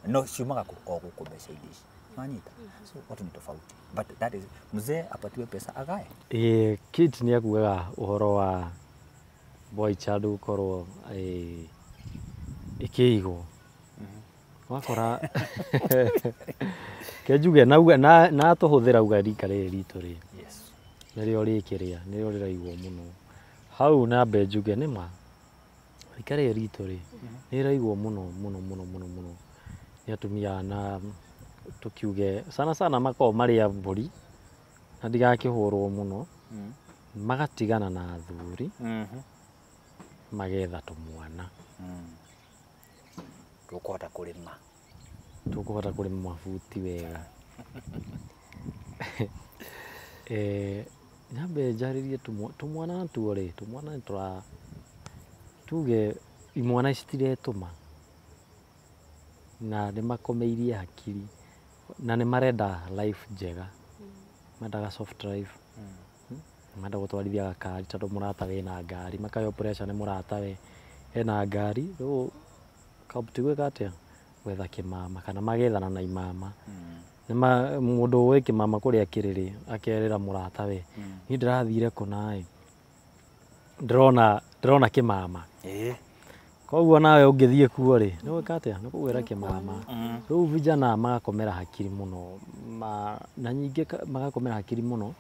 S1: no ciumaga kũ o gũkũ mbeca-inĩ ici wanyita. So watu ni tofauti, but that is mzee apatiwe pesa agae.
S3: Ĩĩ, Kate nĩ akugaga ũhoro wa boy child gũkorwo ĩkĩigwo, wakora ke njuge nauga na tũhũthĩra uga rika rĩrĩ ritũ rĩ, nĩrĩo rĩkĩrĩa, nĩrĩo rĩraigwo mũno hau. Nambe njuge nĩma rika rĩrĩ ritũ rĩ, nĩ rĩraigwo mũno mũno mũno mũno mũno nĩ atumia, na tũkiuge sana sana makoragwo marĩ a mbũri na ndigakĩhũrwo mũno, magatigana na athuri, magetha tũmwana.
S1: Tũkũhota kũrĩma.
S3: Tũkũhota kũrĩma mabuti wega. Nyambe njarĩrie tũmwana natuo rĩ, tũmwana nĩ tũra tuge imwana citiretũma na nĩ makomeirie hakiri na nĩ marenda life njega, mendaga soft life, menda gũtwarithia gakari tondũ mũratawe ena ngari, makaheo pressure nĩ mũratawe ena ngari, rĩu kabuti gwĩka atĩa, gwetha kĩmama kana magethana na imama. Nĩma mũndũ ũĩ kĩmama kũrĩa kĩrĩ rĩ, akerĩra mũratawe, niĩ ndĩrathire kũna ĩ, ndĩrona. Ndĩrona kĩmama. Koguo nawe ũngĩthiĩ kuo rĩ, nĩ gwĩka atĩa? Nĩ kũgwĩra kĩmama. Rĩu vijana magakomera hakiri mũno, na nyingĩ magakomera hakiri mũno,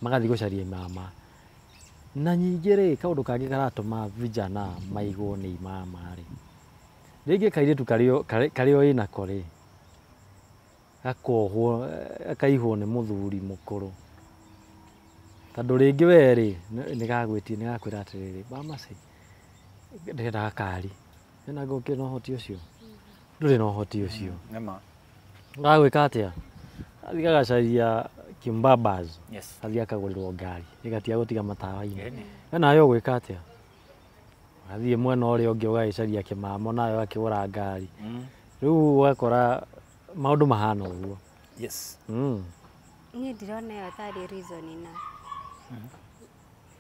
S3: magathiĩ gũcaria imama. Na nyingĩ rĩ, kaũndũ kangĩ karatũma vijana maigwo nĩ imama rĩ, rĩngĩ kairĩtu karĩa wĩnako rĩ, gakohwo, gakaihwo nĩ mũthuri mũkũrũ. Tondũ rĩngĩ we rĩ, nĩ gagwĩtie, nĩ gakwĩra atĩrĩrĩ, Bamasi, ndĩrenda gakari. Wĩna ũkĩrĩ na ũhoti ũcio? Ndũrĩ na ũhoti ũcio. Gagwĩka atĩa? Athiĩ gagacaria kimbabas. Athiĩ akagũrĩrwo ngari. Ĩgatiga gũtiga matawa-inĩ. We nawe ũgwĩka atĩa? Ũgathiĩ mwena ũrĩa ũngĩ ũgagĩcaria kĩmamo nawe ũgakĩgũra ngari. Rĩu ũgakora maũndũ mahana ũguo.
S2: Niĩ ndirona ĩyo tarĩ reason enough.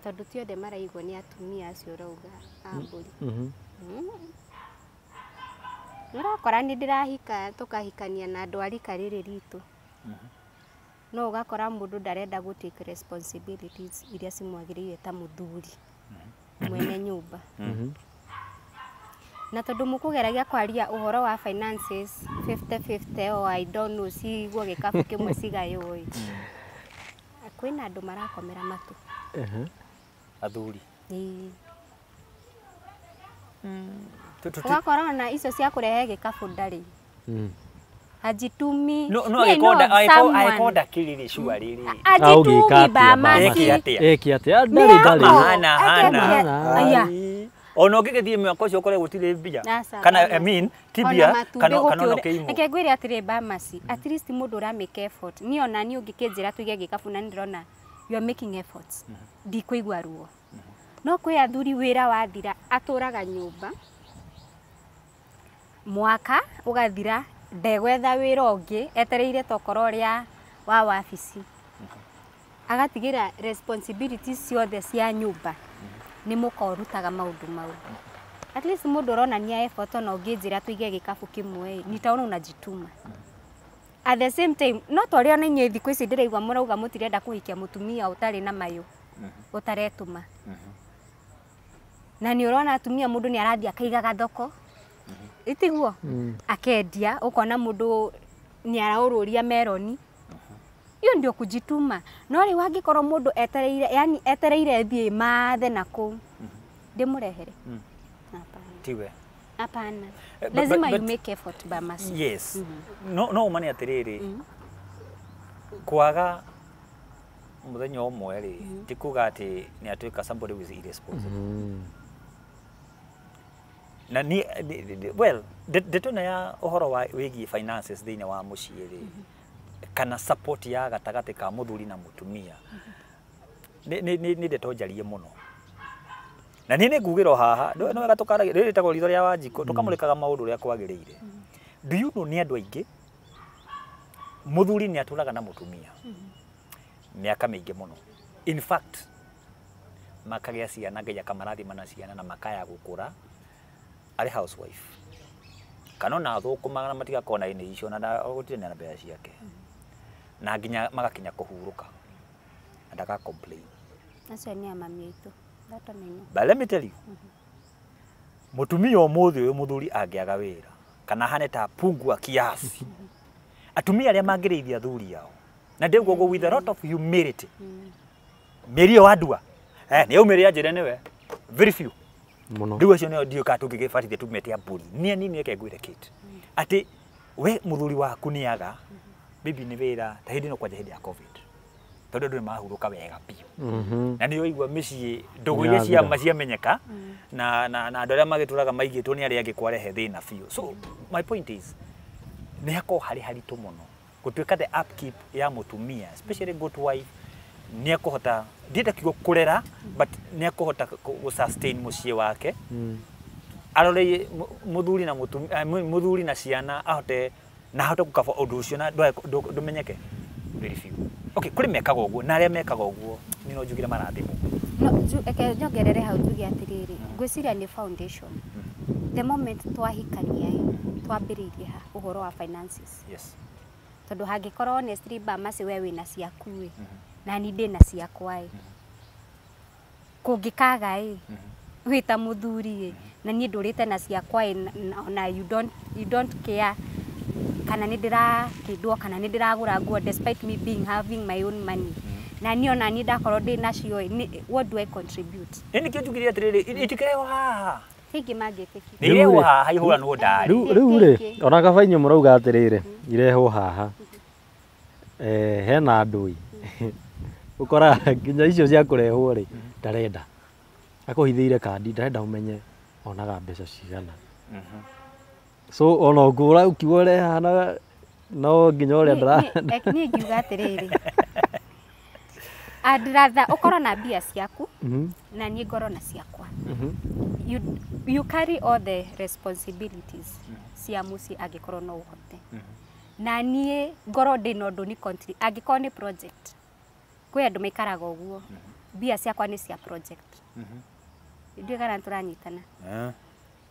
S2: Tondũ ti othe maraigwo nĩ atumia acio ũrauga a mbũri. Nĩ ũrakora nĩ ndĩrahika tũkahikania na andũ a rika rĩrĩ ritũ. No ũgakora mũndũ ndarenda gũ take responsibilities iria cimwagĩrĩire ta mũthuri mwene nyũmba. Na tondũ mũkũgeragia kwaria ũhoro wa finances 50-50 or I don't know, cigwo gĩkabu kĩmwe cigaywo ĩ, kwĩna andũ marakomera matũ.
S1: Athuri.
S2: Ĩĩ. Ũgakora ona icio cia kũrehe gĩkabu ndarĩ. Hajitumi.
S1: No no.
S2: Me know
S1: Agĩkonda
S2: of someone.
S1: agĩkonda kĩrĩrĩ cua rĩrĩ.
S2: Hajitumi.
S3: Aũgĩka atĩa?
S2: Bamasi.
S1: Eke atĩa?
S3: Eke atĩa? Ndarĩ ndarĩ.
S1: Hana hana.
S3: Hana.
S2: Aya.
S1: Ona ũngĩgĩthiĩ mwaka ũcio ũkore gũtirĩ mbia.
S2: Aca,
S1: Kana I
S2: Bamasi.
S1: mean ti
S2: Ona
S1: mbia
S2: matumbĩ
S1: kana ona
S2: gũkĩũra-
S1: ũkĩimwo.
S2: Reke ngwĩre atĩrĩ Bamasi, at least mũndũ ũra make effort. Niĩ ona niĩ ũngĩkĩnjĩra tũige gĩkabu na nĩ ndĩrona you are making efforts, ndikũigua ruo. No kwĩ athuri wĩra wathira atũraga nyũmba mwaka ũgathira ndegwetha wĩra ũngĩ, etereire tokorwo ũrĩa wa wabici, agatigĩra responsibilities ciothe cia nyũmba nĩ mũka ũrutaga maũndũ mau. At least mũndũ ũronania effort, ona ũngĩnjĩra tũige gĩkabu kĩmwe ĩ, nitaona unajituma. At the same time, no ta ũrĩa ona inyuĩ thikũ ici ndĩraigua mũrauga mũtirenda kũhikia mũtumia ũtarĩ na mayũ, ũtaretũma, na nĩ ũrona atumia mũndũ nĩ arathiĩ akaiga gathoko, itiguo akendia, ũkona mũndũ nĩ araũrũria meroni. Hiyo ndio kujituma. No rĩu angĩkorwo mũndũ etereire, yani etereire thiĩ mathe na kũu ndĩmũrehere, hapana.
S1: Tiwe.
S2: Hapana.
S1: Lazima
S2: Lazima you
S1: but
S2: make effort, Bamasi.
S1: Yes, no no ũma nĩ atĩrĩrĩ, kwaga mũthenya ũmwe rĩ, ti kuga atĩ nĩ atuĩka somebody who is irresponsible. Na ni well, ndeto ĩno ya ũhoro wa wĩgiĩ finances thĩinĩ wa mũciĩ rĩ, kana support ya gatagatĩ ka mũthuri na mũtumia, nĩ ndeto njarie mũno. Na niĩ nĩ ngugĩra o haha, nĩ wega tũkaragia rĩrĩ rĩtagwo Ritho rĩa Wanjikũ, tũkamũrĩkaga maũndũ ũrĩa kwagĩrĩire. Do you know nĩ andũ aingĩ mũthuri nĩ atũraga na mũtumia mĩaka mĩingĩ mũno, in fact makagĩa ciana, Ngai akamarathima na ciana, na makaya gũkũra arĩ housewife, kana ona athũkũmaga na matigakorwo na ini icio na gũtirĩ na mbeca ciake, na nginya magakinya kũhurũka na ndaka complain.
S2: Acio nĩ amami aitũ. That one I know.
S1: But let me tell you, mũtumia ũmũthĩ ũyũ, mũthuri angĩaga wĩra kana ahane ta pungua kiasi, atumia arĩa mangĩrĩithia athuri ao, na ndĩguo ũguo with a lot of humility, mĩeri ĩyo wandua nĩ yaumĩrĩra njĩre nĩwe very few.
S3: Mũno.
S1: Rĩu acio nĩo ndiũĩ kana tũngĩgĩbatithia tumete a mbũri nĩ anini. Reke ngwĩre Kate, atĩ we mũthuri waku nĩ aga maybe nĩ wĩra ta hĩndĩ ĩno, kwanja hĩndĩ ya COVID, tondũ andũ nĩ mahurũka wega biũ. Na nĩ ũigua mĩciĩ ndũgũ iria
S3: Nĩyathira.
S1: ciama ciamenyeka na andũ arĩa magĩtũraga maigĩtwo nĩ arĩa angĩ kwarehe thĩna biũ. So my point is, nĩ hakorwo harĩ haritũ mũno gũtuĩka the upkeep ya mũtumia, especially good wife, nĩ ekũhota, ndienda kiugo kũrera, but nĩ ekũhota gũ sustain mũciĩ wake, arore mũthuri na mũtumia, mũthuri na ciana, ahote na ahote gũkaba ũndũ ũcio na ndũmenyeke. Very few. Okay, kũrĩ mekaga ũguo, na arĩa mekaga ũguo niĩ no njugire marathimwo.
S2: No, reke nyongerere hau njuge atĩrĩrĩ, ngwĩciria nĩ foundation. The moment twahikania ĩ, twambĩrĩirie ha ũhoro wa finances. Tondũ hangĩkorwo honestly Bamasi we wĩna ciaku ĩ, na ni ndĩna ciakwa ĩ, kũngĩkaga ĩ, Wĩ ta mũthuri ĩ, na niĩ ndũrĩte na ciakwa ĩ, na you don't care kana nĩ ndĩrakĩndwo kana nĩ ndĩragũra nguo, despite me being having my own money, na niĩ ona niĩ ndakorwo ndĩ nacio ĩ, what do I contribute?
S1: Nĩ nĩkĩo njugire atĩrĩrĩ, itikĩrehwo haha.
S2: Rĩngĩ mangĩtĩkia.
S1: Nĩ irehwo haha ihũranwo ndari.
S3: Rĩu rĩ, ona kaba inyuĩ mũrauga atĩrĩrĩ, irehwo haha, hena andũ ĩ ũkoraga nginya icio cia kũrehwo rĩ, ndarenda akũhithĩire kandi, ndarenda ũmenye onaga mbeca cigana. So ona ũngũra ũkiuga ũrehe haha no nginya ũrĩa ndara
S2: Niĩ ngiuga atĩrĩrĩ, I'd rather ũkorwo na mbia ciaku na niĩ ngorwo na ciakwa. You carry all the responsibilities cia mũciĩ angĩkorwo no ũhote, na niĩ ngorwo ndĩ na ũndũ ni angĩkorwo nĩ project. Kwĩ andũ maikaraga ũguo, mbia ciakwa nĩ cia project. Ndiũĩ kana nĩtũranyitana.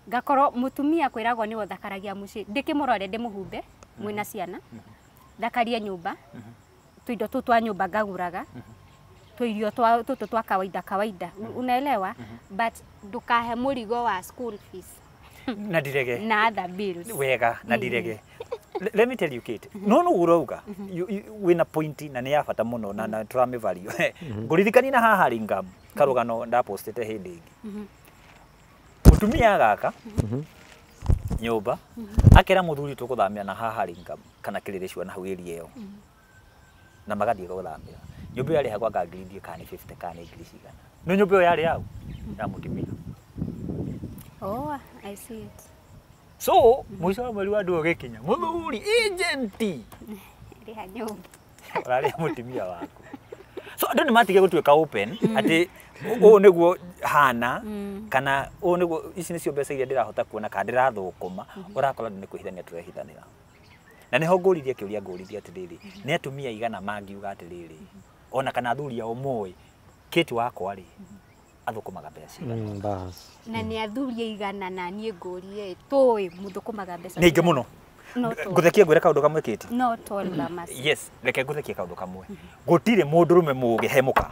S2: Ngakorwo mũtumia kwĩragwo nĩwe ũthakaragia mũciĩ, ndĩkĩmũrore, ndĩmũhumbe mwĩna ciana, thakarie nyũmba, tũindo tũu twa nyũmba ngagũraga, tũirio twa tũtũ twa kawaida kawaida, unaelewa, but ndũkahe mũrigo wa school fees
S1: Na ndirege.
S2: Na other bills.
S1: Wega, na ndirege. Let me tell you, Kate, no urauga wina point na nĩ ya bata mũno na tũramĩ value. Ngũririkania na haha ringam karũgano ndapostĩte hĩndĩ ĩngĩ, mũtumia agaka nyũmba, akera mũthuri tũgũthamĩra na haha ringam kana kĩrĩrĩcua na hau area ĩyo, na magathiĩ gũthamĩra nyũmba ĩyo yarĩhagwo anga ngiri ndiĩ kana nĩ 50 kana nĩ ngiri cigana, no nyũmba ĩyo yarĩ yau ya mũtumia.
S2: Oh, I see it.
S1: So mũico wa mweri wa andũ ũgĩkinya, mũthuri agent
S2: Rĩha nyũmba.
S1: Ũrarĩa mũtumia waku. So andũ nĩ matige gũtuĩka open atĩ ũũ nĩguo hana, kana ũũ nĩguo, ici nĩcio mbeca iria ndĩrahota kuona kana ndĩrathũkũma. Ũrakora andũ nĩ kwĩhithania tũrehithanĩra, na nĩho ngũririe kĩũria, ngũririe atĩrĩrĩ, nĩ atumia igana mangiuga atĩrĩrĩ, ona kana athuri ao moĩ Kate wakwa rĩ athũkũmaga mbeca cigana?
S3: Bas.
S2: Na nĩ athuri aigana, na niĩ ngũrie tũĩ mũthũkũmaga mbeca
S1: Nĩ aingĩ mũno.
S2: Not all.
S1: Ngũthekie ngwĩre kaũndũ kamwe, Kate.
S2: Not all, Lamas.
S1: Yes, reke ngũthekie kaũndũ kamwe. Gũtirĩ mũndũrũme mũũgĩ he mũka.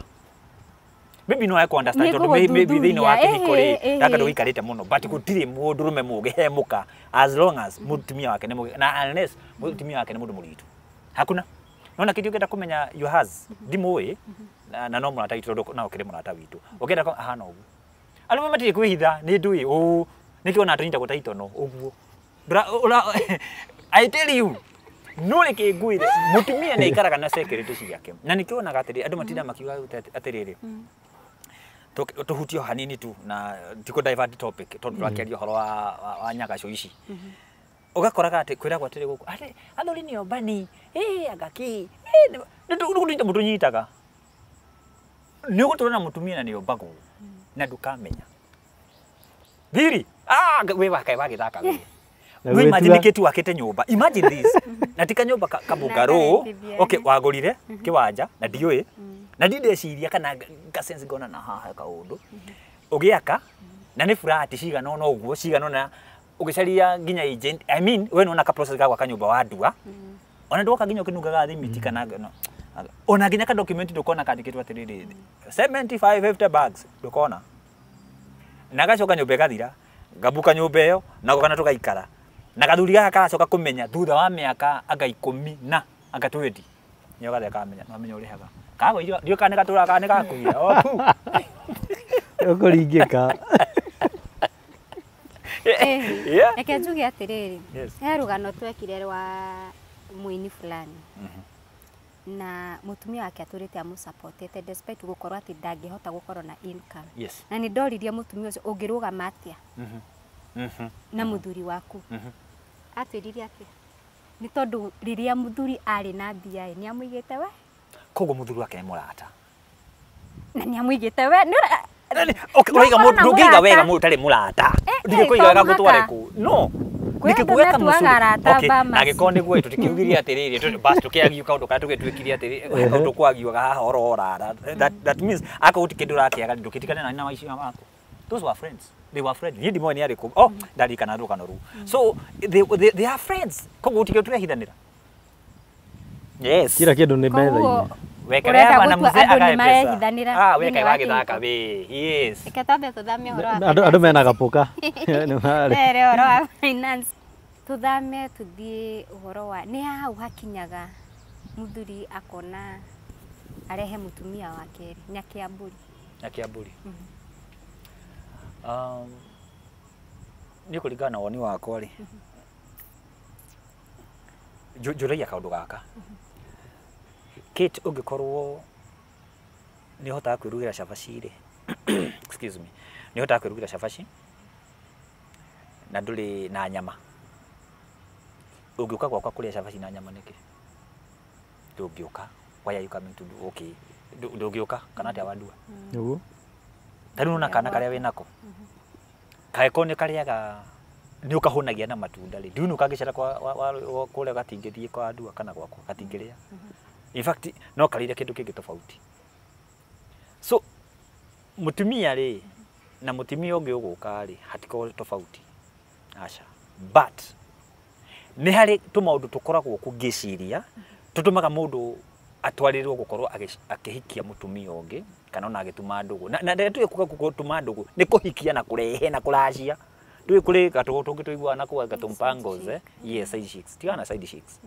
S1: Maybe no ekũ understand
S2: Nĩ
S1: tondũ maybe thĩinĩ wa kĩhiko rĩ,
S2: ĩhĩ,
S1: gaka
S2: ĩhĩ.
S1: ndũgĩikarĩte mũno, but gũtirĩ mũndũrũme mũũgĩ he mũka as long as mũtumia wake nĩ mũũgĩ, na unless mũtumia wake nĩ mũndũ mũritũ. Hakuna. Nona kĩndũ ũngĩenda kũmenya your has ndimũĩ na no mũrata witũ, tondũ no ũkĩrĩ mũrata witũ. Ũngĩenda ahana ũguo. Arũme matirĩ kwĩhitha, nĩ ndũĩ ũũ nĩkĩo ona tũnyitagwo ta itono ũguo. I tell you, no reke ngwĩre, mũtumia nĩ aikaraga na security ciake, na nĩkĩo wonaga atĩrĩ andũ matinda makiuga atĩrĩrĩ, tũhutie o hanini tu na tikũ divert topic, tondũ tũrakĩaria ũhoro wa nyagaco ici. Ũgakoraga atĩ kwĩragwo atĩrĩ gũkũ atĩ athuri nĩ ombani ĩ anga kĩ nĩ kũnyita mũtũnyitaga, nĩ ũgũtũra na mũtumia na nĩ ombagwo na ndũkamenya thiri. Ah, we wakae wagĩthaka we.
S3: Na
S1: No imagine
S3: gwĩtua-
S1: Kate wakĩte nyũmba, imagine this, na ti kanyũmba kabungarũ.
S2: Nakarendithia.
S1: Okay, wagũrire kĩwanja na ndiũĩ na ndindeciria kana ngasense ngona na haha kaũndũ ũgĩaka, na nĩ flat cigana ũna ũguo cigana ũna, ũgĩcaria nginya agent. I mean, we nĩwona ka process ga gwaka nyũmba wa ndua, ona ndwoka nginya ũkĩnungaga thimiti kana no, ona nginya ka document ndũkona kandĩkĩtwo atĩrĩrĩ 75 50 bags, ndũkona. Na gacoka nyũmba ĩgathira, ngabuka nyũmba ĩyo na kana tũgaikara na gathuri gaka karacoka kũmenya thutha wa mĩaka anga 10 na anga 20, nĩo gathia kamenya no amenya ũrĩhaga kagwo ndiũ kana nĩ gatũraga kana nĩ gakuire o pu.
S3: Ũkũringĩka.
S1: Yeah.
S2: Reke njuge atĩrĩrĩ,
S1: Yes.
S2: he rũgano twekire rwa mũini fulani, na mũtumia wake atũrĩte amũsupportete despite gũkorwo atĩ ndangĩhota gũkorwo na income. Na nĩ ndoririe mũtumia ũcio, ũngĩrũgama atĩa na mũthuri waku? Atwĩrire atĩ nĩ tondũ rĩrĩa mũthuri arĩ na mbia ĩ, nĩ amũigĩte we.
S1: Koguo mũthuri wake nĩ mũrata.
S2: Na nĩ amũigĩte we.
S1: Nani- okay, ũraiga
S2: No
S1: mũndũ
S2: ũkorwo na
S1: ndũngĩiga wega
S2: mũrata.
S1: mũndũ ũtarĩ mũrata.
S2: Eh,
S1: Ndingĩkũiga
S2: to
S1: wega
S2: mũhaka.
S1: ngũtware kũ no.
S2: Kwĩ andũ
S1: Nĩkĩkuoya
S2: matuaga arata
S1: Okay,
S2: ba
S1: angĩkorwo nĩguo tũtikiugire atĩrĩrĩ, basi tũkĩagiu kaũndũ karĩa tũgĩtuĩkire atĩrĩrĩ, he kaũndũ kwagiuaga haha oro orara. That means akorwo gũtirĩ kĩndũ ũrakĩaga, ndũkĩtigane na maica maku. Those were friends, they were friends. Niĩ ndimoĩ nĩ arĩkũ. Oh, ndarikana rũgano rũu. So they are friends, koguo gũtirĩ kĩndũ tũrehithanĩra. Yes.
S3: Kila kĩndũ nĩ
S2: Koguo
S3: metha-inĩ.
S2: Ũrenda gũtua andũ nĩ marehithanĩra
S1: Ah, we
S2: thĩinĩ
S1: kaĩ
S2: wa
S1: wagĩthaka
S2: kĩhiko.
S1: we. Yes.
S2: Reke twambe tũthame ũhoro wa
S3: Andũ mena gapuka. Nĩ marĩ.
S2: Ere ũhoro wa finance. Tũthame tũthiĩ ũhoro wa nĩ hau hakinyaga mũthuri akona arehe mũtumia wa kerĩ Nyakiambũri.
S1: Nyakiambũri. Niĩ kũringana na woni wakwa rĩ, njũragia kaũndũ gaka. Kate, ũngĩkorwo nĩ ũhotaga kwĩrugĩra cabaci rĩ, excuse me, nĩ ũhotaga kwĩrugĩra cabaci na ndũrĩ na nyama, ũngĩũka gwakwa kũrĩa cabaci na nyama nĩkĩ? Ndũngĩũka. Why are you coming to do? Okay. Ndũngĩũka kana atĩa wandua?
S3: Nĩguo.
S1: Ta rĩu nona kana karĩa wĩnako kangĩkorwo nĩ karĩaga nĩ ũkahũnagia na matunda rĩ, ndiu kangĩcera kwa kũrĩa gatingĩthiĩ kwa ndua kana gwakwa gatingĩrĩa. In fact no karĩire kĩndũ kĩngĩ tofauti. So mũtumia rĩ na mũtumia ũngĩ ũgũka rĩ hatikoragwo tofauti, aca, but nĩ harĩ tũmaũndũ tũkoragwo kuo ngĩciria tũtũmaga mũndũ atwarĩrwo gũkorwo akĩhikia mũtumia ũngĩ kana ona agĩtuma ndũgũ na rĩrĩa tuge kuga gũtuma ndũgũ nĩ kũhikia na kũrehe na kũracia. Ndũĩ kũrĩ gatũgũ tũngĩ tũiguaga na kũu gatũmpangos, eh, yes, side chicks, tigana na side chicks,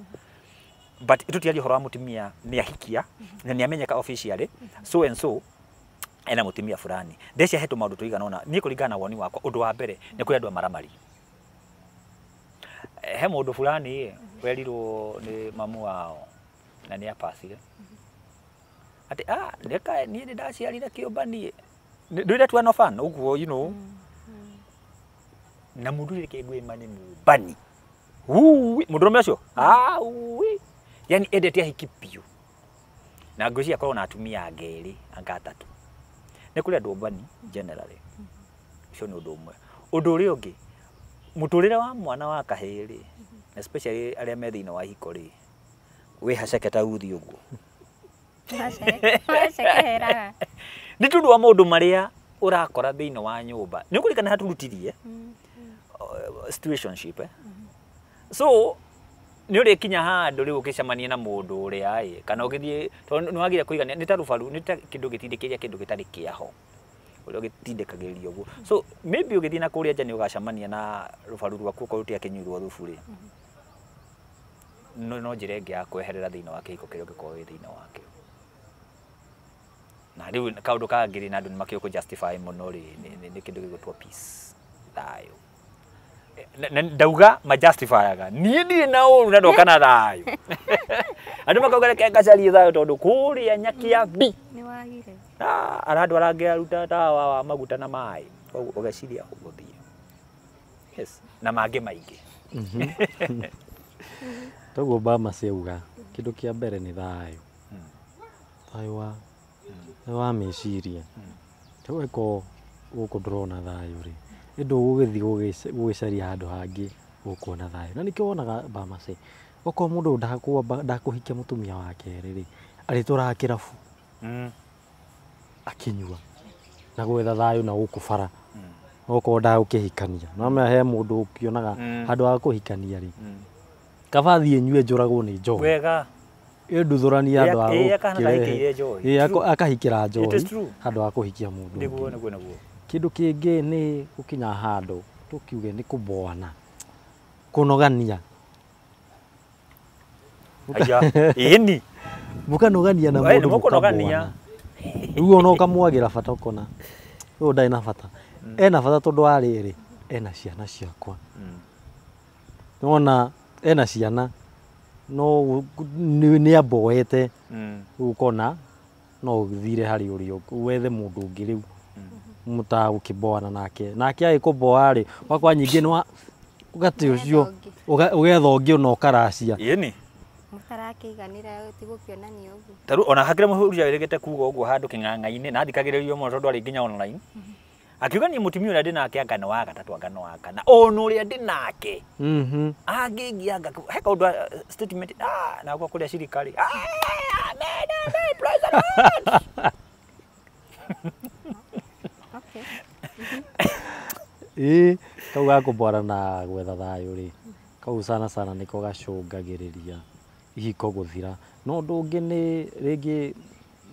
S1: but tũtiaria ũhoro wa mũtumia nĩ ahikia na nĩ amenyeka officially so and so ena mũtumia fulani. Ndecia he tũmaũndũ tũigana ũna niĩ kũringana na woni wakwa. Ũndũ wa mbere nĩ kũrĩ andũ a maramari. He mũndũ fulani werirwo nĩ mamu wao na nĩ apacire atĩ ah reka niĩ nĩ ndaciarire kĩũmba niĩ ndũire tu ano fan ũguo, you know, na mũndũ reke ngwĩma nĩ mũmbani. Ui, mũndũrũme ũcio ah ui, yani endete ahiki biũ na ngwĩciria akorwo na atumia anga erĩ anga atatũ. Nĩ kũrĩ andũ ombani generally. Ũcio nĩ ũndũ ũmwe. Ũndũ ũrĩa ũngĩ, mũtũrĩre wa mwana wa kahĩĩ rĩ, especially arĩa me thĩinĩ wa ihiko rĩ, wĩ haceke ta uthi ũguo.
S2: Wacekeheraga.
S1: Nĩ tondũ wa maũndũ marĩa ũrakora thĩinĩ wa nyũmba. Nĩ ũkũririkana haturutirie situationship, eh? So nĩ ũrĩkinya handũ rĩu ũgĩcemania na mũndũ ũrĩa ĩ kana ũgĩthiĩ tondũ nĩ wagire kũigania nĩ ta rũbaru, nĩ ta kĩndũ gĩtindĩkĩria kĩndũ gĩtarĩ kĩaho ũrĩa ũgĩtindĩkagĩrĩria ũguo. So maybe ũgĩthiĩ na kũrĩa nja nĩ ũgacemania na rũbaru rwaku okorwo rũtiakĩnyuirwo thubu rĩ, no njĩra ĩngĩ ya kweherera thĩinĩ wa kĩhiko kĩrĩa ũngĩkorwo wĩ thĩinĩ wakĩo. Na rĩu kaũndũ kangĩ rĩ, na andũ nĩ makĩũĩ kũ justify mũno rĩ, nĩ kĩndũ gĩgwĩtwo peace, thayũ. Na ndauga majustifyaga niĩ ndirĩ na ũru na ndoka na thayũ. Andũ makauga reke ngacarie thayũ tondũ kũrĩa Nyakiambi
S2: Nĩ wagire.
S1: Arandũ arangĩaruta tawa wa maguta na maĩ, koguo ũgeciria ũgũthiĩ. Yes, na mangĩ maingĩ.
S3: Toguo Obama ciauga kĩndũ kĩa mbere nĩ thayũ. Thayũ wa meciria. Rĩu angĩkorwo gũkũ ndũrona thayũ rĩ, ĩ ndũgũgĩthiĩ gũgĩcaria handũ hangĩ ũkuona thayũ. Na nĩkĩo wonaga Bamase, okorwo mũndũ ũyũ ndakũhikia mũtumia wa kerĩ rĩ, arĩtũraga kĩrabu akĩnyua na gwetha thayũ na gũkũ bara. Okorwo ndagũkĩhikania. No amenya he mũndũ ũkĩonaga handũ ha kũhikania rĩ, kaba thiĩ nyue njũragwo nĩ njohi.
S1: Wega.
S3: Ĩnduthũranie handũ ha
S1: Ĩ, akahana
S3: gũkĩrehe.
S1: kahikĩire njohi.
S3: Ĩ,
S1: True.
S3: akahikĩra
S1: It is
S3: njohi
S1: true.
S3: handũ ha kũhikia mũndũ
S1: Nĩguo,
S3: ũngĩ.
S1: nĩguo, nĩguo.
S3: Kĩndũ kĩngĩ nĩ gũkinya handũ tũkiuge nĩ kũboana, kũnogania.
S1: Aya, ĩni.
S3: Mũkanogania na
S1: Ĩ,
S3: mũndũ
S1: nĩ mũkũnogania.
S3: mũkaboana. Rĩu ona ũkamwagĩra bata ũkona ũyũ ndarĩ na bata. Ena bata tondũ wa rĩrĩ, ena ciana ciakwa. Nĩwona ena ciana no nĩ amboete rĩu ũkona no ũthire harĩ ũrĩa wethe mũndũ ũngĩ rĩu mũtagũkĩboana nake. Nake agĩkũboa rĩ, wakwa nyingĩ nĩ wa ũgate ũcio ũgetha ũngĩ ona ũkaracia.
S1: Ĩni.
S2: Mũtarakĩiganĩra tigũkĩonania ũguo.
S1: Ta rĩu ona hakĩrĩ mũhunjia wĩrĩgĩte kuga ũguo handũ kĩng'ang'a-inĩ na athikagĩrĩrio mũno tondũ arĩ nginya online. Akiuga niĩ mũtumia ũrĩa ndĩ nake anga nĩ wa gatatũ anga nĩ wa kana ona ũrĩa ndĩ nake angĩngia anga he kaũndũ statement na gwa kũrĩa cirikari, amen, amen, praise the Lord.
S2: Okay.
S3: Ĩĩ, kau ga kũboana na gwetha thayũ rĩ, kau sana sana nĩko gacũngagĩrĩria ihiko gũthira. No ũndũ ũngĩ nĩ rĩngĩ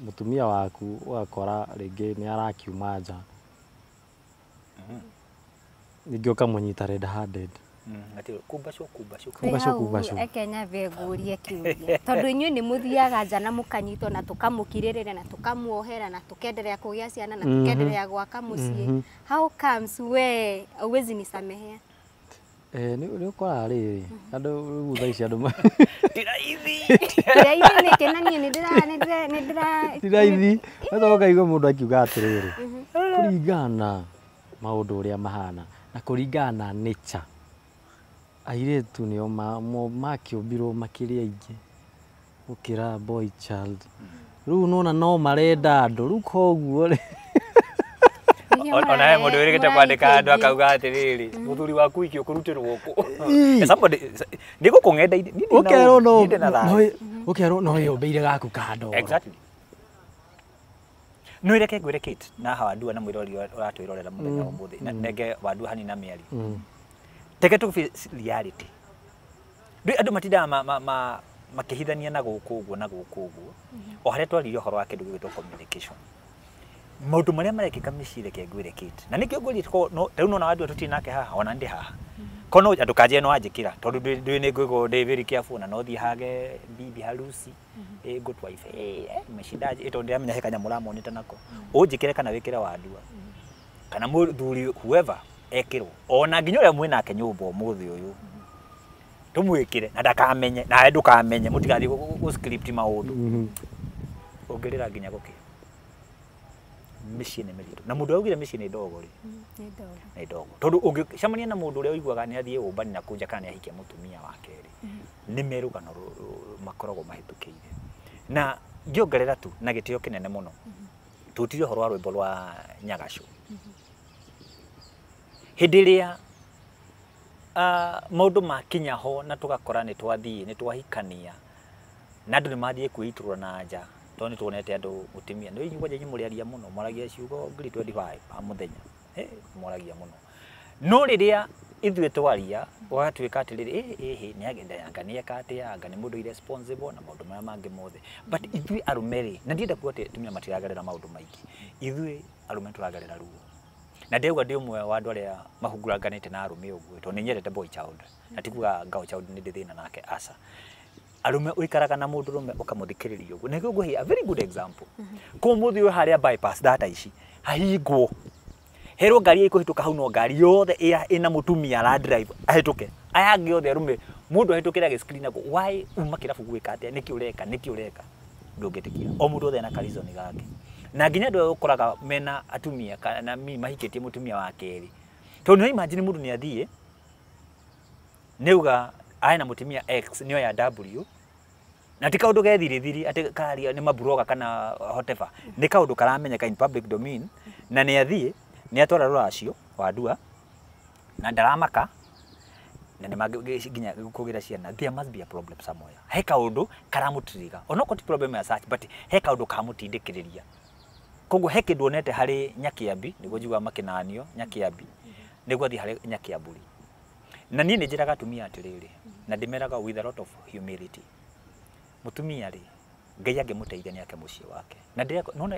S3: mũtumia waku ũgakora rĩngĩ nĩ arakiuma nja, rĩngĩ ũkamũnyita red handed.
S1: Ati kumbacwo kumbacwo.
S3: Kumbacwo, kumbacwo.
S2: Eke nyambe ngũrie kĩũria, tondũ inyuĩ nĩ mũthiaga nja na mũkanyitwo na tũkamũkirĩrĩria na tũkamuohera na tũkenderea kũgĩa ciana na tũkenderea gwaka mũciĩ. How comes we huwezi nisamehea?
S3: Nĩ ũkoraga rĩrĩ andũ rĩu thaa ici andũ
S1: Ti raithi.
S2: Raithi nĩkĩ? Na niĩ nĩ ndĩra
S3: Ti raithi. Sasa ũkaigua mũndũ akiuga atĩrĩrĩ, kũringana na maũndũ ũrĩa mahana na kũringana na nature, airĩtu nĩo makĩũmbirwo makĩrĩ aingĩ gũkĩra boy child. Rĩu nona no marenda andũ rĩu, koguo rĩ
S1: Ona he mũndũ wĩrĩgĩte kwandĩka andũ akauga atĩrĩrĩ, mũthuri waku iki ũkũrutĩrwo kũ? Somebody nĩ gũkũ ng'enda-inĩ niĩ ndĩ na
S3: ũkerwo
S1: ũũru,
S3: no
S1: niĩ ndĩ na thayũ.
S3: Ũkerwo no yũmbĩire gaku kandoro.
S1: Exactly. No reke ngwĩre Kate na hawa Wandua na mwĩrori ũratwĩrorera mũthenya wa ũmũthĩ, na nenge Wandua hanini na mĩario. Teke tũ face reality. Ndũ andũ matindaga makĩhithania na gũkũ ũguo na gũkũ ũguo, o harĩa twaririe ũhoro wa kĩndũ gĩgwĩtwo communication, maũndũ marĩa marekĩka mĩciĩ. Reke ngwĩre Kate, na nĩkĩo ngwĩrire ko no rĩu nona Wandua tũtirĩ nake haha, ona ndĩ haha ko no ndũkanjĩre no wanjĩkĩra, tondũ ndĩ nĩ ngwĩgwo ndĩ very careful na no thiĩ hage bibi harusi, good wife, meshindaje, tondũ ndĩramenya he kanyamũ ũramonete nako ũnjĩkĩre kana wĩkĩre Wandua kana mũthuri whoever ekĩrwo, ona nginya ũrĩa mwĩ nake nyũmba ũmũthĩ ũyũ tũmwĩkĩre na ndakamenye, nawe ndũkamenye, mũtigathiĩ gũ script maũndũ. Ũngĩrĩra nginya gũkĩa. Mĩciĩ nĩ mĩritũ, na mũndũ augire mĩciĩ nĩ ndogo rĩ,
S2: Nĩ ndogo.
S1: Nĩ ndogo, tondũ ũngĩcemania na mũndũ ũrĩa ũiguaga nĩ athiĩ ũmbani na kũnja kana nĩ ahikia mũtumia wa kerĩ, nĩ merũgano makoragwo mahĩtũkĩire. Na ngĩongerera tu na gĩtĩo kĩnene mũno, tũtire ũhoro wa rwĩmbo rwa Nyagacũ. Hĩndĩ ĩrĩa maũndũ makinya ho na tũgakora nĩ twathiĩ nĩ twahikania na andũ nĩ mathiĩ kwĩitũrũra na nja, tondũ nĩ tuonete andũ mũtumia nĩ inyuĩ kwanja, inyuĩ mũrĩaria mũno, mwaragia ciugo 25,000 pa mũthenya. Mwaragia mũno, no rĩrĩa ithuĩ twaria ũgatuĩka atĩrĩrĩ, ĩhĩ nĩ agenda, anga nĩ eka atĩa, anga nĩ mũndũ irresponsible na maũndũ marĩa mangĩ mothe. But ithuĩ arũme rĩ, na ndienda kuga atĩ atumia matiragerera maũndũ maingĩ, ithuĩ arũme tũragerera ruo, na ndĩrauga ndĩ ũmwe wa andũ arĩa mahunguranganĩte na arũme ũguo, tondũ nĩ nyendete boy child, na ti kuga girl child nĩ ndĩ thĩna nake, aca. Arũme, ũikaraga na mũndũ ũrũme ũkamũthikĩrĩria ũguo, na nĩguo ngũhe a very good example. Ko mũthĩ ũyũ harĩa bypass data ici hahingwo, herwo ngari ĩkũhĩtũka hau, no ngari yothe ĩna mũtumia ara drive ahĩtũke, aya angĩ othe arũme mũndũ ahĩtũkĩra gĩscreen ako, why uma kĩrabu gwĩka atĩa, nĩkĩ ũreka, nĩkĩ ũreka? Ndũngĩtĩkia, o mũndũ othe ena karizoni gake, na nginya andũ arĩa ũkoraga mena atumia kana mi mahikĩtie mũtumia wa kerĩ, tondũ nĩ imagine mũndũ nĩ athiĩ nĩuga aya na mũtumia X nĩoya W, na ti kaũndũ ge thiri thiri atĩ karia nĩ maburoga kana whatever, nĩ kaũndũ karamenyeka in public domain, na nĩ athiĩ nĩ atwara rũracio Wandua na ndaramaka na nĩ mangĩ nginya kũgĩra ciana. There must be a problem somewhere, he kaũndũ karamũtiriga, onokorwo ti problem ya such, but he kaũndũ kamũtindĩkĩrĩria. Koguo he kĩndũ onete harĩ Nyakĩambi, nĩguo njiguaga makĩnanio Nyakĩambi, nĩguo athiĩ harĩ Nyakĩamburi. Na niĩ nĩ njĩraga atumia atĩrĩrĩ, na ndĩmeraga with a lot of humility, mũtumia rĩ, Ngai angĩmũteithia nĩ ake mũciĩ wake. Na ndĩreka nona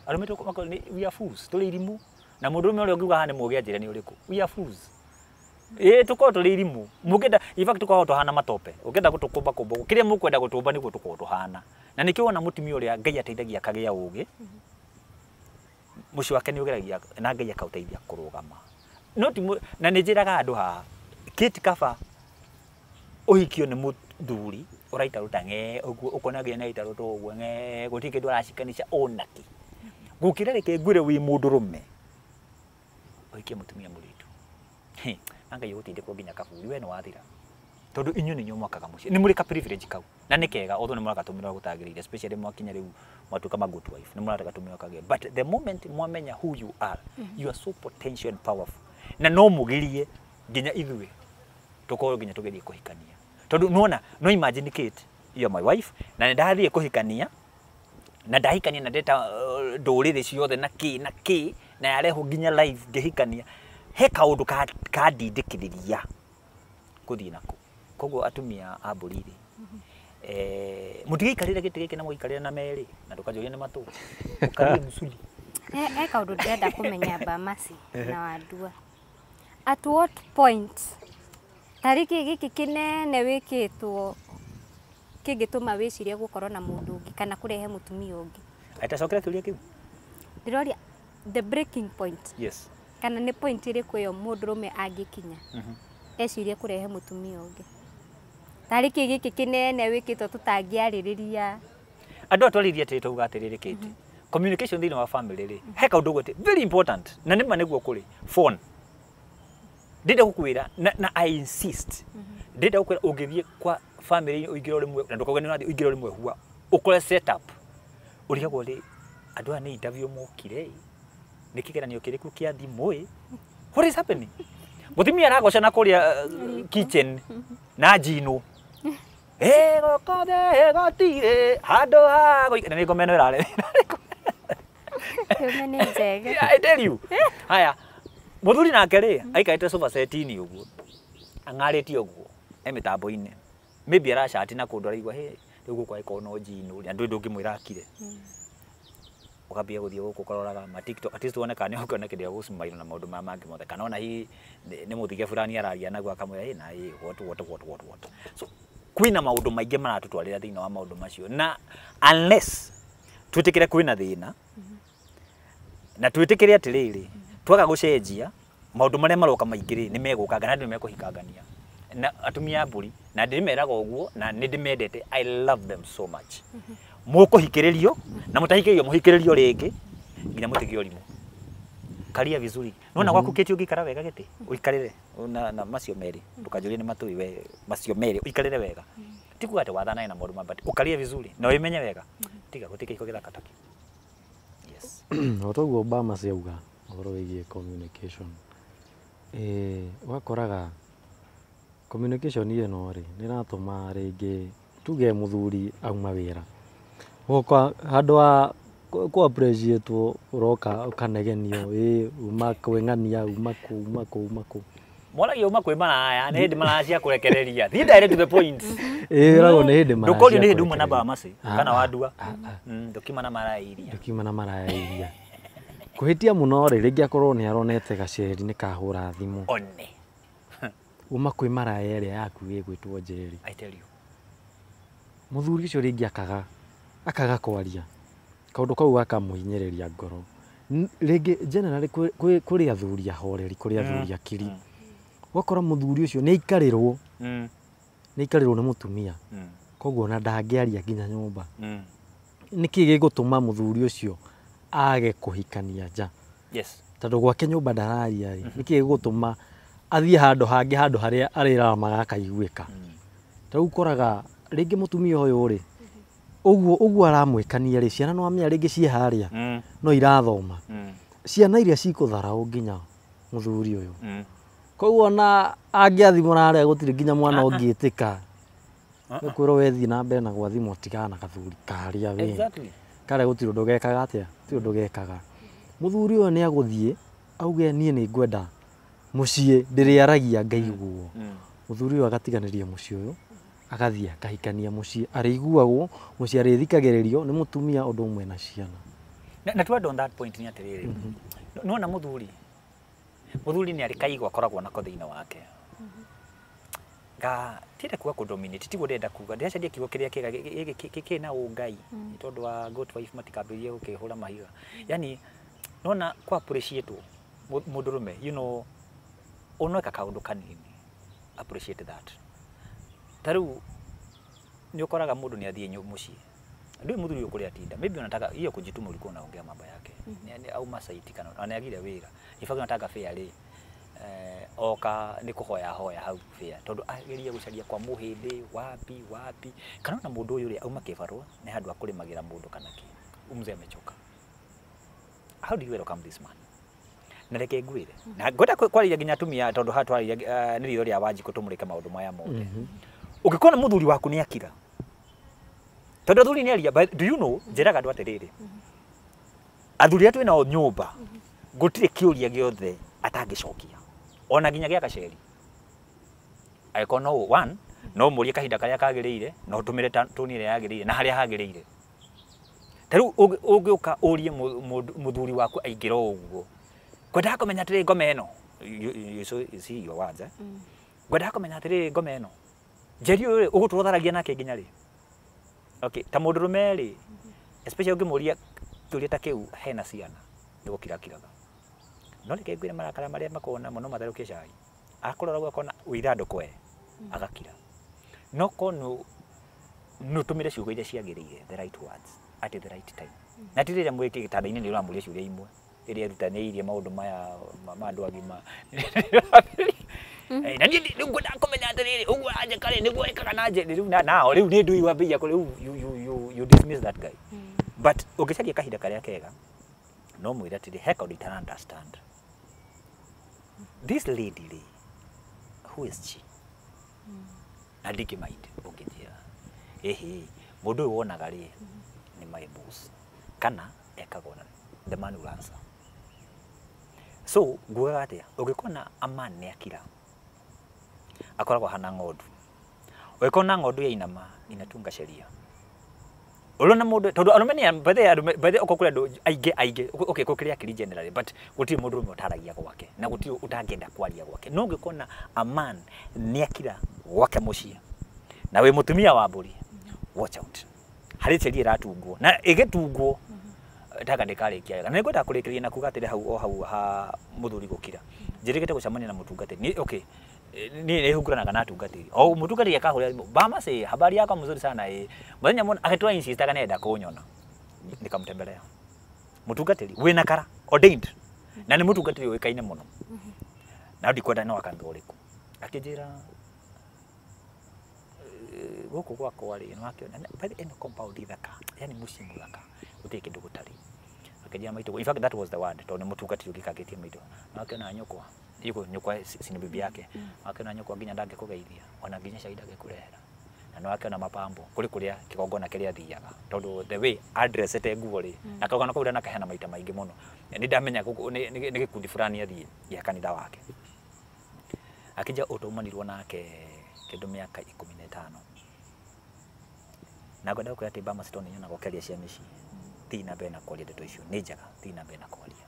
S1: arũme we are fools, tũrĩ irimũ, na mũndũrũme ũrĩa ũngiuga haha nĩ mũũgĩ anjĩre nĩ ũrĩkũ. We are fools, ĩĩ, tũkorwo tũrĩ irimũ. Mũngĩenda, in fact tũkoragwo tũhana matope, ũngĩenda gũtũkũmba kũmba ũguo, kĩrĩa mũkwenda gũtũmba nĩguo tũkorwo tũhana. Na nĩkĩo wona mũtumia ũrĩa Ngai ateithagia akagĩa ũgĩ, mũciĩ wake nĩ ũgeragia na Ngai akaũteithia kũrũgama. No ti na nĩ njĩraga andũ haha, Kate, kaba ũhikio nĩ mũthuri ũraita rũta ng'e ũguo, ũkona nginya nĩ aita rũta ũguo ng'e, gũtirĩ kĩndũ aracikanisha onakĩ, gũkĩra reke ngwĩre wĩ mũndũrũme ũhikie mũtumia mũritũ. Hĩ, na Ngai ũgũtindĩkwo nginya kaburi, we nĩ wathira, tondũ inyuĩ nĩ inyuĩ mwakaga mũciĩ, nĩ mũrĩ ka privilege kau na nĩ kega, although nĩ mũragatũmĩra gũtagĩrĩire, especially mwakinya rĩu mwatuĩka ma good wife, nĩ mũragatũmĩra kagĩa. But the moment mwamenya who you are, you are so potential and powerful, na no mũgirie nginya ithuĩ tũkorwo nginya tũgerie kũhikania, tondũ nona no imagine, Kate, you are my wife, na nĩ ndathiĩ kũhikania na ndahikania na ndeta ndũrĩrĩ ciothe na kĩ na kĩ na yarehwo nginya live ngĩhikania, he kaũndũ kandindĩkĩrĩria gũthiĩ nako. Koguo atumia a mbũri rĩ, Mũtigĩikarĩre gĩtĩ gĩkĩ na mũgĩikarĩre na merĩ na ndũkanjũrie nĩ matũ. Ũkarĩe mũcuri.
S2: He kaũndũ ndĩrenda kũmenya Bamasi na Wandua. At what point tarĩki gĩkĩ kĩnene wĩkĩtwo kĩngĩtũma wĩcirie gũkorwo na mũndũ ũngĩ kana kũrehe mũtumia ũngĩ?
S1: Atacokera kĩũria kĩu?
S2: Ndĩroria the breaking point.
S1: Yes.
S2: Kana nĩ point ĩrĩkũ ĩyo mũndũrũme angĩkinya ecirie kũrehe mũtumia ũngĩ? Tarĩki gĩkĩ kĩnene wĩkĩtwo tũtangĩarĩrĩria.
S1: Andũ atwarĩrie atĩrĩ tauga atĩrĩrĩ Kate. Communication thĩinĩ wa family rĩ, he kaũndũ gwete very important na nĩma nĩguo kũrĩ phone. Ndĩrenda gũkwĩra na I insist. Ndĩrenda gũkwĩra ũngĩthiĩ kwa family ũingĩre ũrĩmwe na ndũkauge nĩ ũrathiĩ ũingĩre ũrĩmwe hua ũkore set up ũrigagwo rĩ andũ aya nĩ interview mokire nĩ kĩgeranio kĩrĩkũ kĩa thimũ ĩ, what is happening? Mũtumia aragoca na kũrĩa kitchen na njino. Gũkothe gũtirĩ handũ ha gũikara na nĩ ngoma ĩno ĩrarĩ.
S2: Nĩ njega.
S1: I tell you. Haya, mũthuri nake rĩ aikarĩte sofa set-inĩ ũguo ang'arĩtie ũguo e mĩtambo-inĩ, maybe aracati na kũndũ araigua he rĩu gũkũ angĩkorwo no njino na ndũĩ ndũngĩmwĩra akire. Ũkambia gũthiĩ gũkũ ũkaroraga ma TikTok at least wone kana nĩ ũkuona kĩndũ gĩa gũsmile na maũndũ maya mangĩ mothe, kana ona hihi nĩ mũthige fulani araria naguo akamwĩra ĩ na ĩ what what what what what. So kwĩna maũndũ maingĩ maratũtwarĩra thĩinĩ wa maũndũ macio, na unless twĩtĩkĩre kwĩna thĩna na twĩtĩkĩre atĩrĩrĩ twaga gũcenjia maũndũ marĩa maroka maingĩ rĩ nĩ megũkanga na andũ nĩ mekũhikangania na atumia a mbũri, na ndĩmeraga ũguo na nĩ ndĩmendete, I love them so much. Mũkũhikĩrĩrio na mũtahikĩrĩrio mũhikĩrĩrio rĩngĩ nginya mũtige ũrimũ. Karia vizuri. Nona gwaku Kate ũngĩikara wega gĩtĩ ũikarĩre na macio merĩ ndũkanjũrie nĩ matũi we macio merĩ ũikarĩre wega. Ti kuga atĩ wathanae na maũndũ ma but ũkarie vizuri na wĩmenye wega. Tiga gũtirĩ kĩhiko gĩthaka ta kĩu. Yes.
S3: O toguo Obama ciauga ũhoro wĩgiĩ communication. Ũgakoraga communication ĩno rĩ nĩ ĩratũma rĩngĩ tuge mũthuri auma wĩra ũgoka handũ ha kũ appreciate ũroka ũkanegenio ĩ uma kwĩng'ania uma kũ uma kũ uma kũ.
S1: Mwaragia uma kwĩ maraya nĩ hĩndĩ maraya cia kũrekereria. Thiĩ direct to the point.
S3: Ĩragwo nĩ hĩndĩ maraya.
S1: Ndũkorio nĩ hĩndĩ uma na Bamasi kana Wandua. Ndũkiuma na maraya iria.
S3: Ndũkiuma na maraya iria. Kũhĩtia mũno rĩ rĩngĩ akorwo nĩ aronete gaceri nĩ kahũra thimũ.
S1: One.
S3: Uma kwĩ maraya ĩrĩa yaku ĩgwĩtwo Njeri.
S1: I tell you.
S3: Mũthuri ũcio rĩngĩ akaga kwaria. Kaũndũ kau gakamũhinyĩrĩria ngoro. Rĩngĩ generally kũrĩ athuri ahoreri, kũrĩ athuri akiri. Ũgakora mũthuri ũcio nĩ aikarĩrwo. Nĩ aikarĩrwo nĩ mũtumia. Koguo ona ndangĩaria nginya nyũmba. Nĩkĩ gĩgũtũma mũthuri ũcio age kũhikania nja?
S1: Yes.
S3: Tondũ gwake nyũmba ndararia rĩ, nĩkĩ gĩgũtũma athiĩ handũ hangĩ handũ harĩa arĩraramaga akaiguĩka? Ta rĩu ũkoraga rĩngĩ mũtumia ũyũ rĩ, ũguo aramwĩkania rĩ, ciana no amenya rĩngĩ ciĩ harĩa no irathoma. Ciana iria cikũtharaũ nginya mũthuri ũyũ. Koguo ona angĩathimũra harĩa gũtirĩ nginya mwana ũngĩtĩka. Nĩ kwĩrwo we thiĩ na mbere na gwathimwo tigana na gathuri karĩa we.
S1: Exactly.
S3: Karĩa gũtirĩ ũndũ gekaga atĩa? Gũtirĩ ũndũ gekaga. Mũthuri ũyũ nĩ agũthiĩ auge niĩ nĩ ngwenda mũciĩ ndĩrĩaragia ngaiguo. Mũthuri ũyũ agatiganĩria mũciĩ ũyũ agathiĩ akahikania mũciĩ arĩiguagwo mũciĩ arĩthikagĩrĩrio nĩ mũtumia ũndũ ũmwe na ciana.
S1: Na to add on that point nĩ atĩrĩrĩ, nĩwona mũthuri nĩ arĩ kaigwa akoragwo nako thĩinĩ wake. Ga tienda kuga kũ dominate tiguo ndĩrenda kuga, ndĩracaria kiugo kĩrĩa kĩega kĩna ũngai nĩ tondũ wa goat wife matikambĩrĩrie gũkĩhũra mahiga. Yani nĩwona kũ appreciate mũndũrũme, you know, ũnoeka kaũndũ kanini appreciate that. Ta rĩu nĩ ũkoraga mũndũ nĩ athiĩ mũciĩ ndũĩ mũthuri ũyũ kũrĩa atinda, maybe unataka hiyo kujituma, ulikuwa unaongea mambo yake ni auma site kana ona agire wĩra in fact unataka fair rĩ oka nĩ kũhoya hoya hau fair tondũ ageria gũcaria kwa mũhĩndĩ wapi wapi kana ona mũndũ ũyũ rĩ auma kĩbarũa nĩ handũ akũrĩmagĩra mũndũ kana kĩ mzee amechoka. How do you welcome this man? Na reke ngwĩre na ngwenda kwaria nginya atumia tondũ haha twaragia nĩ ritho rĩa Wanjikũ tũmũrĩke maũndũ maya mothe. Ũngĩkona mũthuri waku nĩ akira tondũ athuri nĩ aria, do you know, njĩraga andũ atĩrĩrĩ, athuri arĩa twĩnao nyũmba gũtirĩ kĩũria gĩothe atangĩcokia ona nginya gĩa gaceri angĩkorwo no one No mũrie kahinda karĩa kagĩrĩire na ũtũmĩre toni ĩrĩa yagĩrĩire na harĩa hagĩrĩire. Ta rĩu ũngĩũka ũrie mũthuri waku aingĩra o ũguo, ngwendaga kũmenya atĩrĩ ngoma ĩno, you see your words, eh? Ngwendaga kũmenya atĩrĩrĩ ngoma ĩno Njeri ũyũ ũgũtũra ũtharagia nake nginya rĩ? Okay, ta mũndũrũme rĩ, especially ũngĩmũria kĩũria ta kĩu hena ciana, nĩ gũkirakiraga. No reke ngwĩre marakara marĩa makoragwo namo no matherũkie cai. Akũrora ũguo akona wĩithandũkũ we, agakira. No korwo nĩ ũtũmĩre ciugo iria ciagĩrĩire, the right words at the right time. Na ti rĩrĩa mwĩ gĩtanda-inĩ nĩ ũramũria ciũria imwe, rĩrĩa erutanĩirie maũndũ maya ma andũ agima. Na niĩ rĩu ngwendaga kũmenya atĩrĩrĩ, ũguo anjĩka rĩ, nĩguo ekaga na nje rĩu nao rĩu nĩ ndũi wambĩrĩria rĩu you dismiss that guy. But ũngĩcaria kahinda karĩa kega, no mwĩre atĩrĩ, he kaũndũ itara understand. This lady rĩ, who is she? Na ndingĩ mind ũngĩnjĩra. Ĩhĩ, mũndũ ũyũ wonaga rĩ, nĩ my boss. Kana ekagwo na the man will answer. So, ngugaga atĩa? Ũngĩkona a man nĩ akira, akoragwo ahana ng'ondu. Ũngĩkona ng'ondu yainama, inatunga sheria. Ũrona mũndũ, tondũ arũme nĩ, by the way, arũme, by the way, okorwo kũrĩ andũ aingĩ, aingĩ, okay, gũkĩrĩ akiri generally, but gũtirĩ mũndũ ũmwe ũtaragia gwake, na gũtirĩ ũtangĩenda kwaria gwake. No ũngĩkona a man nĩ akira gwake mũciĩ, na wĩ mũtumia wa mbũri, watch out. Harĩ sheria ĩratungwo, na ĩgĩtungwo, taka ndĩkarĩkia wega. Na nĩngwenda kũrĩkĩrĩria na kuga atĩrĩ hau o hau ha mũthuri gũkira. Njĩrĩgĩte gũcemania na mũtungatĩri. Ni, okay, niĩ nĩhunguranaga na atungatĩri. O mũtungatĩri akahũrĩra thimũ, Bama say, habari yako mzuri sana eh. Mũthenya mũna agĩtũra insist nĩenda kũnyona. Nikamtembelea. Mũtungatĩri wĩna kara, ordained. Na nĩ mũtungatĩri ũĩkaine mũno. Na ndikwenda no akanitha ũrĩkũ. Akĩnjĩra gũkũ gwakwa rĩ, nĩwakĩona, by the ĩno compound thaka, yani mũciĩ mũthaka, gũtirĩ kĩndũ gũtarĩ. Akĩnjĩra maitũ, in fact that was the word, tondũ nĩ mũtungatĩri ũngĩkangĩtie maitũ. Nĩwakĩona nyũkwa, yuko nyũkwa si ni bibi yake. Nĩwakĩona nyũkwa nginya ndangĩkũgeithia, ona nginya cai ndangĩkũrehera. Na nĩwakĩona mapambo, kũrĩ kũrĩa kĩgongona kĩrĩa athiaga, tondũ the way addressete nguo rĩ, na kĩgongona kau ndanakaheana maita maingĩ mũno. Nĩ ndamenya gũkũ nĩ gĩkundi fulani athiĩ gĩa kanitha wake. Akĩnjĩra ũtaumanirwo nake kĩndũ mĩaka 15. Na ngwenda gũkwĩra atĩ Bama Stone nyonaga ũkĩaria cia mĩciĩ. Thiĩ na mbere na kwaria ndeto icio, nĩ njega, thiĩ na mbere na kwaria.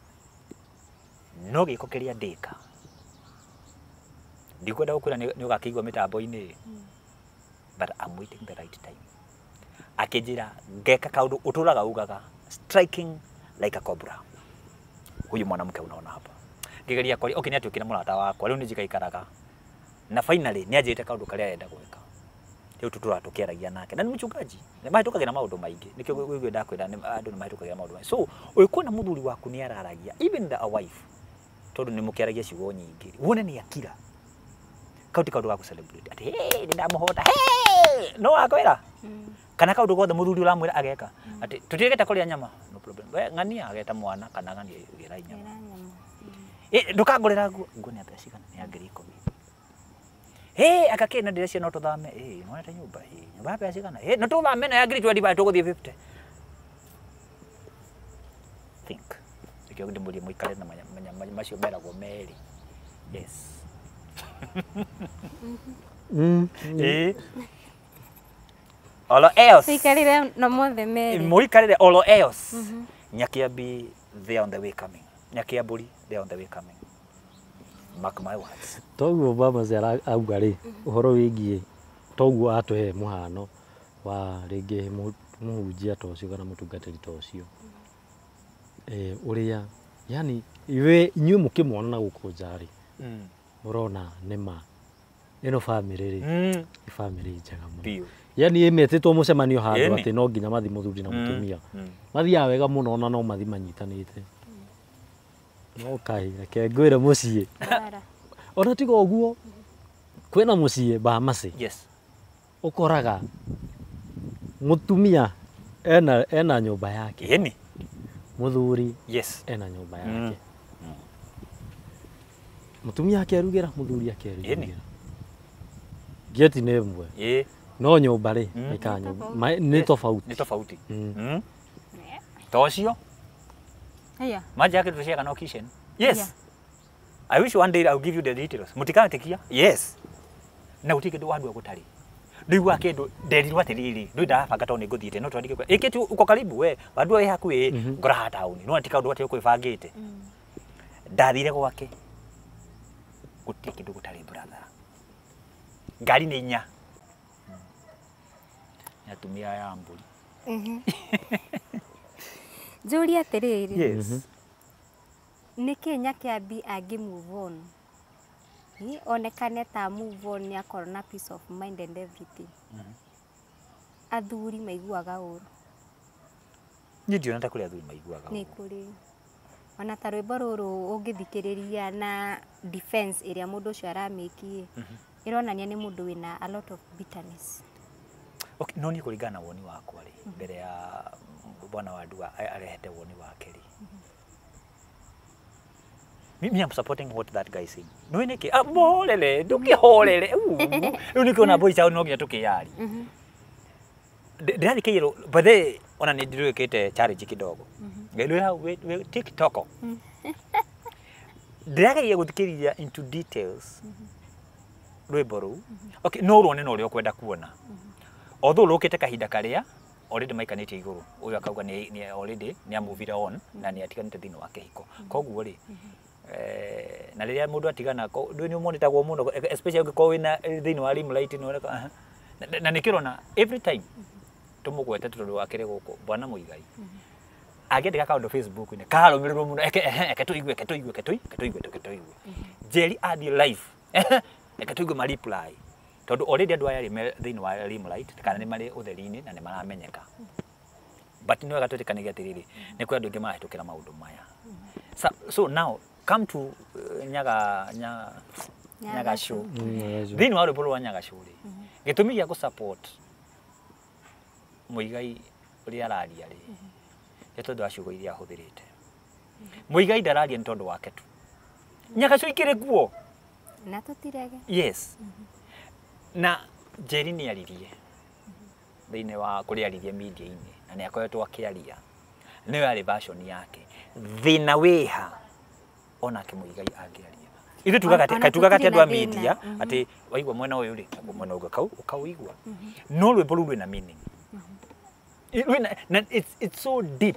S1: No gĩko kĩrĩa ndĩka, ndikwenda gũkwĩra nĩ ũgakĩigua mĩtambo-inĩ, but I'm waiting the right time. Akĩnjĩra ngeka kaũndũ ũtũraga ugaga, striking like a cobra. Huyu mwanamke unaona hapa. Ngĩgeria kwaria, okay, nĩatuĩkire mũrata wakwa, rĩu nĩ njikaikaraga. Na finally nĩanjĩrĩte kaũndũ karĩa arenda gwĩka. Rĩu tũtũraga tũkĩaragia nake. Na nĩ mũchungaji. Nĩ mahĩtũkagĩra maũndũ maingĩ. Nĩkĩo ũiguĩ ndakwĩra andũ nĩ mahĩtũkagĩra maũndũ maingĩ. So, ũngĩkona mũthuri waku nĩ araragia, even the a wife, tondũ nĩ mũkĩaragia ciugo nyingĩ, wone nĩ akira. Kau ti kaũndũ ga gũ-celebrate. Atĩ, hey, nĩ ndamũhota, hey! No akwĩra? Kana kaũndũ gothe mũthuri ũramwĩra ageka. Atĩ, tũtiregete kũrĩa nyama. No problem. We, ng'ania ageta mwana kana ng'ania gĩra nyama. Ndũkangũrĩra nguo. Nguo nĩ ya mbeca cigana? Nĩ ya 10,000. Hey, akakĩ na ndĩreciria no tũthame. Nĩwonete nyũmba? Nyũmba ya mbeca cigana? No tũthame na ya 25,000 tũgũthiĩ 50. Think. Nĩkĩo ndĩmũrie mũikare na macio meragwo merĩ. Yes. Olo else.
S2: Tuikarire na mothe merĩ.
S1: Mũikarire olo else. Nyakiambi, they are on the way coming. Nyakiamburi, they are on the way coming. Mark my words.
S3: Toguo Baba auga rĩ, ũhoro wĩgiĩ toguo atũhe mũhano wa rĩngĩ mũhunjia ta ũcio kana mũtungatĩri ta ũcio. Ũrĩa, yani iwe inyuĩ mũkĩmuona na gũkũ nja rĩ, mũrona nĩ ma ĩno bamĩrĩ rĩ, nĩ bamĩrĩ njega mũno. Yani ĩmetĩtwo mũcemanio handũ atĩ no nginya mathi mũthuri na mũtumia. Mathiaga wega mũno ona no mathi manyitanĩte. No kaĩ, reke ngwĩre mũciĩ. Ona tiga ũguo, kwĩna mũciĩ Bamasi.
S1: Yes.
S3: Ũkoraga mũtumia ena nyũmba yake.
S1: Ĩni.
S3: Mũthuri
S1: Yes.
S3: ena nyũmba yake. Mũtumia akerugĩra, mũthuri akerugĩra. Geti nĩ ĩmwe. No nyũmba rĩ, maikara nyũmba, nĩ tofauti.
S1: Nĩ tofauti. Ta ũcio?
S2: Haya.
S1: Maji yake tushare no kitchen. Yes. I wish one day I'll give you the details. Mutikatikia? Yes. Na utike ndo wadu gutari. Ndiguaga kĩndũ nderirwo atĩrĩrĩ, ndũĩ ndarabanga tondũ nĩ ngũthiĩte no twandĩke ĩkĩti uko karibu we wandua wĩ hakuhĩ ngora haha taũni no ti kaũndũ atĩ ũkwĩbangĩte. Ndathire gwake gũtirĩ kĩndũ gũtarĩ, brother, ngari nĩ inya. Nĩ atumia aya a mbũri.
S2: Njũrie atĩrĩrĩ,
S1: Yes.
S2: Nĩkĩ Nyakĩambi angĩ move on? Onekane ta move on nĩ akorwo na peace of mind and everything. Athuri maiguaga ũru.
S1: Niĩ ndiona ta kũrĩ athuri maiguaga
S2: Nĩ
S1: ũru.
S2: kũrĩ ona ta rwĩmbo rũrũ ũngĩthikĩrĩria na defense ĩrĩa mũndũ ũcio aramĩki ĩronania nĩ mũndũ wĩna a lot of bitterness.
S1: Okay, no niĩ kũringana na woni wakwa rĩ, mbere ya bwana Wandua arehete woni wake rĩ, me I'm supporting what that guy is saying. No nĩkĩ? Ah, mũhorere, ndũkĩhorere. Rĩu nĩkĩo boy child no nginya tũkĩyarie. Ndĩrathikĩrĩria by the way, ona nĩ ndĩrĩkĩte challenge kidogo. Rĩu hau wĩ TikTok. Ndĩrageria gũthikĩrĩria into details rwĩmbo rũu. Okay, no ruone na ũrĩa ũkwenda kuona. Although rũkĩte kahinda karĩa already maikanĩtie igũrũ, ũyũ akauga nĩ already nĩ amuvire on na nĩ atiganĩte thĩinĩ wa kĩhiko. Koguo rĩ, na rĩrĩa mũndũ atigana ndũĩ nĩ ũmonetagwo mũno, especially ũngĩkorwo wĩna thĩinĩ wa limelight nĩ woneka, aha. Na nĩkĩrona every time tũmũgwete tondũ akĩrĩ gũkũ bwana Muigai angĩandĩka kaũndũ Facebook-inĩ karũmĩrĩrwo mũno, eke ehe, eke tũigue, eke tũigue, eke tũigue, eke tũigue, eke tũigue Njeri athiĩ live, ehe, eke tũigue ma reply, tondũ already andũ aya rĩ me thĩinĩ wa limelight kana nĩ marĩ ũtheri-inĩ na nĩ maramenyeka. But nĩ wega twĩtĩkanĩrie atĩrĩrĩ, nĩ kũrĩ andũ aingĩ marahĩtũkĩra maũndũ maya. So now come to nyaga nya, Nyagacũ. Thĩinĩ wa rwĩmbo rwa Nyagacũ rĩ, gĩtũmi gĩa gũ-support Muigai ũrĩa araria rĩ, nĩ tondũ wa ciugo iria ahũthĩrĩte. Muigai ndararia nĩ tondũ wake tu, Nyagacũ ikĩrĩ kuo.
S2: Na tũtirege.
S1: Yes, na Njeri nĩ aririe thĩinĩ wa kũrĩa aririe media-inĩ na nĩ akoretwo akĩaria, nĩyo yarĩ version yake. Thĩna wĩha onake Muigai angĩaria, ithuĩ tugaga atĩ
S2: Ona
S1: kaĩ tugaga atĩ
S2: tũtirĩ
S1: andũ a
S2: na thĩna.
S1: media atĩ waigua mwena ũyũ rĩ, naguo mwena ũngĩ kau ũkauigua, no rwĩmbo rũu rwĩna meaning. Rwĩna na it's so deep,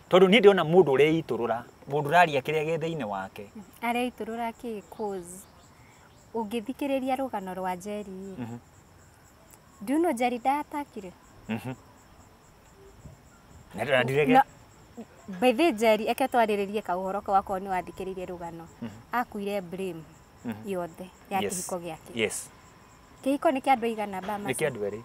S1: tondũ niĩ ndĩrona mũndũ ũreitũrũra, mũndũ ũraria kĩrĩa gĩ thĩinĩ wake.
S2: Areitũrũra kĩ? Cause ũngĩthikĩrĩria rũgano rwa Njeri ĩ, do you know Njeri ndatakire?
S1: Na ndirege.
S2: By the way, Njeri, eke twarĩrĩrie kaũhoro kau akorwo nĩ wathikĩrĩirie rũgano, akuire blame yothe ya kĩhiko gĩake. Kĩhiko nĩ kĩa andũ aigana ba?
S1: Nĩ kĩa andũ erĩ.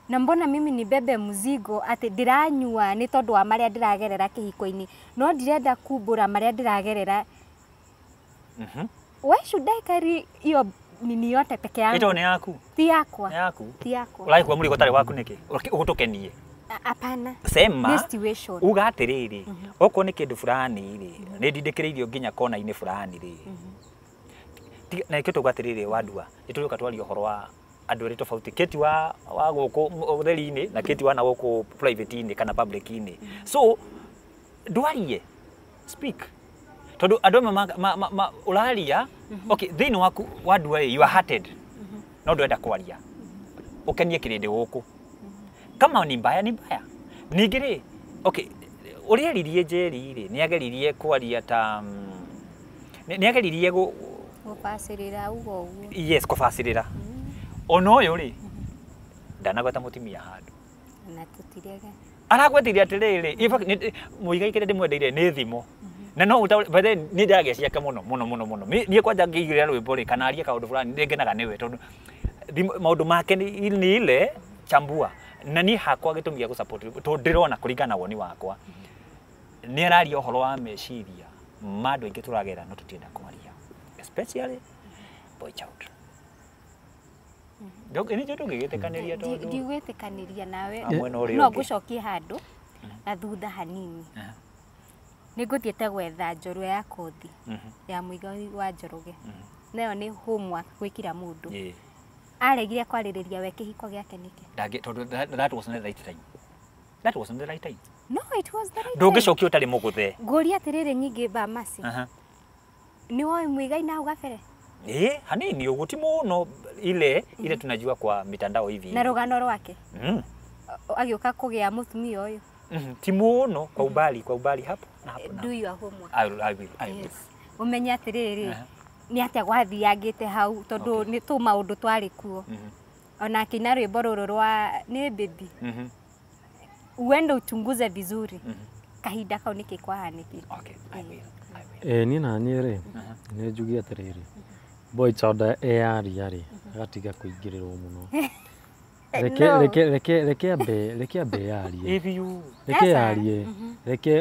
S2: Na mbona mimi ni bebe mzigo atĩ ndĩranyua nĩ tondũ wa marĩa ndĩragerera kĩhiko-inĩ, no ndirenda kumbũra marĩa ndĩragerera? Why should I carry hiyo nini yote peke yangu?
S1: Ĩto nĩ yaku.
S2: Ti yakwa.
S1: Nĩ yaku.
S2: Ti yakwa.
S1: Ũragĩkua mũrigo ũtarĩ waku nĩkĩ? Ũgũtũkenie.
S2: Hapana.
S1: Sema.
S2: Nĩ situation.
S1: Uga atĩrĩrĩ, okorwo nĩ kĩndũ fulani rĩ, nĩ ndindĩkĩrĩirio nginya kona-inĩ fulani rĩ. Na nĩkĩo tauga atĩrĩrĩ, Wandua, nĩ tũrĩũka twaria ũhoro wa andũ erĩ tofauti, Kate wa gũkũ ũtheri-inĩ na Kate wa na gũkũ private-inĩ kana public-inĩ. So ndwarie, speak, tondũ andũ amwe ũraria, okay, thĩinĩ waku Wandua rĩ, you are hearted, no ndũrenda kwaria ũkenie kĩrĩndĩ gũkũ. Kama ni mbaya ni mbaya. Ningĩ rĩ, okay, ũrĩa aririe Njeri rĩ, nĩ ageririe kwaria ta nĩ ageririe
S2: Gũbacĩrĩra uga ũguo.
S1: Yes, kũbacĩrĩra. Ona ũyũ rĩ, ndanagweta mũtumia handũ.
S2: Na tũtirege.
S1: Aragwetire atĩrĩrĩ, in fact, Muigai kĩrĩa ndĩmwendeire nĩ thimo na no ũtaũre. By the way, nĩ ndĩragia ciake mũno mũno mũno mũno. Niĩ kwanja ngĩigĩrĩra rwĩmbo rĩ kana arie kaũndũ fulani nĩ ngenaga nĩwe, tondũ maũndũ make nĩ ile chambua. Na niĩ hakwa gĩtũmi gĩa gũ-support, tondũ ndĩrona kũringana na woni wakwa nĩ araria ũhoro wa meciria ma andũ aingĩ tũragera no tũtienda kwaria, especially boy child. Nĩ ndũngĩgĩtĩkanĩria tondũ
S2: Ndigwĩtĩkanĩria nawe.
S1: Ah, mwena ũrĩa
S2: No
S1: ũngĩ.
S2: ngũcokie handũ na thutha hanini. Nĩ ngũthiĩte gwetha njorua ya kothi ya Muigai wa Njoroge, nayo nĩ homework gwĩ kila mũndũ. Aregire kwarĩrĩria we kĩhiko gĩake nĩkĩ?
S1: Tondũ that was not the right time. That was not the right time.
S2: No, it was the right time.
S1: Ndũngĩcokia ũtarĩ mũgũthe.
S2: Ngũria atĩrĩrĩ, nyingĩ Bamasi, nĩ woĩ Muigai na hau gabere?
S1: Hanini uguo ti muno ile ile tunajua kwa mitandao hivi.
S2: Na rugano rwake. Agĩũka kũgĩa mũtumia ũyũ.
S1: Ti muno kwa ubali hapo na hapo.
S2: Do your homework.
S1: I will.
S2: Yes. Umenye atĩrĩrĩ nĩ atĩa gwathiangĩte hau tondũ nĩ tũ maũndũ twarĩ kuo. Ona akĩina rwĩmbo rũrũ rwa nĩ baby. Uende uchunguze vizuri. Kahinda kau nĩkĩ kwahanĩkire.
S1: Okay, I will.
S3: Niĩ na niĩ rĩ nĩ njuge atĩrĩrĩ boy child eyaria rĩ agatiga kũingĩrĩrwo mũno. Reke ambe yarie. Reke yarie.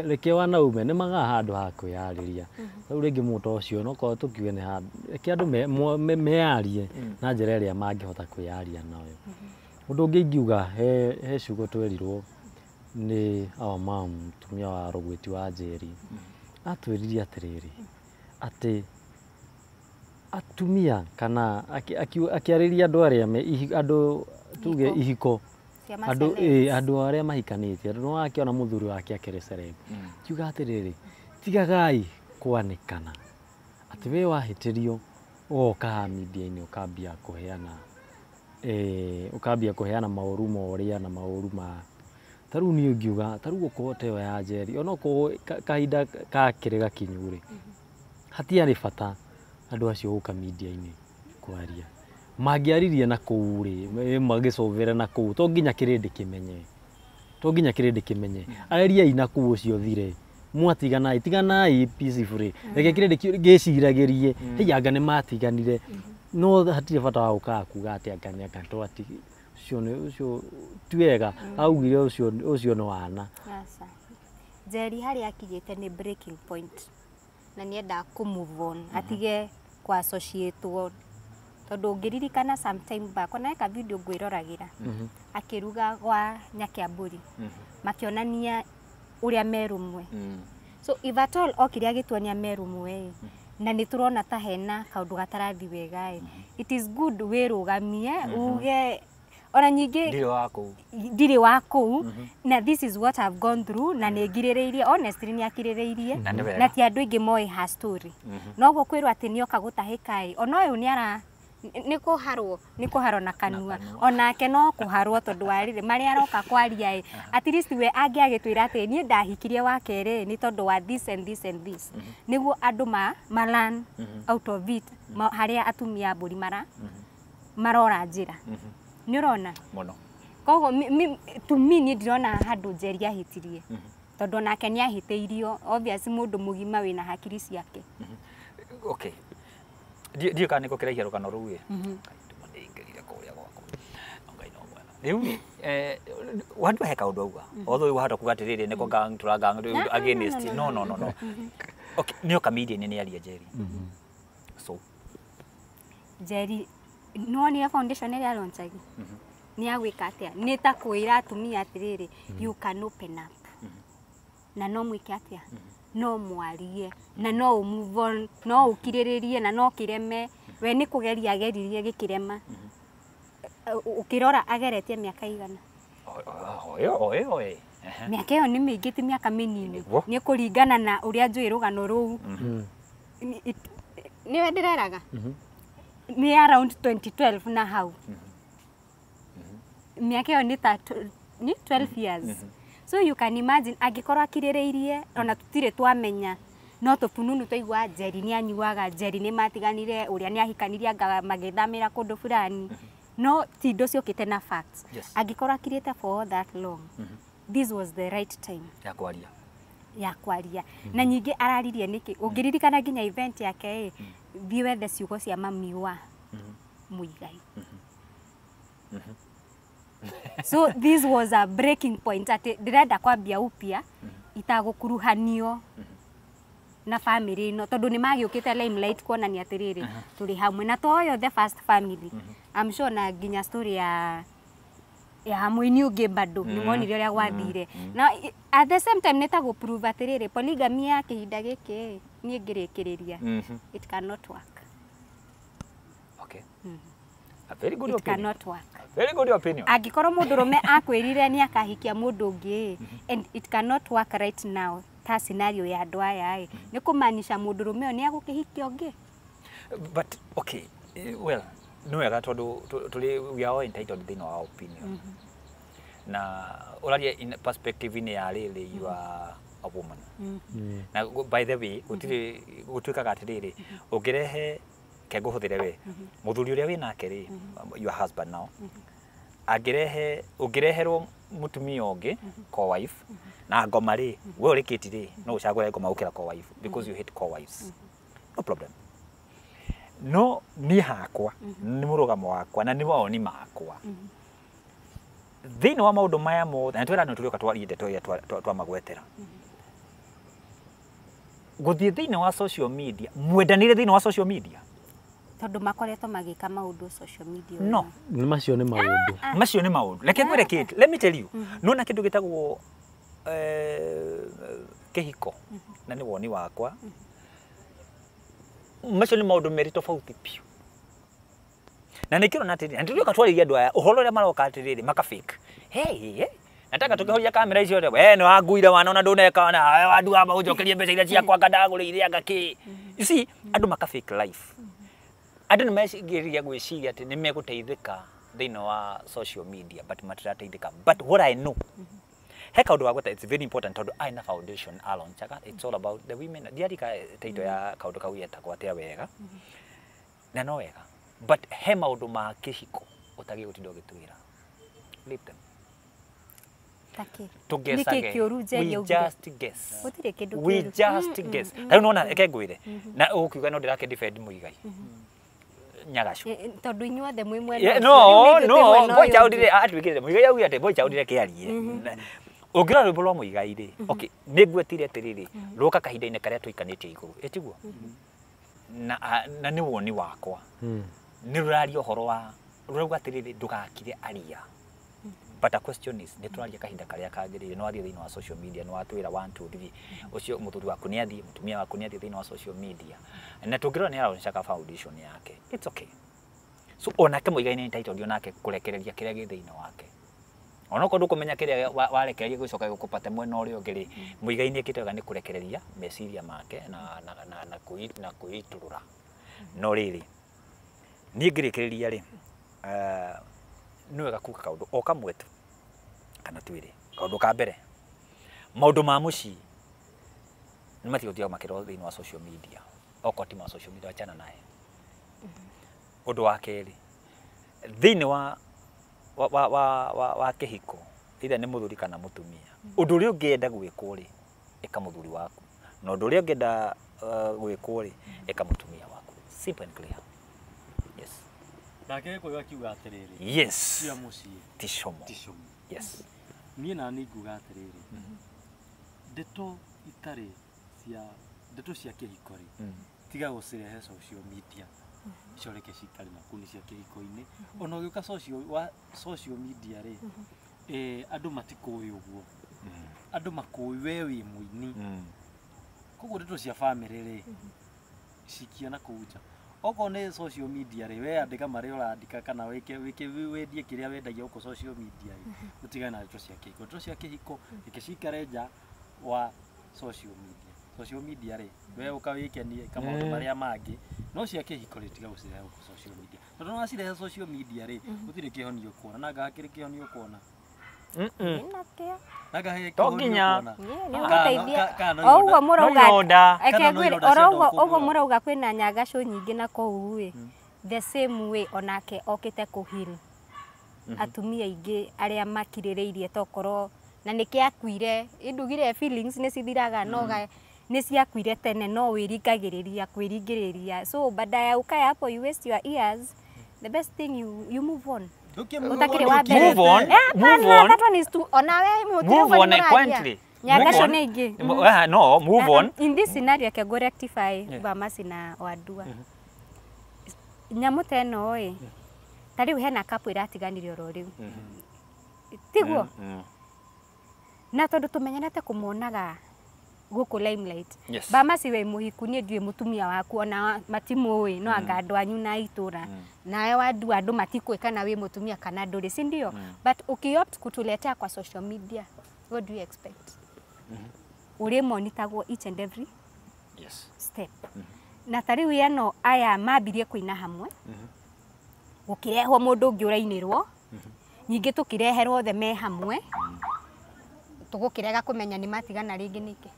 S3: Reke wanaume nĩ magaga handũ ha kwĩyarĩria. Rĩu rĩngĩ mũndũ ũcio no korwo tũkiuge nĩ handũ reke andũ meyarie na njĩra ĩrĩa mangĩhota kwĩyaria nayo. Ũndũ ũngĩ ingiuga he ciugo twerirwo nĩ our mom mũtumia wa Rũgwĩti wa Njeri. Atwĩrire atĩrĩrĩ atĩ atumia kana akĩarĩria andũ arĩa andũ tuge ihiko andũ andũ arĩa mahikanĩtie andũ no akĩona mũthuri wake akĩrĩ celeb kiuga atĩrĩrĩ tigagai kwanĩkana atĩ we wahĩtĩrio ũgoka media-inĩ ũkambia kũheana ũkambia kũheana maũru ma ũrĩa na maũru ma ta rĩu niĩ ngiuga ta rĩu okorwo ta ĩyo ya Njeri onokorwo kahinda gakĩrĩ gakinyu rĩ hatiarĩ bata andũ acio gũka media-inĩ kwaria mangĩaririe na kũu rĩ magĩcũvĩre na kũu to nginya kĩrĩndĩ kĩmenye ariai na kũu ũcio thire mwatiganai tiganai peacefully reke kĩrĩndĩ gĩciragĩrie hei anga nĩ matiganire no hatirĩ bata wa gũkaga kuga atĩ anga nĩ anga twati ũcio nĩ ũcio ti wega augire ũcio nĩ wana.
S2: Njeri harĩa akinyĩte nĩ breaking point na nĩendaga kũ move on atige kũ associate tondũ ũngĩririkana sometime back ona eka video ngwĩroragĩra akĩruga gwa Nyakiambũri makĩonania ũrĩa merũmwe. So if at all okire agĩtuonia merũmwe na nĩ tũrona ta hena kaũndũ gatarathi wega it is good wĩrũgamie uge ona nyingĩ ndirĩ wa kũu na this is what I've gone through na nĩ ngirĩrĩirie honestly nĩ akirĩrĩirie na ti andũ aingĩ moĩ her story noguo kwĩrwo atĩ nĩoka gũtahĩka ĩ ona ũyũ nĩ ara nĩ kũharwo na kanua onake no kũharwo tondũ wa rĩrĩ marĩa aroka kwaria ĩ at least we angĩagĩtwĩra atĩ niĩ ndahikirie wa kerĩ nĩ tondũ wa this and this and this nĩguo andũ ma learn out of it harĩa atumia a mbũri marora njĩra nĩ ũrona
S1: mũno.
S2: Koguo to me niĩ ndirona handũ Njeri ahĩtirie tondũ onake nĩ ahĩtĩirio obviously mũndũ mũgima wĩna hakiri ciake.
S1: Okay. Ndiũ kana nĩkũ kĩraihia rũgano rũu ĩ nĩingĩrire kũrĩa gwakwa Ngai no mwega rĩu wandua he kaũndũ auga although wahota kuga atĩrĩrĩ nĩko gang tũra gang against no okay nĩoka media-inĩ nĩ aria Njeri so
S2: Njeri nĩwonire foundation ĩrĩa aronchagi nĩ agwĩka atĩa nĩ ta kwĩra atumia atĩrĩrĩ you can open up na no mwĩke atĩa no mwarie na no move on no ũkirĩrĩrie na no kĩreme we nĩ kũgeria ageririe gĩkĩrema ũkĩrora ageretie mĩaka igana mĩaka ĩyo nĩ mĩingĩ ti mĩaka mĩnini nĩ kũringana na ũrĩa njũĩ rũgano rũu nĩwe ndĩreraga nĩ around 2012 na hau mĩaka ĩyo nĩ ta 12 years. So you can imagine angĩkorwo akirĩrĩirie ona tũtirĩ twamenya no tũfununu twaigua Njeri nĩ anyuaga Njeri nĩ matiganire ũrĩa nĩ ahikanirie anga magĩthamĩra kũndũ fulani no ti indo ciũkĩte na facts. Angĩkorwo akirĩte for all that long this was the right time ya kwaria na nyingĩ araririe nĩkĩ ũngĩririkana nginya event yake ĩ thiĩ wethe ciugo cia mami wa Muigai. So this was a breaking point atĩ ndĩrenda kwambia upya itagũkuruhanio na family ĩno tondũ nĩ magĩũkĩte limelight kuonania atĩrĩrĩ tũrĩ hamwe na to oyo the first family. I'm sure na nginya story ya mũini ũngĩ bado nĩ monire ũrĩa gwathire na at the same time nĩ ta gũ-prove atĩrĩrĩ polygamy ya kĩhinda gĩkĩ niĩ ngĩrĩkĩrĩria it cannot work.
S1: Okay. A very good
S2: it
S1: opinion.
S2: Cannot work.
S1: A very good opinion.
S2: Angĩkorwo mũndũrũme akwĩrire nĩ akahikia mũndũ ũngĩ and it cannot work right now ta scenario ya andũ aya ĩ nĩ kũmaanisha mũndũrũme ũyũ nĩ agũkĩhikia ũngĩ.
S1: But okay, well, nĩ wega tondũ tũrĩ, we are all entitled thĩinĩ wa opinion. Na ũraria in perspective-inĩ ya rĩrĩ, you are a woman. Na by the way, gũtirĩ gũtuĩkaga atĩrĩrĩ, ũngĩrehe ke ngũhũthĩre we mũthuri ũrĩa wĩ nake rĩ, your husband now, angĩrehe, ũngĩreherwo mũtumia ũngĩ co-wife na ngoma rĩ, we ũrĩkĩti rĩ, no ũcagũre ngoma gũkĩra co-wife because you hate co-wives, no problem. No niĩ hakwa nĩ mũrũgamo wakwa na nĩ mawoni makwa thĩinĩ wa maũndũ maya mothe, na twĩra nĩ tũrĩũka twarie ndeto ĩrĩa twamagwetera gũthiĩ thĩinĩ wa social media, mwendanĩre thĩinĩ wa social media.
S2: Tondũ makoretwo magĩka maũndũ social media.
S1: No.
S3: Nĩ macio nĩ maũndũ.
S1: Macio nĩ maũndũ. Reke ngwĩre kĩndũ, let me tell you, nona kĩndũ gĩtagwo kĩhiko, na nĩ woni wakwa, macio nĩ maũndũ merĩ tofauti biũ. Na nĩkĩo na atĩrĩrĩ, na tũrĩũka twarĩria andũ aya ũhoro ũrĩa maroka atĩrĩrĩ, maka fake, hey, hey. Nataka tũkĩhoria kamera icio rĩ, we nĩ wanguire wana, ona ndũneka na wandu amba ũnjokerie mbeca iria ciakwa anga ndagũrĩire anga kĩ. You see, andũ maka fake life. Andũ nĩ mecigĩria gwĩciria atĩ nĩ megũteithĩka thĩinĩ wa social media, but matirateithĩka. But what I know, he kaũndũ wa gweta, it's very important, tondũ arĩ na foundation alaunchaga, it's all about the women. Ndiarika title ya kaũndũ kau yetagwo atĩa wega, na no wega, but he maũndũ ma kĩhiko ũtagĩ gũtinda ũgĩtwĩra, leave them.
S2: Takĩ?
S1: Tũgecage.
S2: Nĩkĩ kĩũru Njeri
S1: We
S2: augire?
S1: just guess.
S2: Gũtirĩ kĩndũ
S1: We
S2: kĩũru.
S1: just guess. Rĩu nona, reke ngwĩre, na ũkiuga no ndĩrake defend Mũigai Nyagacu.
S2: Tondũ inyuothe mwĩ mwena
S1: Yeah,
S2: ũcio,
S1: no,
S2: rĩu nĩ ithuĩ
S1: no,
S2: twĩ mwena
S1: boy
S2: ũyũ
S1: child
S2: ũngĩ.
S1: rĩ, atuĩkĩte Mũigai augire atĩ boy child reke arie. Ũngĩrora rwĩmbo rwa Mũigai rĩ, okay, nĩ ngwetire atĩrĩrĩ, rũka kahinda-inĩ karĩa tũikanĩtie igũrũ, ĩtiguo? Na nĩ woni wakwa. Nĩ rũraria ũhoro wa rũrauga atĩrĩrĩ, ndũgakire, aria. But a question is, nĩ tũraria kahinda karĩa kagĩrĩire? Nĩ wathiĩ thĩinĩ wa social media, nĩ watwĩra 1 2 3, ũcio mũthuri waku nĩ athiĩ, mũtumia waku nĩ athiĩ thĩinĩ wa social media. Na tũngĩrora nĩ araoncaga foundation yake. It's okay. So onake Mũigai nĩ entitled onake kũrekereria kĩrĩa gĩ thĩinĩ wake. Onokorwo ndũkũmenya kĩrĩa warekereria gũcoka gũkũpate mwena ũrĩa ũngĩ rĩ, Mũigai nĩ ekĩte wega nĩ kũrekereria meciria make na kwĩitũrũra. No rĩrĩ, niĩ ngĩrĩkĩrĩria rĩ, nĩ wega kuga kaũndũ o kamwe tu kana twĩrĩ. Kaũndũ ka mbere, maũndũ ma mũciĩ nĩ matige gũtiga makĩrorwo thĩinĩ wa social media. Okorwo ti ma social media, achana naye. Ũndũ wa kerĩ, thĩinĩ wa kĩhiko, either nĩ mũthuri kana mũtumia, ũndũ ũrĩa ũngĩenda gwĩkwo rĩ, ĩka mũthuri waku, na ũndũ ũrĩa ũngĩenda gwĩkwo rĩ, ĩka mũtumia waku. Simple and clear. Yes.
S3: Nake Gĩkũyũ akiuga atĩrĩrĩ, cia mũciĩ
S1: ti como.
S3: Ti como.
S1: Yes.
S3: Niĩ na niĩ nguga atĩrĩrĩ, ndeto itarĩ cia ndeto cia kĩhiko rĩ, tiga gũcirehe social media. Icio reke cikare na kũu, nĩ cia kĩhiko-inĩ. Ona ũgĩũka social wa social media rĩ, andũ matikũĩ ũguo, andũ makũĩ we wĩ mũini. Koguo ndeto cia family rĩ, cikia na kũu nja. Okorwo nĩ social media rĩ, we andĩka marĩa ũrandĩka kana wĩke wendie kĩrĩa wendagia gũkũ social media rĩ, ũtigane na ndeto cia kĩhiko. Ndeto cia kĩhiko reke cikare nja wa social media. Social media rĩ, we ũka wĩkenie, ĩka maũndũ marĩa mangĩ, no cia kĩhiko rĩ, tiga gũcirehe gũkũ social media, tondũ wacirehe social media rĩ, gũtirĩ kĩhonio ũkuona. Na anga hakĩrĩ kĩhonio ũkuona?
S2: Ndinakĩo.
S3: Na anga he
S1: To
S3: kĩhonio
S1: nginya.
S3: ũkuona?
S2: Niĩ nĩ ũgũteithia.
S3: Kana
S2: O ũguo
S1: No ironda.
S2: mũrauga, reke
S3: Kana no
S2: ngwĩre,
S3: ironda
S2: oro
S3: cia
S2: ũguo
S3: ndũkũ
S2: ũguo
S3: mũno.
S2: Mũrauga kwĩna nyagacũ nyingĩ na kũu ĩ, the same way onake okĩte kũheal atumia aingĩ arĩa makirĩrĩirie, tokorwo na nĩkĩ akuire, indugire feelings nĩ cithiraga, no ga nĩ ciakuire tene, no wĩringagĩrĩria kwĩringĩrĩria, so badala ya ukae hapo you waste your years, the best thing you move on. Utakĩrĩ wa mbere.
S1: Move on.
S2: Eh,
S1: Move
S2: hapana,
S1: on.
S2: that one is too, onawe mũtire
S1: Move
S2: ũguo
S1: on
S2: nĩ mũraria.
S1: quietly.
S2: Nyagacũ
S1: Move on.
S2: nĩ ingĩ.
S1: No, move on.
S2: In this scenario ke go rectify Bamasi na Wandua. Nyamũ ta ĩno ĩ, ta rĩu hena couple ĩratiganire oro rĩu, tiguo? Na tondũ tũmenyanĩte kũmonaga gũkũ limelight. Bamasi wĩ mũhiku, niĩ ndiũĩ mũtumia waku, ona matimũĩ, no anga andũ anyu na itũra. Nawe Wandua, andũ matikũĩ kana wĩ mũtumia kana ndũrĩ, si ndio? But ukiopt kutuletea kwa social media, what do you expect? Ũrĩ monitagwo each and every step. Na ta rĩu ĩno aya mambirie kũina hamwe, gũkĩrehwo mũndũ ũngĩ ũrainĩrwo, ningĩ tũkĩreherwo othe me hamwe, tũgũkĩrega kũmenya nĩ matigana rĩngĩ nĩkĩ.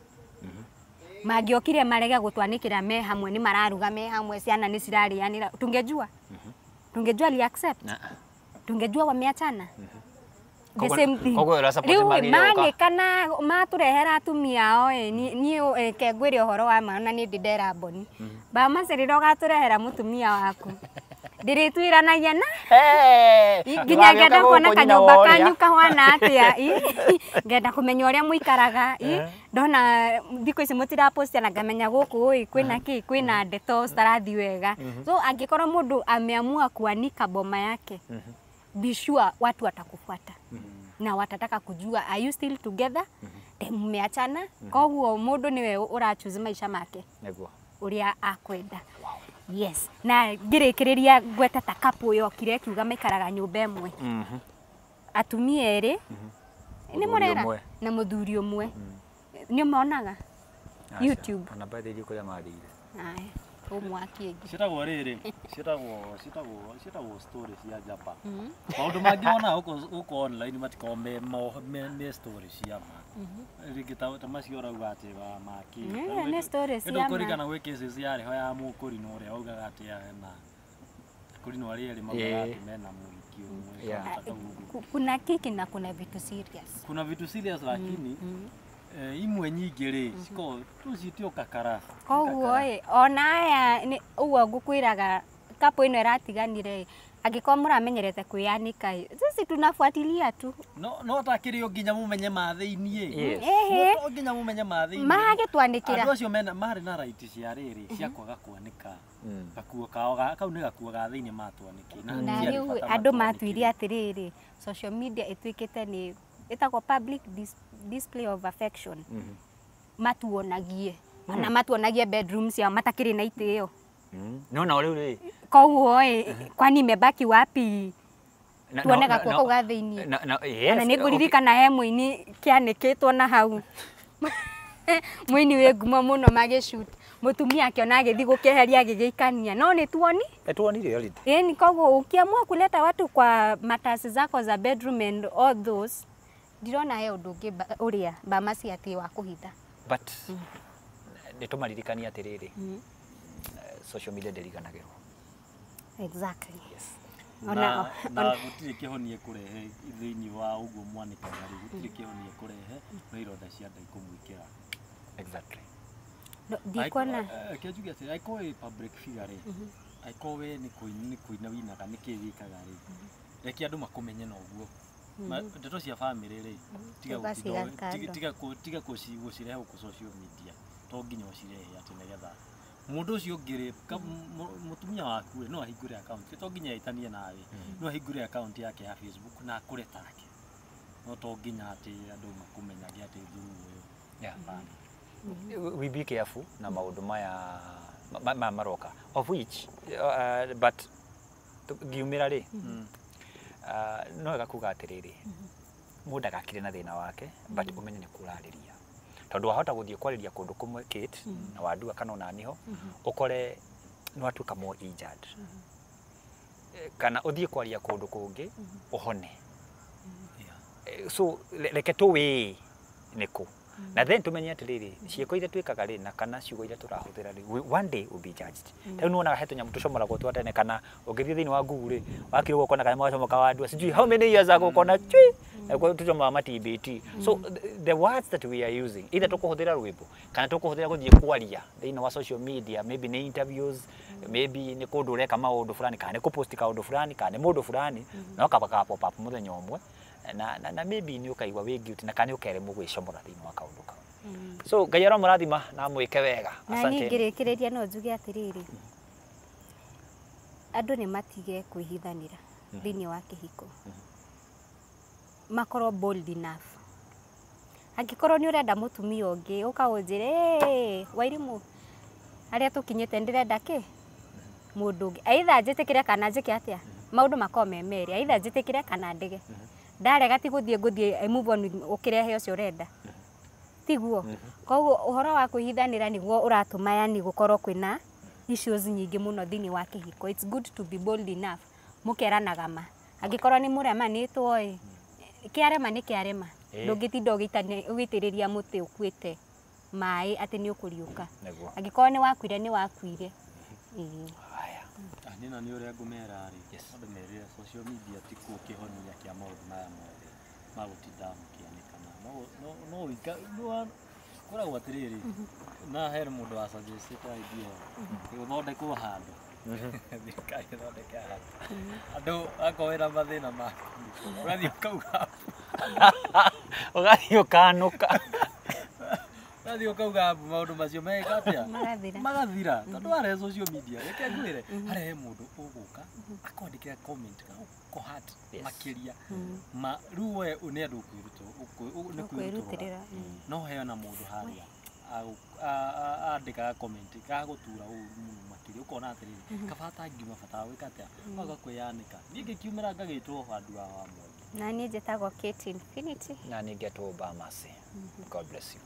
S2: Mangĩokire marege gũtwanĩkĩra me hamwe, nĩ mararuga me hamwe, ciana nĩ cirarĩanĩra, tungejua? Tungejua li accept? Tungejua wameachana? The same thing.
S1: Koguo ũra-support
S2: Rĩu
S1: magĩrĩire gũka.
S2: manĩka na matũrehera atumia ao ĩ, niĩ reke ngwĩre ũhoro wa ma na niĩ ndĩ ndera mboni. Bamacĩrĩra ũgatũrehera mũtumia waku. Ndĩrĩtuĩranagia na nginya ngenda kuona kanyũmba kanyu kahana atĩa, ngenda kũmenya ũrĩa mũikaraga, ndona thikũ ici mũtirapostia na ngamenya gũkũ ĩ kwĩna kĩ, kwĩna ndeto citarathiĩ wega. So angĩkorwo mũndũ ameamua kuanika boma yake, be sure watu watakufuata na watataka kujua, are you still together, mmeachana? Koguo mũndũ nĩwe ũrachoose maica make
S1: Nĩguo.
S2: ũrĩa akwenda. Yes, na ngĩrĩkĩrĩria ngwete ta couple yokire ĩkiuga maikaraga nyũmba ĩmwe, atumia erĩ nĩ
S1: Mũthuri
S2: mũrera
S1: ũmwe.
S2: na mũthuri ũmwe, nĩ monaga
S1: Aca.
S2: YouTube.
S1: Ona by the way kũrĩa mathire.
S2: Aya, ũmwaki ĩngĩ.
S3: Ciĩtagwo rĩrĩ, ciĩtagwo story cia njamba. Maũndũ mangĩ wonaga gũkũ online matikoragwo me story cia ma. Rĩngĩ ta macio ũrauga atĩ wa maki.
S2: Nĩ story cia ma.
S3: Kũringana gwĩ cases yarĩ ho ya mũkũrinũ ũrĩa waugaga atĩ ena kũrinũ arĩa erĩ maugaga atĩ mena mũhiki ũmwe.
S1: Yeah.
S3: Kana ũguo.
S2: Kuna kiki na kuna vitu serious.
S3: Kuna vitu serious, lakini imwe nyingĩ rĩ cikoragwo tũcitio kakara.
S2: Koguo ĩ, ona aya nĩ ũguo ngũkwĩraga, couple ĩno ĩratiganire ĩ, angĩkorwo mũramenyerete kwĩyanĩka ĩ, sisi tunafuatilia tu.
S3: No takĩrĩ o nginya mũmenye ma thĩiniĩ.
S1: Yes.
S2: Ehe.
S3: To nginya mũmenye ma thĩiniĩ.
S2: Magĩtwanĩkĩra.
S3: Andũ acio mena marĩ na right cia rĩrĩ cia kwaga kwanĩka gakuo kao, kau nĩ gakuo ga thĩiniĩ matwanĩkĩ na
S2: Na
S3: hatiarĩ
S2: rĩu
S3: bata
S2: andũ
S3: matwanĩkĩre.
S2: matuire atĩrĩrĩ, social media ĩtuĩkĩte nĩ ĩtagwo public display of affection, matuonagie, ona matuonagie bedroom ciao matakĩrĩ na itĩo.
S1: No na rĩu rĩ
S2: Koguo ĩ, kwani imebaki wapi tuone gakuo kau ga thĩiniĩ?
S1: Yes.
S2: Ona nĩ ngũririkana he mũini kĩanĩkĩtwo na hau, mũini wĩ ngumo mũno, magĩshoot mũtumia akĩona agĩthiĩ gũkĩeheria agĩgĩikania, no nĩ tuoni.
S1: Tuonire already.
S2: Yaani koguo ukiamua kuleta watu kwa matasi zako za bedroom and all those, ndirona he ũndũ ũngĩ ũrĩa bamasi atĩ wa kũhitha.
S1: But nĩ tũmaririkanie atĩrĩrĩ, social media ndĩriganagĩrwo.
S2: Exactly.
S1: Yes.
S3: Na gũtirĩ kĩhonia kũrehe thĩiniĩ wa ũguo mwanĩkaga rĩ, gũtirĩ kĩhonia kũrehe no ironda cia nda ikũmwĩkĩra.
S1: Exactly.
S2: No, ndikuona.
S3: Reke njuge atĩrĩ, angĩkorwo wĩ public figure rĩ, angĩkorwo we nĩ kũina winaga, nĩ kĩĩ wĩkaga rĩ, reke andũ makũmenye na ũguo. Ndeto cia family rĩ, tiga
S2: Ũgaciga
S3: gũtinda
S2: kando.
S3: tiga gũcirehe gũkũ social media. To nginya ũcirehe atĩ nĩgetha mũndũ ũcio ũngĩ rĩ, mũtumia waku rĩ, no ahingũre account, to nginya etanie nawe, no ahingũre account yake ya Facebook na akũre take, no to nginya atĩ andũ makũmenyage atĩ through ũyũ.
S1: Yeah. We be careful na maũndũ maya maroka, of which but ngiumĩra rĩ, no wega kuga atĩrĩrĩ, mũndũ agakire na thĩna wake, but ũmenye nĩ kũrarĩria, tondũ wahota gũthiĩ kwarĩria kũndũ kũmwe Kate na Wandua kana ona niho ũkore nĩ watuĩka more injured, kana ũthiĩ kwaria kũndũ kũngĩ ũhone. So reke tũwĩĩ nĩkũ na then tumenye atĩrĩrĩ, ciĩko iria twĩkaga rĩ na kana ciugo iria tũrahũthĩra rĩ, one day will be judged. Ta rĩu nĩwonaga he tũnyamũ tũcomoragwo twa tene, kana ũngĩthiĩ thĩinĩ wa Google rĩ, wakirwo ũkona kanyamũ gacomoka Wandua sijui how many years ago, ũkona chui tũcomoraga ma TBT. So the words that we are using, either tũkũhũthĩra rwĩmbo kana tũkũhũthĩra gũthiĩ kwaria thĩinĩ wa social media, maybe nĩ interviews, maybe nĩ kũndũ ũreka maũndũ fulani, kana nĩ kũpost kaũndũ fulani, kana nĩ mũndũ fulani, no kaba ka pop up mũthenya ũmwe na maybe nĩ ũkaigua wĩ guilty na kana nĩ ũkeremwo gwĩcomora thĩinĩ wa kaũndũ kau. So Ngai aromũrathima na amwĩke wega.
S2: Na niĩ
S1: Asanteni.
S2: ngĩrĩkĩrĩria no njuge atĩrĩrĩ, andũ nĩ matige kwĩhithanĩra thĩinĩ wa kĩhiko, makorwo bold enough. Angĩkorwo nĩ ũrenda mũtumia ũngĩ, ũka ũnjĩre, "Ĩ, Wairimũ, harĩa tũkinyĩte ndĩrenda kĩ mũndũ ũngĩ," either njĩtĩkĩre kana njĩke atĩa, maũndũ makorwo me merĩ, either njĩtĩkĩre kana ndege. Ndarega ti gũthiĩ ngũthiĩ I move on with ũkĩrehe ũcio ũrenda, tiguo? Koguo ũhoro wa kwĩhithanĩra nĩguo ũratũma yani gũkorwo kwĩna issues nyingĩ mũno thĩinĩ wa kĩhiko. It's good to be bold enough mũkeranaga ma. Angĩkorwo nĩ mũremanĩtwo ĩ, kĩarema nĩ kĩarema. Ndũngĩtinda ũgĩitĩrĩria mũtĩ ũkuĩte maĩ atĩ nĩ ũkũriũka.
S1: Nĩguo.
S2: Angĩkorwo nĩ wakuire nĩ wakuire. Ĩĩ.
S1: Haya.
S3: Niĩ na nĩ ũrĩa ngũmera rĩ, andũ merire social media ti kuo kĩhonia kĩa maũndũ maya mothe ma gũtinda mũkĩanĩkana. No no no koragwo atĩrĩrĩ, na he mũndũ wa suggest idea ĩyo, gũthondekwo handũ, thirikari ĩthondeke handũ andũ akorwo wĩna mathĩna maku ũgathiĩ ũkauga,
S1: Ũgathiĩ ũkanũka.
S3: Ũgathiĩ ũkauga maũndũ macio meka atĩa?
S2: Magathira.
S3: Magathira, tondũ warehe social media, reke ngwĩre, harehe mũndũ ũgũka akwandĩkĩra comment kũhat makĩria ma rĩu we nĩ andũ nĩ kwĩrutũrũra.
S2: Kwĩrutĩrĩra.
S3: No heo na mũndũ harĩa andĩkaga comment gagũtura ũru mũno makĩria, ũkona atĩrĩrĩ, kaba atangiuma bata wa gwĩka atĩa waga kwĩyanĩka. Niĩ ngĩkiumĩra ngagĩtwo handũ wa Mwangi.
S2: Na niĩ njĩtagwo Kate Infinity.
S1: Na nĩ ngetwo Bamasi. God bless you.